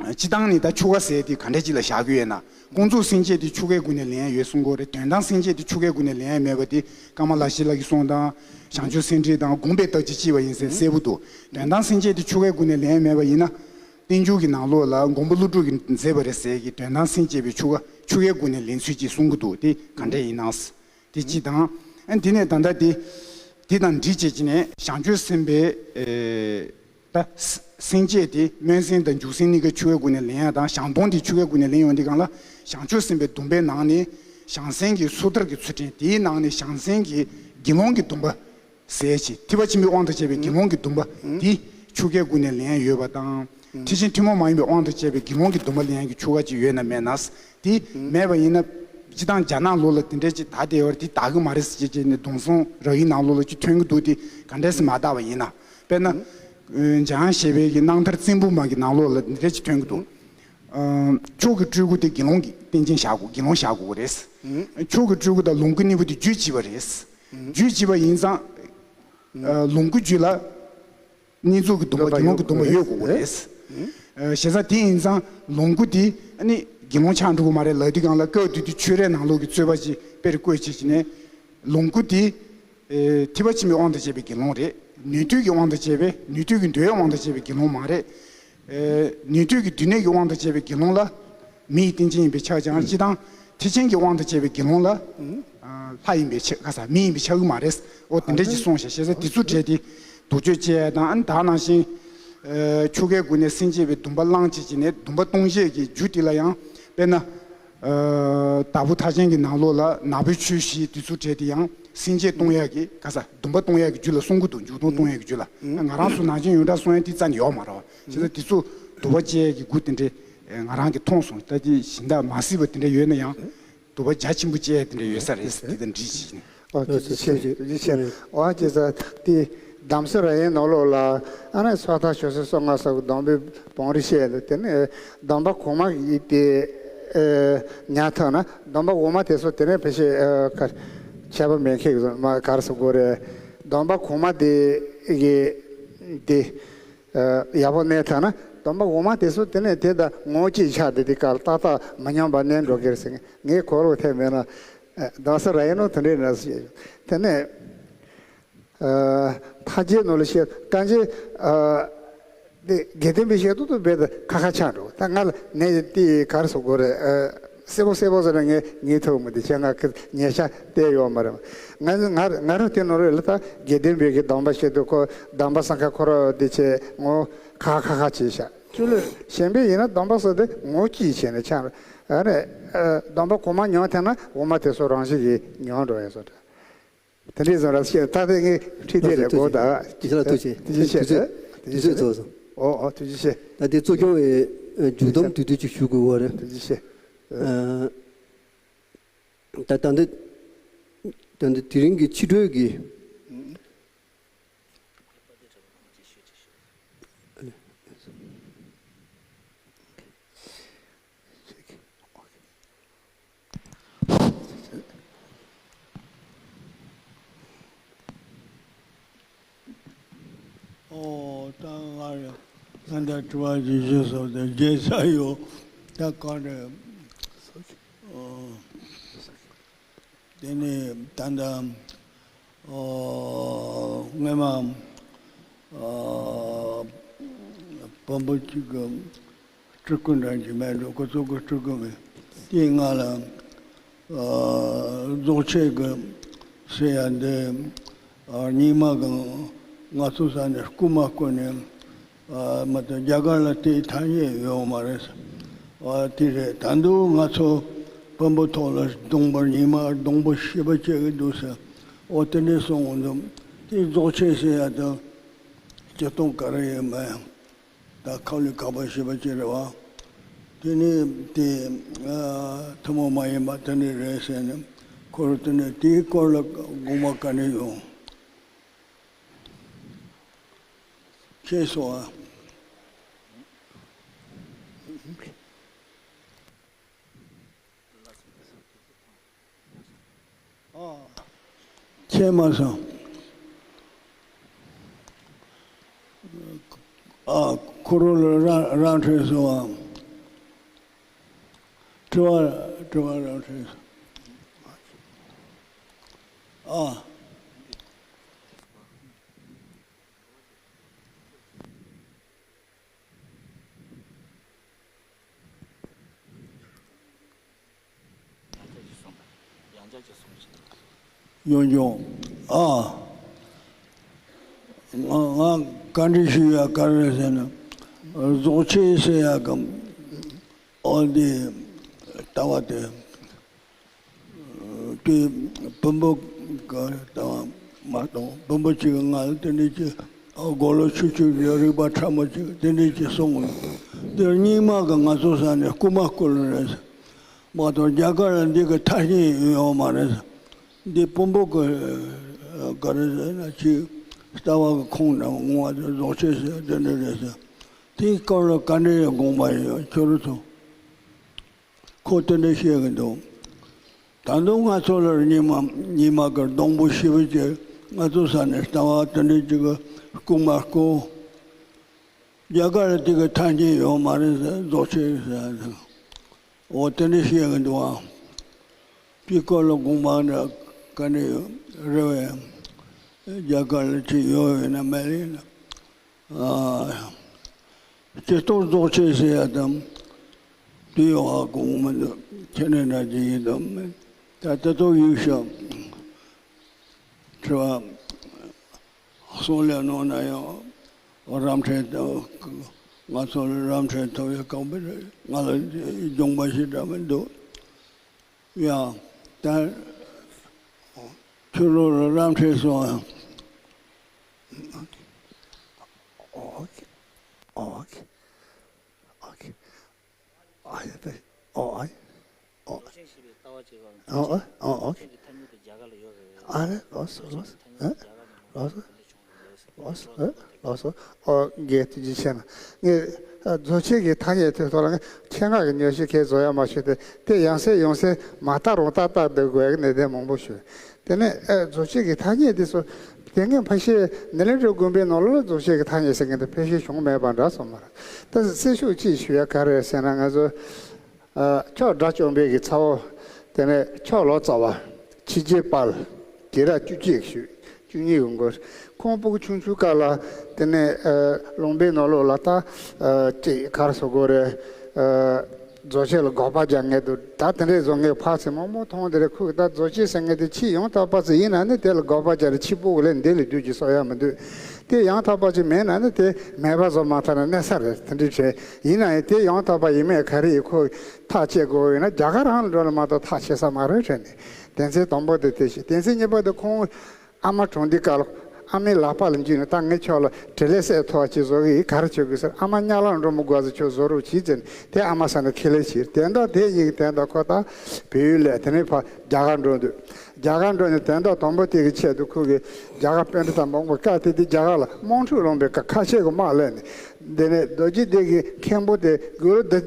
སྤྱིར་བཏང་ནི་ད་ཆོ་ག་ཟེར་དེ་ག་འདྲ་ཅིག་ལ་བཞག་གི་ཡོད་ན། ཀུན་རྫོབ་སེམས་བསྐྱེད་དེ་ཆོ་གའི་སྒོ་ནས་ལེན་ཡ་ཡོད་གསུང་གི་ཡོད་རེད། དོན་དམ་སེམས་བསྐྱེད་དེ་ཆོ་གའི་སྒོ་ནས་ལེན་ཡ་མེད་པ་དེ་ཀརྨ་ལ་ཤཱི་ལ་གི་གསུང་དང་། བྱང་ཆུབ་སེམས་འགྲེལ་དང་དགོངས་པའི་བརྟག་དཔྱད་ཅེས་པ་ཡིན་ཟེར་གསལ་པོ་འདུག་དོན་དམ་སེམས་བསྐྱེད་དེ་ཆོ་གའི་སྒོ་ནས་ལེན་ཡ་མེད་པ་ཡིན་ན། བསྟན་འགྱུར་གྱི་ནང་ལོགས་ལ་མགོན་པོ་ཀླུ་སྒྲུབ་ཀྱིས་མཛད་པ་རེད་ཟེར་གི། དོན་དམ་སེམས་བསྐྱེད་པའི་ཆོ་ག་ཆོ་གའི་སྒོ་ནས་ལེན་ཚུལ་ཅིག་གསུང་གི་འདུག་དེ་ག་འདྲ་ཡིན་ན། དེ་གཅིག་དང་། ཨ་ནི་དེ་ནས་ད་ལྟ་དེ་དེ་དང་འདྲིས་བྱས་ཀྱི་ནས་བྱང་ཆུབ་སེམས་དཔའི་ཨེ་ད་སེམས་བསྐྱེད་དེ་སྨོན་སེམས་དང་འཇུག་སེམས་གཉིས་ཀ་ཆོ་གའི་སྒོ་ནས་ལེན་ཡ་དང་། བྱང་སྡོམ་དེ་ཆོ་གའི་སྒོ་ནས་ལེན་ཡོང་དུས་སྒང་ལ། བྱང་ཆུབ་སེམས་དཔའི་སྡོམ་པའི་ནང་ནས་བྱང་སེམས་ཀྱི་སོ་ཐར་གྱི་ཚུལ་ཁྲིམས། དེའི་ནང་ནས་བྱང་སེམས་ཀྱི་དགེ་སློང་གི་སྡོམ་པ་ཟེར་ཅིག་ཐེག་པ་ཆེན་པོའི་དབང་དུ་བྱས་པའི་དགེ་སློང་གི་སྡོམ་པ་འདི་ཆོ་གའི་སྒོ་ནས་ལེན་ཡོད་པ་དང་། ཐེག་ཆེན་ཐུན་མོང་མ་ཡིན་པའི་དབང་དུ་བྱས་པའི་དགེ་སློང་གི་སྡོམ་པ་ལེན་ཡག་གི་ཆོ་ག་ཅིག་ཡོད་ན་མེད་ན། དེ་མེད་པ་ཡིན་ན། སྤྱིར་བཏང་རྒྱ་ནག་ལོགས་ལ་དེ་འདྲའི་ཅིག་དར་བསྡད་ཡོད་རེད། དེ་དར་གི་མ་རེད་ཟེར་བྱས་བྱས་ནས་གདུང་སྲོང་རབ་དབྱེ་ནང་ལོགས་ལ་ཅིག་ཐོན་གི་འདུག་དེ་ག་འདྲས་སེ་མ་དར་བ་ཡིན་ན། དཔེར་ན། འཇམ་དབྱངས་བཞད་པའི་གི་རྣམ་ཐར་བཙན་པོ་མ་གི་ནང་ལོགས་ལ་དེ་འདྲའི་ཅིག་ཐོན་གི་འདུག་ཨ་མཆོག་གི་སྤྲུལ་སྐུ་དེ་དགེ་སློང་གི་རྟེན་ཅན་བཞག་དགོས། དགེ་སློང་བཞག་དགོས་ཀྱི་རེད། མཆོག་གི་སྤྲུལ་སྐུ་དང་ལོངས་སྐུ་གཉིས་པོ་དེ་རྒྱུད་གཅིག་པ་རེད། རྒྱུད་གཅིག་པ་ཡིན་ཙང་། ཨ་ལོངས་སྐུ་རྒྱུད་ལ། བསྙེན་རྫོགས་ཀྱི་སྡོམ་པ། དགེ་སློང་གི་སྡོམ་པ་ཡོད་དགོས་ཀྱི་རེད། ཨ་བྱས་ཙང་དེ་ཡིན་ཙང་ལོངས་སྐུ་དེ་ཨ་ནི་དགེ་སློང་ཆགས་འགྲོ་གི་མ་རེད་ལབ་དུས་སྒང་ལ། སྐབས་དེ་དུས་ཆོས་རའི་ནང་ལོགས་ཀྱི་རྩོད་པ་ཅིག་དཔེར་བཀོད་བྱས་བྱས་ནས། ལོངས་སྐུ་དེ་ཨེ་ཐེག་པ་ཆེན་པོའི་དབང་དུ་བྱས་པའི་དགེ་སློང་རེད། ནུས་མཐུ་གི་དབང་དུ་བྱས་པའི། ནུས་མཐུ་གི་མདོའི་དབང་དུ་བྱས་པའི་དགེ་སློང་མ་རེད། ཨེ་ནུས་མཐུ་གི་རྡུལ་སྣོད་ཀྱི་དབང་དུ་བྱས་པའི་དགེ་སློང་ལ་མི་ཡི་རྟེན་ཅན་ཡིན་པས་ཁྱབ་ཀྱང་། སྤྱིར་བཏང་ཐེག་ཆེན་གྱི་དབང་དུ་བྱས་པའི་དགེ་སློང་ལ་ཨ་ལྷ་ཡིན་པས་ཁྱབ། ག་ས་མི་ཡིན་པས་ཁྱབ་ཀྱི་མ་རེད། འོ་དེ་འདྲ་ཅིག་གསུངས་ཤག་བྱས་ཙང་དེ་ཚོ་བྲལ་ཏེ་དུག་མཆོད་བཅས་དང་། ཨ་ནི་ད་ནང་བཞིན་ཨ་ཆོ་གའི་སྒོ་ནས་སེམས་བསྐྱེད་པའི་སྡོམ་པ་བླངས་བྱས་བྱས་ནས། སྡོམ་པ་གཏོང་བྱེད་ཀྱི་རྒྱུ་དེ་ལ་ཡང་དཔེར་ན། ཨ་དྭགས་པོ་ཐར་ཆེན་གྱི་ནང་ལོགས་ལ་ནག་པོའི་ཆོས་བཞི་དེ་ཚོ་བྲལ་ཏེ་ཡང་སེམས་བསྐྱེད་གཏོང་ཡག་གི། ག་ས་སྡོམ་པ་གཏོང་ཡག་གི་རྒྱུ་ལ་གསུང་གི་འདུག་འཇུག་ལྡོག་གཏོང་ཡག་གི་རྒྱུ་ལ། ང་རང་ཚོ་ནང་ཆེན་ཡོངས་གྲགས་སྲུང་ཡག་དེ་རྩ་ནས་ཡོད་མ་རེད་བ། བྱས་ཙང་དེ་ཚོ་དུ་བ་བཅད་ཀྱི་སྒོ་དེ་འདྲས་ང་རང་གིས་མཐོང་སོང་། ད་དེ་གཞན་དག་མ་གཟིགས་པ་དེ་འདྲ་ཡོད་ན་ཡང་དུ་བ་རྒྱ་ཆེན་པོ་བཅད་དེ་འདྲ་ཡོད་ས་རེད། དེ་དང་འདྲིས་བྱས་ནས། ཨོ་ཐུགས་རྗེ་ཆེ། ཐུགས་རྗེ་ཆེ། འོ་བྱས་ཙང་དེ་གདམས་ཟབ་རབ་དབྱེ་ནང་ལོགས་ལ་ཨ་ནི་སོ་ཐར་ཆོས་སྲིད་སོ་ལྔ་ཟེར་གི་སྡོམ་པའི་བང་རིམ་བཤད་ལ། དེ་ནས་སྡོམ་པ་གོང་མ་གི་དེ་ཨེ་ཉར་ཐུབ་ན། སྡོམ་པ་འོག་མ་དེ་ཚོ་དེ་ནས་ཕལ་ཆེར་ཨེ་ཁ་ཁྱད་པར་མེད་མཁན་གྱི་མ་ག་རེ་ཟེར་དགོས་རེད། སྡོམ་པ་གོང་མ་དེ་གི་དེ། ཡག་པོ་གནས་ཐུབ་ན། སྡོམ་པ་འོག་མ་དེ་ཚོ་དེ་ནས་དེ་དང་ངོ་གཅིག་ཆགས་ཏེ། དེ་ག་ལ་ཏག་ཏག་མི་སྙོམས་པར་གནས་འགྲོ་གི་རེད་ཟེར། ངས་གོ་རོགས་ཐེབས་མེད་ན། གདམས་ཟབ་རབ་དབྱེ་ནང་དེ་འདྲའི་ནང་བཤད། དེ་ནས་མཐའ་རྒྱས་ནང་ལ་བཤད། གང་ཅི་དེ་དགེ་ལྡན་པའི་བཤད་ཐོག་ཏུ་རྦད་དེ་ཁ་ཁ་ཆགས་འགྲོ། ད་ང་ལ་ནས་དེ་ག་རེ་ཟེར་དགོས་རེད། གསལ་པོ་གསལ་པོ་ཟེར་ན་ངས་ངའི་ཐུགས་མི་བདེ་བྱས། ང་ཁི་ཉེ་ཆ་བལྟས་ཡོད་མ་རེད། ང་ང་ང་རང་དེ་ནོར་བས་ལ། ད་དགེ་ལྡན་པའི་གི་སྡོམ་པ་བཤད་དུས་ཁོ་སྡོམ་པ་སྲང་ཁ་ཁོ་ར་དེ་བྱས་ངོ་ཁ་ཁ་ཁ་བྱས་ཤག་ཅི་ལོས་གཞན་པས་ཡིན་ན་སྡོམ་པ་ཟེར་དེ་ངོ་གཅིག་བྱས་ནས་ཆགས། ཨ་ནི་སྡོམ་པ་གོང་མ་ཉོན་ཐལ་ན་འོག་མ་དེ་ཚོ་རང་བཞིན་གྱིས་ཉོན་འགྲོ་ཡིན་ཟེར། དེ་འདྲའི་བཟོ་འདྲ་བཤད། ད་དེ་ངས་ཁྲིད་དེ་རེད་གོ། ད་དེ་ལ་ཐུགས་རྗེ་ཆེ། དུས་ཚོད་ཚོགས་སོང་། ཨོ་ཨོ་ཐུགས་རྗེ་ཆེ། ད་དེ་གཙོ་སྐྱོང་བའི་མཇུག་སྡོམ་དུས་ཚོད་ཅིག་ཞུ་དགོས་པ་རེད། ཐུགས་རྗེ་ཆེ། ད་ད་འདི་ད་འདི་དེ་རིང་གི་ཕྱི་དྲོའི་གི་ཨོ་ད་ང་རེ་ད་ད་དྲི་བ་ཞིག་ཞུ་སོང་། དེ་བརྗེད་ས་ཡོད། ད་ག་རེ། ཨོ་དེ་ནས་ད་ད་ཨོ་སྔོན་མ་ཨོ་བོན་པོ་གཅིག་གི་སྤྲུལ་སྐུ་འདྲ་ཅིག་མེད་འགྲོ། ཁོ་ཚོ་གི་སྤྲུལ་སྐུ་མེད། དེའི་སྔ་ལ་ཨ་རྫོགས་ཆེན་གྱི་ཟེར་ཡ་འདི་ཨ་རྙིང་མ་གི་ང་ཚོ་ས་ནས་རྐུ་མ་རྐུ་ནས་ཨ་མ་གཏོགས་རྒྱ་གར་ལ་དེའི་ཐ་སྙད་ཡོད་མ་རེད། ཨ་དེ་རེད། ད་དུང་ང་ཚོ་བོན་པོ་ཐོག་ལ་སྡོང་པོ་རྙིང་མ་སྡོང་པོ་ཞེ་པོ་སྐྱེ་གི་འདུག་ཟེར། ཨོ་དེ་འདྲས་གསུང་གི་འདུག་དེ་རྫོགས་ཆེན་ཟེར་ཡ་དང་སྤྱིར་བཏང་ག་རེ་ཡོད་མེད། ད་ཁ་ལུས་ཁ་པར་ཞེ་པོ་ཅིག་རེད་བ། དེ་ནས་དེ་ཨ་ཐུན་མོང་མ་ཡིན་པ་དེ་འདྲ་རེད་ཟེར་ནས་ཁོ་རང་དེ་ནས་དེའི་སྐོར་ལ་དགོངས་པ་ག་འདྲ་ཡོད། ཁྱེད་སོང་ཨ། ཨ། ཁྱེད་མ་སོང་། ཨ། ཁོ་རང་ལ་རང་རང་འཕྲོད་སོང་ཨ། དྲི་བ་དྲི་བ་རང་འཕྲོད་སོང་ཨ། ཡོང་ཡོང་ཨ། ང་ང་བཀའ་འདྲི་ཞུ་ཡ་ག་རེ་ཟེར་ན། རྫོགས་ཆེན་ཟེར་ཡ་གམ། ཨོ་འདི་ལྟ་བ་དེ། དེ་བུ་མོ་ག་དང་མ་གཏོགས་བུ་མོ་གཅིག་ང་ལ་དེ་འདྲ་གྱི་སྒོ་ལོ་ཆུ་ཆུ་གི་རིག་པ་ཕྲ་མོ་གཅིག་དེ་འདྲ་གྱི་གསུངས། འདིར་རྙིང་མ་གི་ང་ཚོ་ས་ནས་རྐུ་མ་རྐུ་ལ་རེད་མ་གཏོགས་རྒྱ་གར་ལ་འདི་གི་ཐ་སྙད་ཡོད་མ་རེད། འདི་བོན་པོ་གི་ག་རེ་ཟེར་ན་ཅིག་ལྟ་བ་གི་ཁུངས་དང་བསྔོ་བ་དང་རྫོགས་ཆེན་ཟེར་དེ་འདྲ་རེད་ཟེར། དེའི་སྐོར་ལ་ག་འདྲའི་དགོངས་པ་ཡོད་ཁྱོད་རང་ཚོ། ཁོ་དེ་འདྲ་བཤད་གི་འདུག་ད་དུང་ང་ཚོ་ལ་རྙིང་མ་རྙིང་མ་གི་སྡོང་པོ་ཞེ་པོ་ཅིག་ང་ཚོ་ས་ནས་ལྟ་བ་དེ་འདྲ་ཅིག་གི་རྐུ་མ་རྐུ། རྒྱ་གར་ལ་དེ་གི་ཐ་སྙད་ཡོད་མ་རེད་ཟེར་རྫོགས་ཆེན་ཟེར་ཟེར། འོ་དེ་འདྲ་བཤད་གི་འདུག་ཨ། དེའི་སྐོར་ལ་དགོངས་པ་འདྲ་ག་འདྲ་ཡོད་རེད་བས། རྒྱ་གར་ལ་ཅིག་ཡོད་ཡོད་ན་མེད་ཡིན་ན། ཨ། སྤྱིར་བཏང་རྫོགས་ཆེན་ཟེར་ཡ་དང་དེ་ཡོད་ཨ་དགོངས་མི་འདུག་ཁྱེད་ནས་འདྲ་ཅིག་ཡིན་དང་མིན། ད་ལྟ་ཐོག་ཡུལ་ཤོག་དྲི་བ། གསུང་ལས་གནང་ན་ཡང་རམ་འཕྲན་ང་ཚོ་ལ་རམ་འཕྲན་ཐོབ་ཡ་དཀའ་པོ་རེད། ང་ལ་སྦྱོང་པ་ཞིག་འདྲ་མི་འདུག་ཡ། ད་ཁྱོད་རང་ལ་རམ་འཕྲན་སོང་ཨ། ཨོ་ཁེ། ཨོ་ཁེ། ཨོ་ཁེ། ཨ་ཡ་པེ། ཨོ་ཨ་ཡ། ཨོ། ཨོ་ཨ། ཨོ་ཨ། ཨ་རེ་ལོས་སོ་ལོས་སོ། ཨ་ལོས་སོ། ལོས་སོ། ཨ་ལོས་སོ། ཨོ་རྒན་ཐུགས་རྗེ་ཆེ་གནང་། ངས་རྫོགས་ཆེན་གྱི་ཐ་སྙད་དེ་ཐོག་ལ་ངས་ཆེད་མངགས་ཀྱི་ཉོན་ཞིབ་གས་བཟོ་ཡ་མ་བྱུང་སྟེ་དེ་ཡང་སེ་ཡང་སེ་མ་བརྟག་རུང་བརྟག་བརྟག་སྡོད་དགོས་ཀྱི་གནད་དོན་མང་པོ་བྱུང་། དེ་ནས་ཨ་རྫོགས་ཆེན་གྱི་ཐ་སྙད་དེ་ཚོ་དེ་སྔའི་ཕལ་ཆེར་ནཱ་ལེནྡྲ་དགོན་པའི་ནང་ལོགས་ལ་རྫོགས་ཆེན་གྱི་ཐ་སྙད་ཟེར་མཁན་དེ་ཕལ་ཆེར་བྱུང་མེད་པ་འདྲ་སོང་མ་རེད། ད་གསལ་ཤོས་གཅིག་ཞུ་ཡ་ག་རེ་ཟེར་ན་ང་ཚོ་ཨ་ཕྱོགས་དགྲ་བཅོམ་པའི་གི་ཚ་བོ། དེ་ནས་ཕྱོགས་ལོ་ཙཱ་བ། ཕྱི་རྒྱལ་དཔལ། རྒྱལ་རབས་བཅུ་གཅིག་ཞུ། བཅུ་གཉིས་གི་མགོ། ཁོང་སྤུ་གུ་ཆུང་ཆུང་སྐབས་ལ་དེ་ནས་ཨ་ལུང་པའི་ནང་ལོགས་ལ་ད་ཨ་ཅིག་ག་རེ་ཟེར་དགོས་རེད། ཨ་རྫོགས་ཆེན་ལ་དགག་པ་རྒྱག་མཁན་འདུག་ད་དེ་འདྲའི་བཟོ་མཁན་ཕར་ཚུར་མང་པོ་མཐོང་དེ་རེད། ཁོས་ད་རྫོགས་ཆེན་ཟེར་མཁན་དེ་ཕྱི་ཡང་དག་པ་ཚོ་ཡིན་ན་ནི་དེ་ལ་དགག་པ་རྒྱག་རེད། ཕྱི་སྤུ་གུ་ལ་འདི་ལས་སྡུག་ཅིག་གསོག་ཡ་མི་འདུག་དེ་ཡང་དག་པ་ཅིག་མེད་ན་ནི་དེ་མེད་པ་བཟོ་མ་ཐག་ན་གནས་ས་རེད། དེ་འདྲའི་བྱས་ཡིན་ན་ཡང་དེ་ཡང་དག་པ་ཡིན་མེད་ག་རེ་ཡིན་ཁོ་ཐག་བཅད་དགོས་ཡོད་ན་རྒྱ་གར་རང་ལ་འགྲོ་ལ་མ་གཏོགས་ཐག་ཆད་ས་མ་རེད་དྲན་ནས། དེ་ཚེ་དང་པོ་དེ་དེ་ཞིག་དེ་ཚེ་གཉིས་པ་དེ་ཁོང་ཨ་མ་གྲོངས་དུས་སྐབས་ལ་ཨ་མའི་ལག་པ་ལ་འཇུས་ནས་ད་ངས་ཁྱོད་ལ་བྲེལ་ལེ་སེ་ཐོག་ཅིག་བཟོ་གི་ཡིན། ག་རེ་བྱེད་དགོས་ཟེར། ཨ་མ་གཉའ་ལམ་འགྲོ་མི་དགོས་ཟེར་ཁྱོད་བཟོ་རོགས་གྱིས་ཟེར་ནས་དེ་ཨ་མ་ས་ནས་ཁས་ལེན་བྱས། དེ་འདྲ་དེ་ཡིན་གི་དེ་འདྲ་ཁོ་ད་བལ་ཡུལ་ལས་དེ་ནས་ཕར་རྒྱ་གར་འགྲོ་འདུག་རྒྱ་གར་འགྲོ་ནས་དེ་འདྲ་དང་པོ་དེ་གི་ཆེད་དུ་ཁོ་གི་རྒྱ་གར་པཎྜི་ཏ་མང་པོ་བཀའ་དེ་དེ་རྒྱ་གར་ལ་དམག་འཁྲུག་སློང་པའི་སྐབས་ཁ་ཆེ་གི་དམག་སླེབས་ནས་དེ་ནས་རྡོ་རྗེ་གདན་གྱི་མཁན་པོ་དེ་དགུ་ལོ་དེ།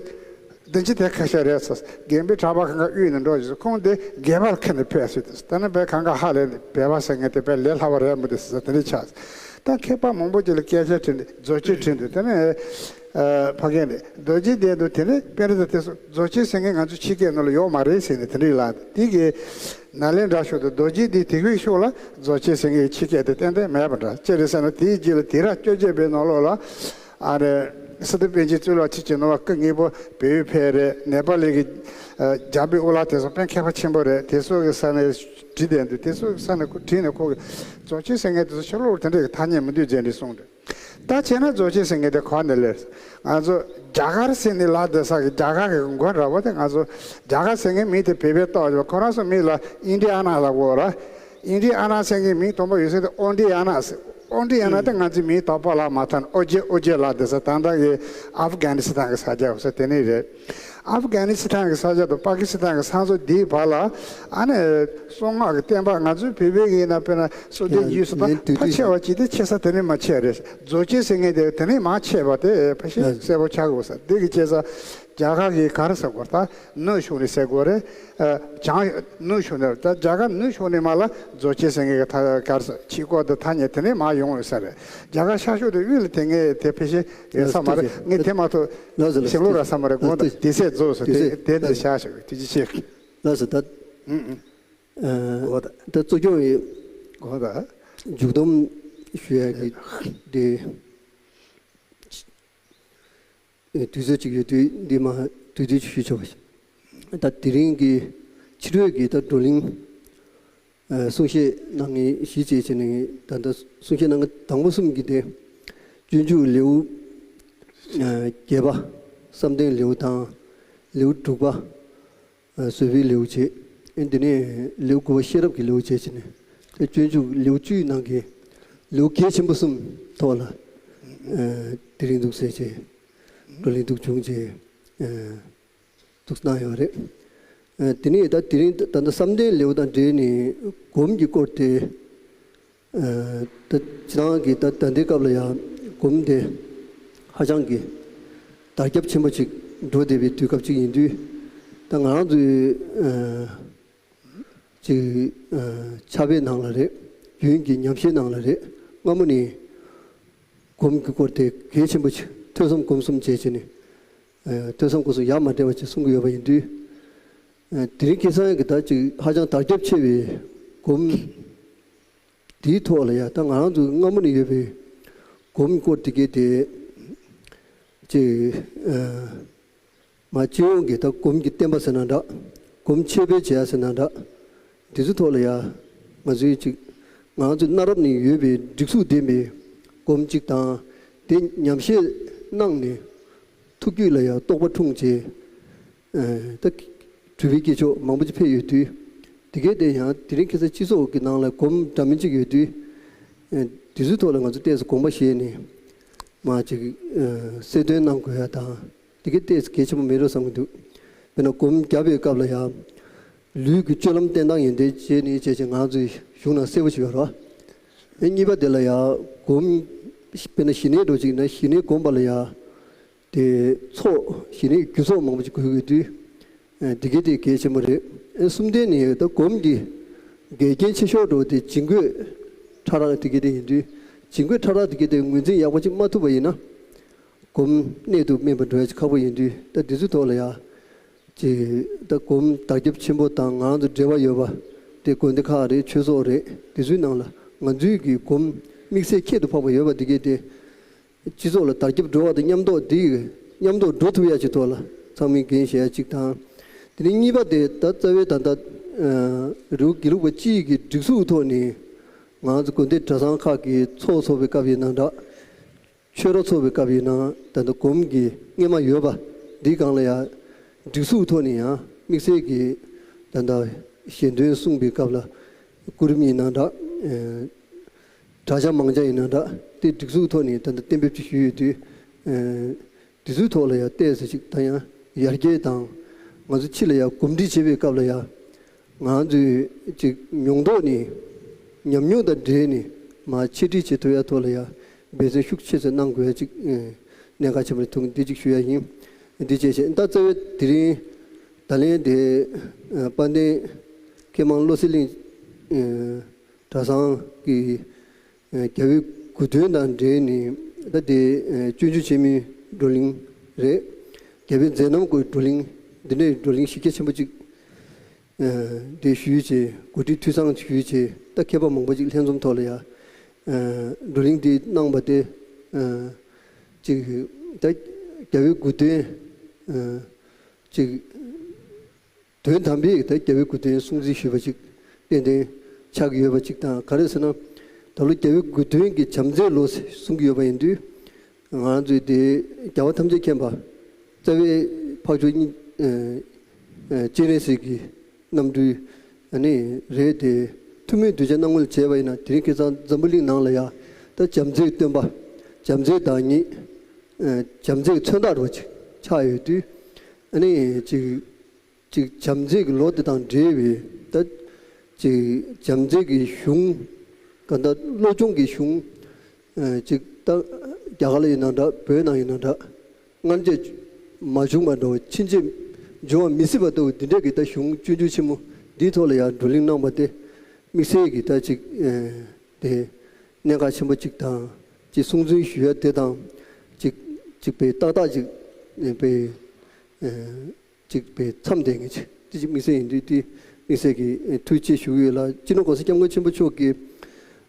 བདུན་ཅུ་དེ་ཁ་ཤས་རེད་ཟེར། རྒན་པའི་གྲྭ་པ་གང་ག་དབུས་ནས་འགྲོ་ཞིག་ཁོང་དེ་སྒལ་པར་ཁྱེར་ནས་ཕེབས་སོང་དུས་ད་ནི་བས་གང་ག་ཧ་ལས་ནས་བལ་པ་ཟེར་མཁན་དེ་བས་ལས་སླ་བ་རེད་མི་འདུག་ཟེར་དེ་འདྲ་ཆགས། ད་མཁས་པ་མང་པོ་ཅིག་ལ་སྐད་ཆ་དྲིས་ནས་རྫོགས་ཆེན་དྲིས་འདུག་དེ་ནས་ཨ་ཕ་རྒན་ནས་རྡོ་རྗེ་གདན་དུ་དེ་ནས་དཔེ་རེད་ད་དེ་སོ་རྫོགས་ཆེན་ཟེར་མཁན་ང་ཚོ་ཕྱི་སྐད་ནང་ལ་ཡོད་མ་རེད་ཟེར་ནས་དེ་འདྲ་ལབ་འདུག་དེ་གི་ནཱ་ལེནྡྲ་ཕྱོགས་དུ་རྡོ་རྗེ་གདན་དེ་གི་ཕྱོགས་ལ་རྫོགས་ཆེན་ཟེར་མཁན་ཕྱི་སྐད་དེ་ཏན་ཏན་མེད་པ་འདྲ་ཅི་རེད་ཟེར་ན་དེའི་རྗེས་ལ་དུས་རབས་བཅོ་བརྒྱད་པའི་ནང་ལོགས་ལ། ཨ་རེ། སི་ཏུ་པཎ་ཆེན་གཙུག་ལག་ཁྲི་བྱིན་ནོར་བ་སྐུ་དངོས་པོ་བལ་ཡུལ་ཕེབས་རེད། ནེ་པ་ལི་གི་ཨ་རྒྱལ་པོའི་དབུ་བླ་དེ་ཚོ་དཔེ་མཁས་པ་ཆེན་པོ་རེད། དེ་ཚོ་གི་ས་ནས་བྲིས་བསྡད་འདུག་དེ་ཚོ་གི་ས་ནས་ཁོ་བྲིས་ནས་ཁོ་གི་རྫོགས་ཆེན་ཟེར་མཁན་དེ་ཚོ་ཕྱི་ལོགས་ལ་དེ་འདྲའི་གི་ཐ་སྙད་མི་འདུག་ཟེར་ནས་གསུངས་འདུག་ད་བྱས་ན་རྫོགས་ཆེན་ཟེར་མཁན་དེ་ག་ནས་སླེབས། ང་ཚོ་རྒྱ་གར་ཟེར་ནས་ལབ་བསྡད་ས་གི་རྒྱ་གར་གི་མགོ་འདྲ་བོ་དེ་ང་ཚོ་རྒྱ་གར་ཟེར་མཁན་མིང་དེ་བོད་པས་བཏགས་ཡོད། ཁོ་རང་ཚོ་མིང་ལ་ཨིན་ཌི་ཨ་ན་ལབ་དགོས་ར། ཨིན་ཌི་ཨ་ན་ཟེར་མཁན་མིང་དང་པོ་ཡོད་ས་དེ་ཨོ་ཌི་ཨ་ན་ཟེར། ཨོ་འདི་ཡང་ན་ད་ང་ཚོའི་མིང་དོག་པ་ལ་མ་ཐོན། ཨོ་རྒྱན་ཨོ་རྒྱན་ལགས་དེ་ས་ད་ལྟ་གི་ཨབ་གྷ་ནི་སི་ཐན་གི་ས་ཆ་འོ་ས་དེ་ནས་རེད། ཨབ་གྷ་ནི་སི་ཐན་གི་ས་ཆ་དང་པ་ཀི་སི་ཐན་གི་ས་མཚོ་འདིའི་བར་ལ་ཨ་ནི་གསང་སྔགས་ཀྱི་བསྟན་པ་ང་ཚོའི་བོད་པའི་གི་ཡིན་ན་དཔེར་ན་སོ་ལྟའི་ཡུལ་སུ་ད་ཕ་ཆེ་བ་ཅིག་དེ་ཆེ་ས་དེ་ནས་མ་ཆེ་རེད། རྫོགས་ཆེན་ཟེར་མཁན་དེ་དེ་ནས་མ་ཆེ་བ་དེ་ཕ་ཤི་གསལ་པོ་ཆགས་དགོས་ས་འདི་གི་བྱས་ས། རྒྱ་གར་གྱི་ག་རེ་ཟེར་དགོས་རེད། ད་ནུབ་ཕྱོགས་ནས་ཟེར་དགོས་རེད། ཨ། བྱང་ནུབ་ཕྱོགས་ནས། ད་རྒྱ་གར་ནུབ་ཕྱོགས་ནས་མར་ལ་རྫོགས་ཆེན་ཟེར་མཁན་གྱི་ཐ་ག་རེ་ཟེར་ཆོས་སྐོར་དུ་ཐ་སྙད་དེ་ནས་མར་ཡོང་ཡོད་ས་རེད། རྒྱ་གར་ཤར་ཕྱོགས་དེ་དབུས་ལ་དེ་ངས་དེ་ཕལ་ཆེར་ཡོད་ས་མ་རེད། ངས་དེ་མ་ཐུབ་ལགས་སོ་ལགས་སོ། ཞིབ་ལོ་ར་ས་མ་རེད། དགོངས་དག་དེ་ཚད་རྫོགས་སོ། དེ་དེ་དེ་ཚད་བཞག་ཞོག་ཐུགས་རྗེ་ཆེ། ལགས་སོ། ད་ཨུ་ཨུ། ཨ། དགོངས་དག་ད་གཙོ་སྐྱོང་ཡི་དགོངས་དག་མཇུག་སྡོམ་ཞུ་ཡ་གི་དེ། དུས་ཚོད་ཅིག་ཡོད་དུས་འདི་མ་དུས་དུས་ཅིག་ཞུས་ཆོག་པ་ཞིག་ད་དེ་རིང་གི་ཕྱི་དྲོའི་གི་ད་བགྲོ་གླེང་། ཨ། གསུང་བཤད་གནང་མཁན་གཞིས་བྱེས་བྱས་ནས་ད་ལྟ་གསུང་བཤད་གནང་མཁན་དང་པོ་གསུམ་གྱི་དེ་སྤྱོད་འཇུག་ལེའུ་ཨ་བརྒྱད་པ་བསམ་གཏན་ལེའུ་དང་ལེའུ་དྲུག་པ་ཨ་བཟོད་པའི་ལེའུ་བྱས། ཨ་འདི་ནས་ལེའུ་དགུ་པ་ཤེས་རབ་ཀྱི་ལེའུ་བྱས་བྱས་ནས་དེ་སྤྱོད་འཇུག་ལེའུ་བཅུའི་ནང་གི་ལེའུ་གལ་ཆེན་པོ་གསུམ་ཐོག་ལ་ཨ་དེ་རིང་འདུག་ཟེར་བྱས་བགྲོ་གླེང་འདུག་བྱུང་བྱས་ཨ་འདུག་གནང་ཡོད་རེད། ཨ་དེ་ནས་ད་དེ་རིང་ད་ལྟ་བསམ་གཏན་ལེའུ་དང་འབྲེལ་ནས་སྒོམ་གྱི་སྐོར་དེ་ཨ་ད་སྤྱིར་བཏང་གི་ད་ད་ལྟའི་སྐབས་ལ་ཡང་སྒོམ་དེ་ཧ་ཅང་གི་དར་ཁྱབ་ཆེན་པོ་ཅིག་འགྲོ་བསྡད་པའི་དུས་སྐབས་ཅིག་ཡིན་དུས། ད་ང་རང་ཚོའི་ཨ་ཅིག་ཨ་ཕྱག་དཔེ་ནང་ལ་རེད། རྒྱུན་གྱི་ཉམས་བཞེས་ནང་ལ་རེད། སྔ་མོ་ནས་སྒོམ་གྱི་སྐོར་དེ་གལ་ཆེན་པོ་ཆེ། ཐོས་བསམ་སྒོམ་གསུམ་བྱས་བྱས་ནས་ཨ་ཐོས་བསམ་སྒོམ་གསུམ་ཡ་མ་བྲལ་བ་ཅིག་གསུང་གི་ཡོད་པ་ཡིན་དུས། ཨ་དེ་རིང་ཁ་སང་གི་ད་ཅིག་ཧ་ཅང་དར་ཁྱབ་ཆེ་བའི་སྒོམ་དེའི་ཐོག་ལ་ཡ་ད་ང་རང་ཚོའི་སྔ་མོ་ནས་ཡོད་པའི་སྒོམ་སྐོར་དེ་གའི་དེ་ཅིག་ཨ་མ་སྤྱི་ཡོངས་ཀྱི་ད་སྒོམ་གྱི་བསྟན་པ་ཟེར་ན་འདྲ། སྒོམ་འཆད་སྤེལ་བྱེད་ཡ་ཟེར་ན་འདྲ། དེ་ཚོའི་ཐོག་ལ་ཡ་ང་ཚོའི་ཅིག་ང་ཚོའི་གནའ་རབས་ནས་ཡོད་པའི་སྒྲིག་གཟུགས་ལྡན་པའི་སྒོམ་གཅིག་དང་། དེ་ཉམས་བཞེས་གནང་ནས་ཐུགས་རྒྱུད་ལ་ཡ་རྟོགས་པ་འཁྲུངས་བྱས། ཨ་ད་གྲུབ་པའི་སྐྱེས་མཆོག་མང་པོ་ཅིག་ཕེབས་ཡོད་དུས། དེ་གའི་དེ་ཡང་དེ་རིང་ཁ་སང་སྤྱི་ཚོགས་ཀྱི་ནང་ལ་སྒོམ་འདྲ་མིན་ཅིག་ཡོད་དུས། ཨ་དེ་ཚོའི་ཐོག་ལ་ང་ཚོ་ཏོག་ཙམ་དགོངས་པ་བཞེས་ནས་མར་ཅིག་ཨ་གསལ་སྟོན་གནང་དགོས་ཡ་དང་། དེ་གའི་ཏོག་ཙམ་གལ་ཆེན་པོ་མེད་འགྲོ་བསམ་གྱི་འདུག་དཔེར་ན་སྒོམ་རྒྱབ་པའི་སྐབས་ལ་ཡང་ལུས་ཀྱི་སྤྱོད་ལམ་བསྟེན་སྟངས་ཡིན་དེ་བྱས་ནས་བྱས་བྱས་ང་ཚོའི་གཞུང་ནང་གསལ་པོ་ཞིག་ཡོད་རེད་བ། ཨ་གཉིས་པ་དེ་ལ་ཡང་སྒོམ་དཔེར་ན་ཞི་གནས་འགྲོ་ཅིག་ན་ཞི་གནས་སྒོམ་པ་ལ་ཡང་དེ་ཚོགས་ཞི་གནས་རྒྱུ་ཚོགས་མང་པོ་ཅིག་དགོས་ཀྱི་འདུག་ཨ་དེ་གའི་དེ་གལ་ཆེན་པོ་རེད། ཨ་གསུམ་ལྡན་ནི་ད་སྒོམ་གྱི་འགལ་རྐྱེན་ཆེ་ཤོས་འགྲོ་དེ་བྱིང་རྒོད་ཕྲ་རགས་དེ་གའི་དེ་ཡིན་དུས། བྱིང་རྒོད་ཕྲ་རགས་དེ་གའི་དེ་ངོས་འཛིན་ཡག་པོ་ཅིག་མ་ཐུབ་པ་ཡིན་ན། སྒོམ་གནད་དུ་སྨིན་པ་འགྲོ་ཡ་ཅིག་ཁག་པོ་ཡིན་དུས། ད་དེ་ཚོའི་ཐོག་ལ་ཡ་ཅིག་ད་སྒོམ་དར་ཁྱབ་ཆེན་པོ་དང་ང་རང་ཚོ་འབྲེལ་བ་ཡོད་པ་དེ་དགོན་སྡེ་ཁག་རེད། ཆོས་ཚོགས་རེད། དེ་ཚོའི་ནང་ལ་ང་ཚོའི་གི་སྒོམ་དམིགས་བསལ་ཁྱད་དུ་འཕགས་པ་ཡོད་པ་དེ་གའི་དེ་སྤྱི་ཚོགས་ལ་དར་ཁྱབ་འགྲོ་བ་དང་མཉམ་འདོགས་དེ་མཉམ་འདོགས་འགྲོ་ཐུབ་ཡ་ཅིག་ཐོག་ལ་ཚང་མས་འགན་བཞེས་ཡ་ཅིག་དང་། དེ་ནས་གཉིས་པ་དེ་ད་རྩ་བའི་ད་ལྟ་ཨ་རི་བོ་དགེ་ལུགས་པ་སྤྱི་ཡི་གི་སྒྲིག་འཛུགས་ཐོག་ནས་ང་ཚོ་དགོན་སྡེ་གྲྭ་ཚང་ཁག་གི་ཚོགས་འཚོགས་པའི་སྐབས་ཡིན་ན་འདྲ། ཆོས་ར་ཚོགས་པའི་སྐབས་ཡིན་ན་ད་ལྟ་སྒོམ་གྱི་སྔས་མ་ཡོད་པ་འདིའི་སྒང་ལ་ཡང་སྒྲིག་འཛུགས་ཐོག་ནས་ཡང་དམིགས་བསལ་གྱི་ད་ལྟ་ཞལ་འདོན་གསུངས་པའི་སྐབས་ལ་སྐུ་རིམ་ཡིན་ན་འདྲ། ཨེ་གྲྭ་ཆ་མང་ཆ་ཡིན་ན་འདྲ། དེ་སྒྲིག་འཛུགས་ཐོག་ནས་ད་ལྟ་གཏན་འབེབས་ཅིག་ཞུས་ཡོད་དུས། ཨེ་དེ་ཚོའི་ཐོག་ལ་ཡང་ཏོག་ཙམ་ཅིག་ད་ཡང་ཡར་རྒྱས་དང་། ང་ཚོ་ཕྱི་ལ་ཡང་གོམས་འདྲིས་བྱེད་པའི་སྐབས་ལ་ཡང་། ང་ཚོས་ཅིག་མྱོང་རྟོགས་ནི་ཉམས་མྱོང་དང་འབྲེལ་ནས་མར་འཆད་ཁྲིད་བྱེད་ཐུབ་ཡ་ཐོག་ལ་ཡང་འབད་བརྩོན་ཤུགས་ཆེ་ཙམ་གནང་དགོས་ཡ་ཅིག་ཨེ་གནད་འགག་ཆེན་པོ་རེད་འདུག་འདི་ཅིག་ཞུ་ཡ་ཡིན། འདི་བྱས་བྱས་ད་རྩ་བའི་དེ་རིང་ད་ལན་དེ་ཨ་དཔལ་ལྡན་མཁས་མང་བློ་གསལ་གླིང་ཨེ་གྲྭ་ཚང་གི་ཨེ་རྒྱལ་བའི་དགུང་སྟོན་དང་འབྲེལ་ནས་ད་དེ་ཨེ་སྤྱོད་འཇུག་ཆེན་མོའི་བགྲོ་གླེང་རེད། རྒྱལ་བའི་མཛད་རྣམ་སྐོར་བགྲོ་གླེང་འདི་འདྲའི་བགྲོ་གླེང་གཞི་རྒྱ་ཆེན་པོ་ཅིག་ཨ་དེ་ཞུས་བྱས་གོ་སྒྲིག་འཐུས་ཚང་ཞུས་བྱས་ད་མཁས་པ་མང་པོ་ཅིག་ལྷན་འཛོམས་ཐོག་ལ་ཡ་ཨ་བགྲོ་གླེང་འདི་གནང་བ་དེ་ཨ་ཅིག་ད་རྒྱལ་བའི་དགུང་སྟོན་ཨ་ཅིག་དོན་དམ་པའི་ད་རྒྱལ་བའི་དགུང་སྟོན་སྲུང་བརྩི་ཞུས་པ་ཅིག་ཏན་ཏན་ཆགས་ཀྱི་ཡོད་པ་ཅིག་དང་། ག་རེ་ཟེར་ན་ད་ལོ་རྒྱལ་བའི་དགུང་སྟོན་གྱི་བྱམས་བརྩེའི་ལོ་གསུང་གི་ཡོད་པ་ཡིན་དུས། ང་ཚོས་དེ་རྒྱལ་བ་ཐམས་ཅད་མཁྱེན་པ་རྩ་བའི་འཕགས་མཆོག་གཉིས་ཨ་ཨ་སྤྱན་རས་གཟིགས་ཀྱི་རྣམ་སྤྲུལ་ཨ་ནི་རེད་དེ། ཐུན་མིན་གདུལ་བྱ་སྣང་ངོར་བྱས་པ་ཡིན་ན་དེ་རིང་ཁ་སང་འཛམ་བུ་གླིང་ནང་ལ་ཡ་ ད་བྱམས་བརྩེའི་སྟོན་པ། བྱམས་བརྩེའི་བདག་ཉིད། ཨ་བྱམས་བརྩེའི་མཚོན་རྟགས་འདྲ་བོ་ཅིག་ཆགས་ཡོད་དུས། ཨ་ནི་ཅིག་ཅིག་བྱམས་བརྩེ་གི་ལོ་དེ་དང་འབྲེལ་བའི་ད་ཅིག་བྱམས་བརྩེ་གི་གཞུང་། གང་ལྟར་བློ་སྦྱོང་གི་གཞུང་། ཨ་ཅིག་ད་རྒྱ་གར་ལ་ཡིན་ན་འདྲ། བོད་ནང་ཡིན་ན་འདྲ། སྔར་རྗེས་མ་བྱུང་བ་འདྲ་བོ། ཕྱིན་ཆད་འབྱུང་བ་མི་སྲིད་པ་ལྟ་བུ་འདི་འདྲ་གི་ད་གཞུང་སྤྱོད་འཇུག་ཆེན་མོ་འདིའི་ཐོག་ལ་ཡང་བགྲོ་གླེང་གནང་བ་དེ། དམིགས་བསལ་གྱི་ད་ཅིག་ཨ་དེ་གནད་འགག་ཆེན་པོ་ཅིག་དང་། ཅིག་གསུང་རྩོམ་ཞུ་ཡ་དེ་དང་། ཅིག་ཅིག་པའི་ཏག་ཏག་ཅིག་ཨ་པའི་ཨ་ཅིག་པའི་མཚམས་དེ་ངེས་ཅིག་དེ་ཅིག་དམིགས་བསལ་ཡིན་དུས། དེ་དམིགས་བསལ་གྱི་ཨ་ཐུགས་རྗེ་ཆེ་ཞུ་གི་ཡོད་ལ། སྤྱི་ནོར་༸གོང་ས་༸སྐྱབས་མགོན་ཆེན་པོ་མཆོག་གིས་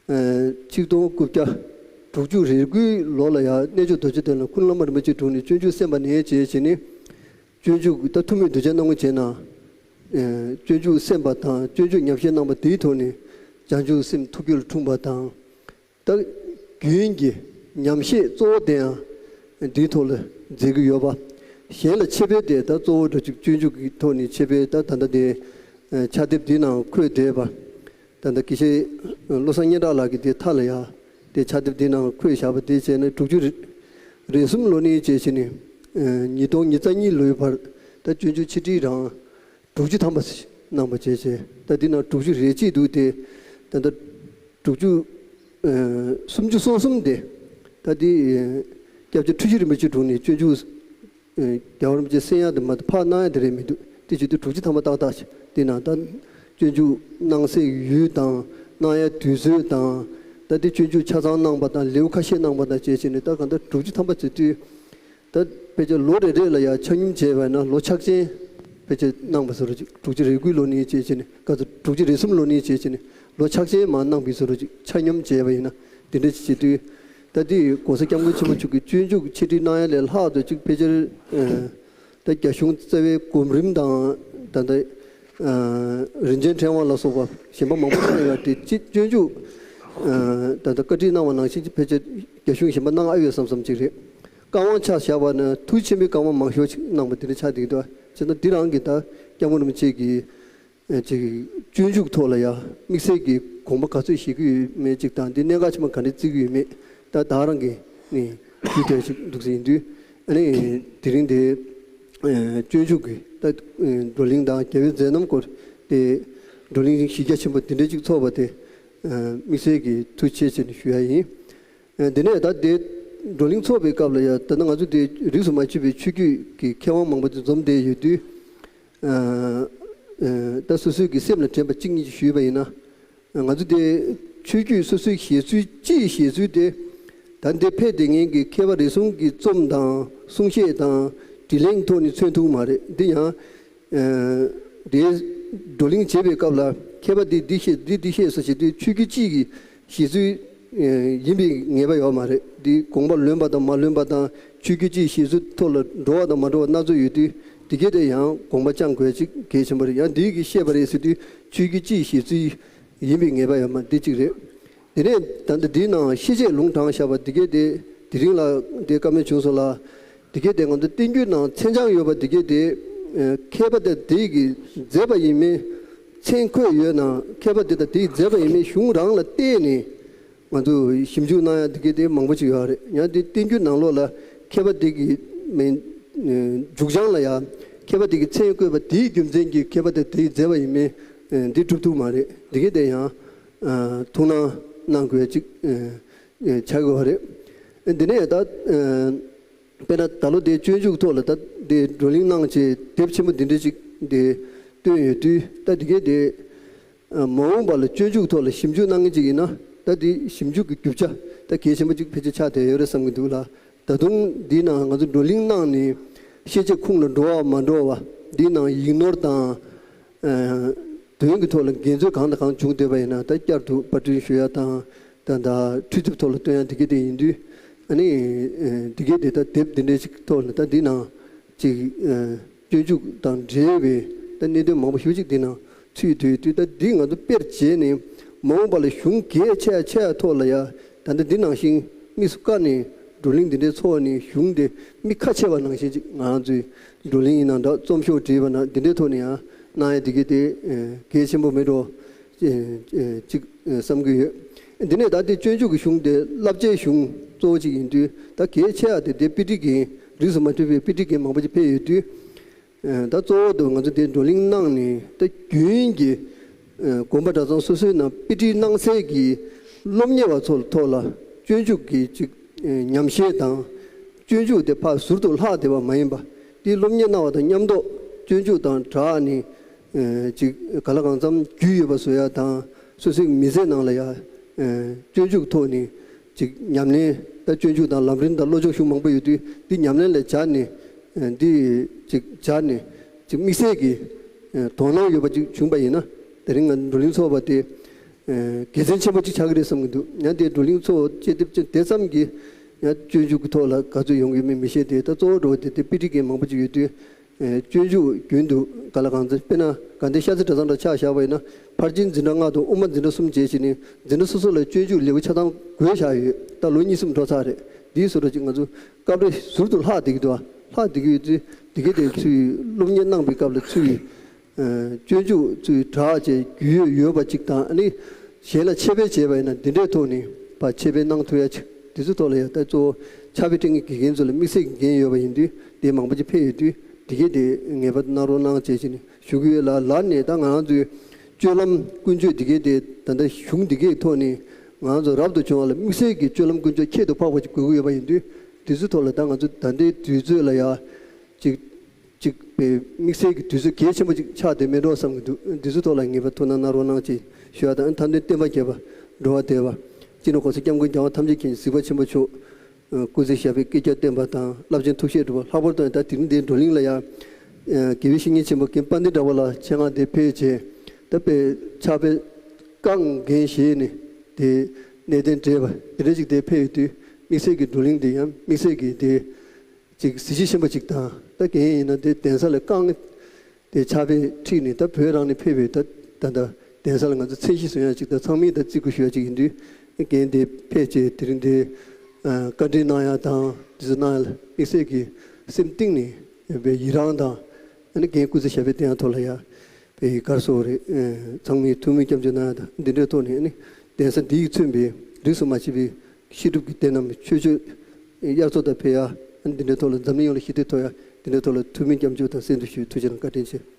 ཨ་ཆིག་སྟོང་དགུ་བརྒྱ་དྲུག་ཅུ་རེ་དགུའི་ལོ་ལ་ཡང་རྣལ་འབྱོར་རྡོ་རྗེ་གདན་ལ་ཁུ་ནུ་བླ་མ་རིན་པོ་ཆེའི་དྲུང་ནས་སྤྱོད་འཇུག་གསན་པ་ནས་བྱས་བྱས་ནས། སྤྱོད་འཇུག་ད་ཐུགས་སྨོན་གདུལ་བྱ་སྣང་ངོ་བྱས་ན། ཨ་སྤྱོད་འཇུག་གསན་པ་དང་སྤྱོད་འཇུག་ཉམས་བཞེས་གནང་བ་དེའི་ཐོག་ནས་བྱང་ཆུབ་སེམས་ཐུགས་རྒྱུད་ལ་འཁྲུངས་པ་དང་། ད་རྒྱུན་གྱི་ཉམས་བཞེས་གཙོ་བོ་དེ་ཡང་འདིའི་ཐོག་ལ་མཛད་ཀྱི་ཡོད་པ། གཞན་ལ་འཆད་སྤེལ་དེ་ད་གཙོ་བོ་འདྲ་ཅིག་སྤྱོད་འཇུག་གི་ཐོག་ནས་འཆད་སྤེལ། ད་ད་ལྟ་དེ་ཨ་ཕྱག་དེབ་འདི་ནང་འཁོད་བསྡད་པ། ད་ལྟ་དགེ་བཤེས་བློ་བཟང་སྙན་གྲགས་ལགས་ཀྱིས་དེ་མཐའ་ལ་ཡ་དེ་ཕྱག་དེབ་འདི་ནང་འཁོད་བཞག་པ་དེ་བྱས་ན། དྲུག་ཅུ་རེ་རེ་གསུམ་ལོ་ནས་བྱས་བྱས་ནས་ཨ་ཉིས་སྟོང་ཉི་ཤུ་རྩ་གཉིས་ལོའི་བར་ད་སྤྱོད་འཇུག་ཆེ་ཁྲིའི་རང་དྲུག་ཅུ་ཐམ་པ་གནང་བ་བྱས་བྱས། ད་འདི་ནང་དྲུག་ཅུ་རེ་གཅིག་འདུག་སྟེ། ད་ལྟ་དྲུག་ཅུ་ཨ་སུམ་ཅུ་སོ་གསུམ་དེ་ད་འདི་ཨ་སྐྱབས་རྗེ་འཁྲུལ་ཞིག་རིན་པོ་ཆེའི་དྲུང་ནས་སྤྱོད་འཇུག་ཨ་རྒྱལ་བ་རིན་པོ་ཆེ་གསན་ཡ་དེ་མ་གཏོགས་ཕར་གནང་ཡ་དེ་རེད་མི་འདུག་དེ་བྱེད་དུས་དྲུག་ཅུ་ཐམ་པ་ཏག་ཏག་ཅིག་དེ་ནང་ད་སྤྱོད་འཇུག་གནང་སའི་ཡུལ་དང་། གནང་ཡ་དུས་ཚོད་དང་། ད་དེ་སྤྱོད་འཇུག་ཆ་ཚང་གནང་པ་དང་། ལེའུ་ཁ་ཤས་གནང་པ་དང་བཅས་བྱས་ནས། ད་གང་ལྟར་དྲུག་ཅུ་ཐམ་པ་བྱེད་དུས། ད་ཕལ་ཆེར་ལོ་རེ་རེ་ལ་ཡང་ཆ་སྙོམས་བྱས་པ་ཡིན་ན་ལོ་ཕྱག་ཆེན་ཕལ་ཆེར་གནང་བ་བཟོ་འདྲ་ཅིག་དྲུག་ཅུ་རེ་དགུའི་ལོ་ནས་བྱས་བྱས་ནས། ག་ཚོད། དྲུག་ཅུ་རེ་གསུམ་ལོ་ནས་བྱས་བྱས་ནས་ལོ་ཕྱག་ཆེན་མར་གནང་བའི་བཟོ་འདྲ་ཅིག་ཆ་སྙོམས་བྱས་པ་ཡིན་ན། དེ་འདྲ་ཅིག་བྱེད་དུས། ད་དེ་༸གོང་ས་༸སྐྱབས་མགོན་ཆེན་པོ་མཆོག་གིས་སྤྱོད་འཇུག་ཆེ་ཁྲིར་གནང་ཡ་ལས་ལྷག་ཏུ་ཅིག་ཕལ་ཆེར་ཨ་ད་རྒྱ་གཞུང་རྩ་བའི་གོམ་རིམ་དང་། ད་ལྟ་ཨ་རིན་ཆེན་ཕྲེང་བ་ལ་སོགས་པ་གཞན་པ་མང་པོ་གནང་ཡོད་དེ། ཅིག་སྤྱོད་འཇུག་ཨ་ད་ལྟ་བཀའ་ཁྲིད་གནང་བ་ནང་བཞིན་ཅིག་ཕལ་ཆེར་རྒྱ་གཞུང་གཞན་པ་གནང་ཨ་ཡོད་བསམ་བསམ་ཅིག་རེད། བཀའ་དབང་ཆ་བཞག་པ་ན་ཐུགས་ཆེན་པོའི་བཀའ་དབང་མང་ཤོས་ཅིག་གནང་བ་དེ་འདྲ་ཆགས་བསྡད་ཀྱི་འདུག་བྱས་ན་འདི་རང་གི་ད་སྐྱབས་མགོན་རིན་པོ་ཆེ་གིས་ཨ་ཅིག་སྤྱོད་འཇུག་ཐོག་ལ་ཡང་དམིགས་བསལ་གྱི་དགོངས་པ་ག་ཚོད་བཞེས་ཀྱི་ཡོད་མེད་ཅིག་དང་། འདི་གནད་འགག་ཆེན་པོ་ག་འདྲ་བརྩི་གི་ཡོད་མེད། ད་ད་རང་གི་ནི་རྒྱུས་དོན་ཞིག་འདུག་ཟེར་ཡིན་དུས། ཨ་ནི་དེ་རིང་དེ་ཨ་སྤྱོད་འཇུག་གི་ད་ཨ་བགྲོ་གླེང་དང་རྒྱལ་བའི་མཛད་རྣམ་སྐོར་དེ་བགྲོ་གླེང་གཞི་རྒྱ་ཆེན་པོ་དེ་འདྲ་ཅིག་ཚོགས་པ་དེ་ཨ་དམིགས་བསལ་གྱི་ཐུགས་རྗེ་ཆེ་ཞེས་ཞུ་ཡ་ཡིན། ཨ་དེ་ནས་ད་དེ་བགྲོ་གླེང་ཚོགས་པའི་སྐབས་ལ་ཡང་། ད་ལྟ་ང་ཚོ་དེ་རིས་སུ་མ་ཆད་པའི་ཆོས་བརྒྱུད་ཀྱི་མཁས་དབང་མང་པོ་དེ་འཛོམས་བསྡད་ཡོད་དུས། ཨ་ཨ་ད་སོ་སོའི་གི་སེམས་ལ་དྲན་པ་གཅིག་གཉིས་ཅིག་ཞུས་པ་ཡིན་ན། ང་ཚོ་དེ་ཆོས་བརྒྱུད་སོ་སོའི་བཞེད་ཚུལ། སྤྱིའི་བཞེད་ཚུལ་དེ་ད་འདི་ཕེབས་བསྡད་མཁན་གྱི་མཁས་པ་རེ་ཟུང་གི་རྩོམ་དང་གསུང་བཤད་དང་དྲིས་ལན་ཐོག་ནས་མཚོན་ཐུབ་མ་རེད། འདི་ཡང་ཨ་དེ་བགྲོ་གླེང་བྱེད་པའི་སྐབས་ལ་མཁས་པ་འདི་འདི་བཤད། འདི་འདི་བཤད་ཟེར་བྱེད་དུས། ཆོས་བརྒྱུད་སྤྱིའི་གི་བཞེད་ཚུལ་ཨ་ཡིན་པའི་ངེས་པ་ཡོད་མ་རེད། འདི་དགོངས་པ་ལོན་པ་དང་མ་ལོན་པ་དང་། ཆོས་བརྒྱུད་སྤྱིའི་བཞེད་ཚུལ་ཐོག་ལ་འགྲོ་བ་དང་མ་འགྲོ་བ་སྣ་ཚོགས་ཡོད་དུས། འདི་གས་དེ་ཡང་དགོངས་པ་བཅངས་དགོས་ཅིག་གལ་ཆེན་པོ་རེད། ཡང་འདི་གིས་བཤད་པ་རེད་ཟེར་དུས། ཆོས་བརྒྱུད་སྤྱིའི་བཞེད་ཚུལ་ཡིན་པའི་ངེས་པ་ཡོད་མ། འདི་གཅིག་རེད། དེ་ནས་ད་ལྟ་འདིའི་ནང་ཤེས་བྱའི་ལུང་དྲངས་བཞག་པ་འདི་གས་དེ་དེ་རིང་ལ་དེ་བཀའ་མོལ་བྱུང་སོང་ལ། འདི་གས་དེ་ང་ཚོ་བསྟན་འགྱུར་ནང་མཚན་བྱང་ཡོད་པ་འདི་གས་དེ་ཨ་མཁས་པ་དེ་དེ་གིས་མཛད་པ་ཡིན་མིན། མཚན་འཁོད་ཡོད་ན་མཁས་པ་དེ་དང་དེས་མཛད་པ་ཡིན་མིན་གཞུང་རང་ལ་བལྟས་ནས་ང་ཚོ་ཞིབ་འཇུག་གནང་ཡ་འདི་གས་དེ་མང་པོ་ཅིག་ཡོད་རེད། ཡང་དེ་བསྟན་འགྱུར་ནང་ལོགས་ལ་མཁས་པ་དེ་གིས་མིན་ཨ་མཇུག་བྱང་ལ་ཡང་མཁས་པ་དེ་གིས་མཚན་བཀོད་པ་དེའི་རྒྱུ་མཚན་གྱིས་མཁས་པ་དེ་དེས་མཛད་པ་ཡིན་མིན་ཨ་འདི་གྲུབ་ཐུབ་མ་རེད། འདི་གས་དེ་ཡང་ཨ་ཐུགས་སྣང་གནང་དགོས་ཅིག་ཨ་ཆགས་ཡོད་རེད། འདི་ནས་ད་ཨ་དཔེར་ན་ད་ལོ་དེ་སྤྱོད་འཇུག་ཐོག་ལ་ད་དེ་བགྲོ་གླེང་གནང་བྱས་དེབ་ཆེན་པོ་འདི་འདྲ་ཅིག་དེ་བཏོན་ཡོད་དུས། ད་འདི་གས་དེ་ཨ་མ་འོངས་པ་ལ་སྤྱོད་འཇུག་ཐོག་ལ་ཞིབ་འཇུག་གནང་མཁན་ཅིག་ཡིན་ན། ད་དེ་ཞིབ་འཇུག་གི་རྒྱུ་ཆ་ད་གལ་ཆེན་པོ་ཅིག་ཕལ་ཆེར་ཆགས་བསྡད་ཡོད་རེད་བསམ་གྱི་འདུག་ལ། ད་དུང་འདིའི་ནང་ང་ཚོ་བགྲོ་གླེང་གནང་ནས་ཤེས་བྱའི་ཁུངས་ལ་འགྲོ་བ་མ་འགྲོ་བ། འདིའི་ནང་ཡིག་ནོར་དང་ཨ་དོན་གྱི་ཐོག་ལ་འགལ་འཛོལ་གང་དང་གང་བྱུང་བསྡད་པ་ཡིན་ན། ད་བསྐྱར་དུ་པར་སྐྲུན་ཞུ་ཡ་དང་། ད་ད་འཕྲུལ་དེབ་ཐོག་ལ་བཏོན་ཡ་འདི་གས་དེ་ཡིན་དུས། ཨ་ནི་ཨ་འདི་གས་དེ་ད་དེབ་འདི་འདྲའི་ཞིག་ཐོག་ལ་ད་འདི་ནང་ཅིག་ཨ་སྤྱོད་འཇུག་དང་འབྲེལ་བའི་ད་གནད་དོན་མང་པོ་ཞེ་པོ་ཅིག་འདི་ནང་ཚུད་ཡོད་དུས། ད་འདི་ང་ཚོ་དཔེར་བྱས་ནས་མ་འོངས་པ་ལ་གཞུང་གལ་ཆེ་ཆེ་ཡ་ཐོག་ལ་ཡ། ད་ལྟ་འདི་ནང་བཞིན་དམིགས་སུ་བཀར་ནས་བགྲོ་གླེང་འདི་འདྲའི་ཚོགས་ནས་གཞུང་དེ་མི་ཁ་ཕྱེ་བ་ནང་བཞིན་ཅིག་ང་ཚོའི་བགྲོ་གླེང་ཡིན་ན་འདྲ། རྩོམ་ཤོག་བྲིས་པ་ན་འདི་འདྲའི་ཐོག་ནས་ཡང་གནང་ཡ་འདི་གས་དེ་ཨ་གལ་ཆེན་པོ་མེད་འགྲོ་ཨ་ཨ་ཅིག་ཨ་བསམ་གྱི་ཡོད། འདི་ནས་ད་ལྟའི་སྤྱོད་འཇུག་གི་གཞུང་དེ་བསླབ་བྱའི་གཞུང་གཙོ་བོ་གཅིག་ཡིན་དུས། ད་གལ་ཆེ་བ་དེ་དེ་དཔེ་ཁྲིད་ཀྱི་རིས་སུ་མ་ཆད་པའི་དཔེ་ཁྲིད་ཀྱི་མང་པོ་ཅིག་ཕེབས་ཡོད་དུས། ད་གཙོ་བོ་དུ་ང་ཚོ་དེ་བགྲོ་གླེང་གནང་ནས། ད་རྒྱུན་གྱི་དགོན་པ་གྲྭ་ཚང་སོ་སོའི་ནང་དཔེ་ཁྲིད་གནང་སའི་གི་སློབ་གཉེར་བ་ཚོ་ལ་ཐོག་ལ་སྤྱོད་འཇུག་གི་ཅིག་ཉམས་བཞེས་དང་། སྤྱོད་འཇུག་དེ་ཕར་ཟུར་དུ་ལྷག་བསྡད་པ་མ་ཡིན་པ། དེ་སློབ་གཉེར་གནང་བ་དང་མཉམ་དུ་སྤྱོད་འཇུག་དང་སྦྲགས་ནས། ཅིག་ག་ལ་གང་འཚམ་རྒྱུས་ཡོད་པ་བཟོ་ཡ་དང་། སོ་སོའི་མི་ཚེ་ནང་ལ་ཡ་སྤྱོད་འཇུག་ཐོག་ནས་ཅིག་ཉམས་ལེན། ད་སྤྱོད་འཇུག་དང་ལམ་རིམ་དང་བློ་སྦྱོང་གཞུང་མང་པོ་ཡོད་དུས། འདི་ཉམས་ལེན་ལ་སྦྱར་ནས། འདི་ཅིག་སྦྱར་ནས་ཅིག་དམིགས་བསལ་གྱི་དོ་སྣང་ཡོད་པ་ཅིག་བྱུང་པ་ཡིན་ན། དེ་རིང་ང་བགྲོ་གླེང་ཚོགས་པ་དེ་དགེ་མཚན་ཆེན་པོ་ཅིག་ཆགས་ཀྱི་རེད་བསམ་གྱི་འདུག་ཡང་དེ་བགྲོ་གླེང་ཚོགས་བཅད་དེ་དེ་ཙམ་གྱིས་ཡང་སྤྱོད་འཇུག་གི་ཐོག་ལ་ག་ཚོད་ཡོང་གི་མིན་མི་ཤེས་ཏེ། ད་གཙོ་བོ་འགྲོ་བ་དེ་དེ་དཔེ་ཁྲིད་མཁན་མང་པོ་ཅིག་ཡོད་དུས། སྤྱོད་འཇུག་རྒྱུན་དུ་ག་ལ་གང་འཚམ། དཔེར་ན་དགའ་ལྡན་ཤར་རྩེ་གྲྭ་ཚང་འདྲ་ཆ་བཞག་པ་ཡིན་ན། ཕར་ཕྱིན་འཛིན་གྲྭ་ལྔ་དང་དབུ་མ་འཛིན་གྲྭ་གསུམ་བྱས་བྱས་ནས། འཛིན་གྲྭ་སོ་སོ་ལ་སྤྱོད་འཇུག་ལེའུ་ཆ་ཚང་བགོས་བཞག་ཡོད། ད་ལོ་གཉིས་གསུམ་འགྲོ་ཚར་རེད། འདིའི་བཟོ་འདྲ་ཅིག་ང་ཚོ་སྐབས་རེ་ཟུར་དུ་ལྷག་བསྡད་ཀྱི་འདུག་ལྷག་བསྡད་ཀྱི་ཡོད་དུས། དེ་གའི་དེ་ཚུའི་སློབ་གཉེར་གནང་པའི་སྐབས་ལ་ཚུའི་སྤྱོད་འཇུག་ཚུའི་སྦྲགས་བྱས་རྒྱུས་ཡོད་ཡོད་པ་ཅིག་དང་། ཨ་ནི་གཞན་ལ་འཆད་སྤེལ་བྱས་པ་ཡིན་ན་འདི་འདྲའི་ཐོག་ནས་ཕར་འཆད་སྤེལ་གནང་ཐུབ་ཡ་ཅིག་དེ་ཚོའི་ཐོག་ལ་ཡ། ད་གཙོ་བོ་ཕྱག་དཔེ་སྤྲད་མཁན་དགེ་རྒན་ཚོ་ལ་དམིགས་བསལ་གྱི་འགན་ཡོད་པ་ཡིན་དུས། དེ་མང་པོ་ཅིག་ཕེབས་ཡོད་དུས། དེ་གའི་དེ་ངེས་པར་དུ་གནང་རོགས་གནང་བྱས་བྱས་ནས་ཞུ་གི་ཡོད་ལ། ལར་ནས་ད་ང་རང་ཚོའི་སྤྱོད་ལམ་ཀུན་སྤྱོད་དེ་གའི་དེ་ད་ལྟ་གཞུང་དེ་གའི་ཐོག་ནས་ང་རང་ཚོ་རབ་ཏུ་བྱུང་བ་ལ་དམིགས་བསལ་གྱི་སྤྱོད་ལམ་ཀུན་སྤྱོད་ཁྱད་དུ་འཕགས་པ་ཅིག་དགོས་ཀྱི་ཡོད་པ་ཡིན་དུས། དེ་ཚོའི་ཐོག་ལ་ད་ང་ཚོ་ད་ལྟའི་དུས་ཚོད་ལ་ཡ་ཅིག་ཅིག་པའི་དམིགས་བསལ་གྱི་དུས་ཚོད་གལ་ཆེན་པོ་ཅིག་ཆགས་བསྡད་མེད་འགྲོ་བསམ་གྱི་འདུག་དེ་ཚོའི་ཐོག་ལ་ངེས་པར་ཐུགས་སྣང་གནང་རོགས་གནང་ཅེས་ཞུ་བ་དང་། མཐའ་དོན་བསྟན་པ་རྒྱས་པ། འགྲོ་བ་བདེ་བ། སྤྱི་ནོར་༸གོང་ས་༸སྐྱབས་མགོན་རྒྱལ་བ་ཐམས་ཅད་མཁྱེན་ཅིང་གཟིགས་པ་ཆེན་པོ་མཆོག་སྐུ་ཚེ་ཞབས་པད་བསྐལ་བརྒྱར་བརྟན་པ་དང་། རླབས་ཆེན་ཐུགས་བཞེད་འགྲུབ་པ་ལྷག་པར་དུ་ཡང་ད་དེ་རིང་འདིའི་བགྲོ་གླེང་ལ་ཡང་། དགེ་བའི་བཤེས་གཉེན་ཆེན་པོ་རྒན་དཔལ་ལྡན་གྲགས་པ་ལགས་ཆེད་མངགས་ཏེ་ཕེབས་བྱས། ད་དཔེ་ཕྱག་དཔེ་རྐང་འགན་བཞེས་ནས་དེ་གནད་དོན་འདྲེས་པ་དེ་འདྲ་ཅིག་དེ་ཕེབས་ཡོད་དུས། དམིགས་བསལ་གྱི་བགྲོ་གླེང་འདི་ཡང་དམིགས་བསལ་གྱི་དེ་ཅིག་གཟི་བརྗིད་ཆེན་པོ་ཅིག་དང་། ད་རྒན་ཡིན་ན་དེ་གདན་ས་ལ་རྐང་དེ་ཕྱག་དཔེ་ཁྲིད་ནས་ད་བོད་རང་ནས་ཕེབས་པའི་ད་ད་ད་གདན་ས་ལ་ང་ཚོ་མཚན་གཞི་བཟུང་ཡ་ཅིག་དང་། ཚང་མས་ད་བརྩི་བཀུར་ཞུ་ཡ་ཅིག་ཡིན་དུས། རྒན་དེ་ཕེབས་བྱས་དེ་རིང་དེ་བཀའ་འདྲི་གནང་ཡ་དང་། དེ་ཚོ་གནང་ཡ་ལ་དམིགས་བསལ་གྱི་སེམས་གཏིང་ནས་ཡིད་རངས་དང་། ཨ་ནི་རྒན་སྐུ་ཚེ་ཞབས་པད་བརྟན་ཡ་ཐོག་ལ་ཡ་པའི་གར་སོགས་རེད། ཚང་མས་ཐུགས་སྨོན་སྐྱབས་འཇུག་གནང་ཡ་དང་། འདི་འདྲའི་ཐོག་ནས་ཨ་ནི་གདན་ས་འདི་ཡིས་མཚོན་པའི་རིས་སུ་མ་ཆད་པའི་བཤད་སྒྲུབ་ཀྱི་དེ་རྣམས་ཆོས་སྤྱོད་དབྱར་མཚོ་ལྟར་འཕེལ་ཡ། ཨ་ནི་འདི་འདྲའི་ཐོག་ལ་འཛམ་གླིང་ཡོངས་ལ་ཞི་བདེ་ཐོབ་ཡ། འདི་འདྲའི་ཐོག་ལ་ཐུགས་སྨོན་སྐྱབས་འཇུག་དང་གསན་དུ་ཞུ། ཐུགས་རྗེ་གནང་། བཀའ་དྲིན་ཆེ།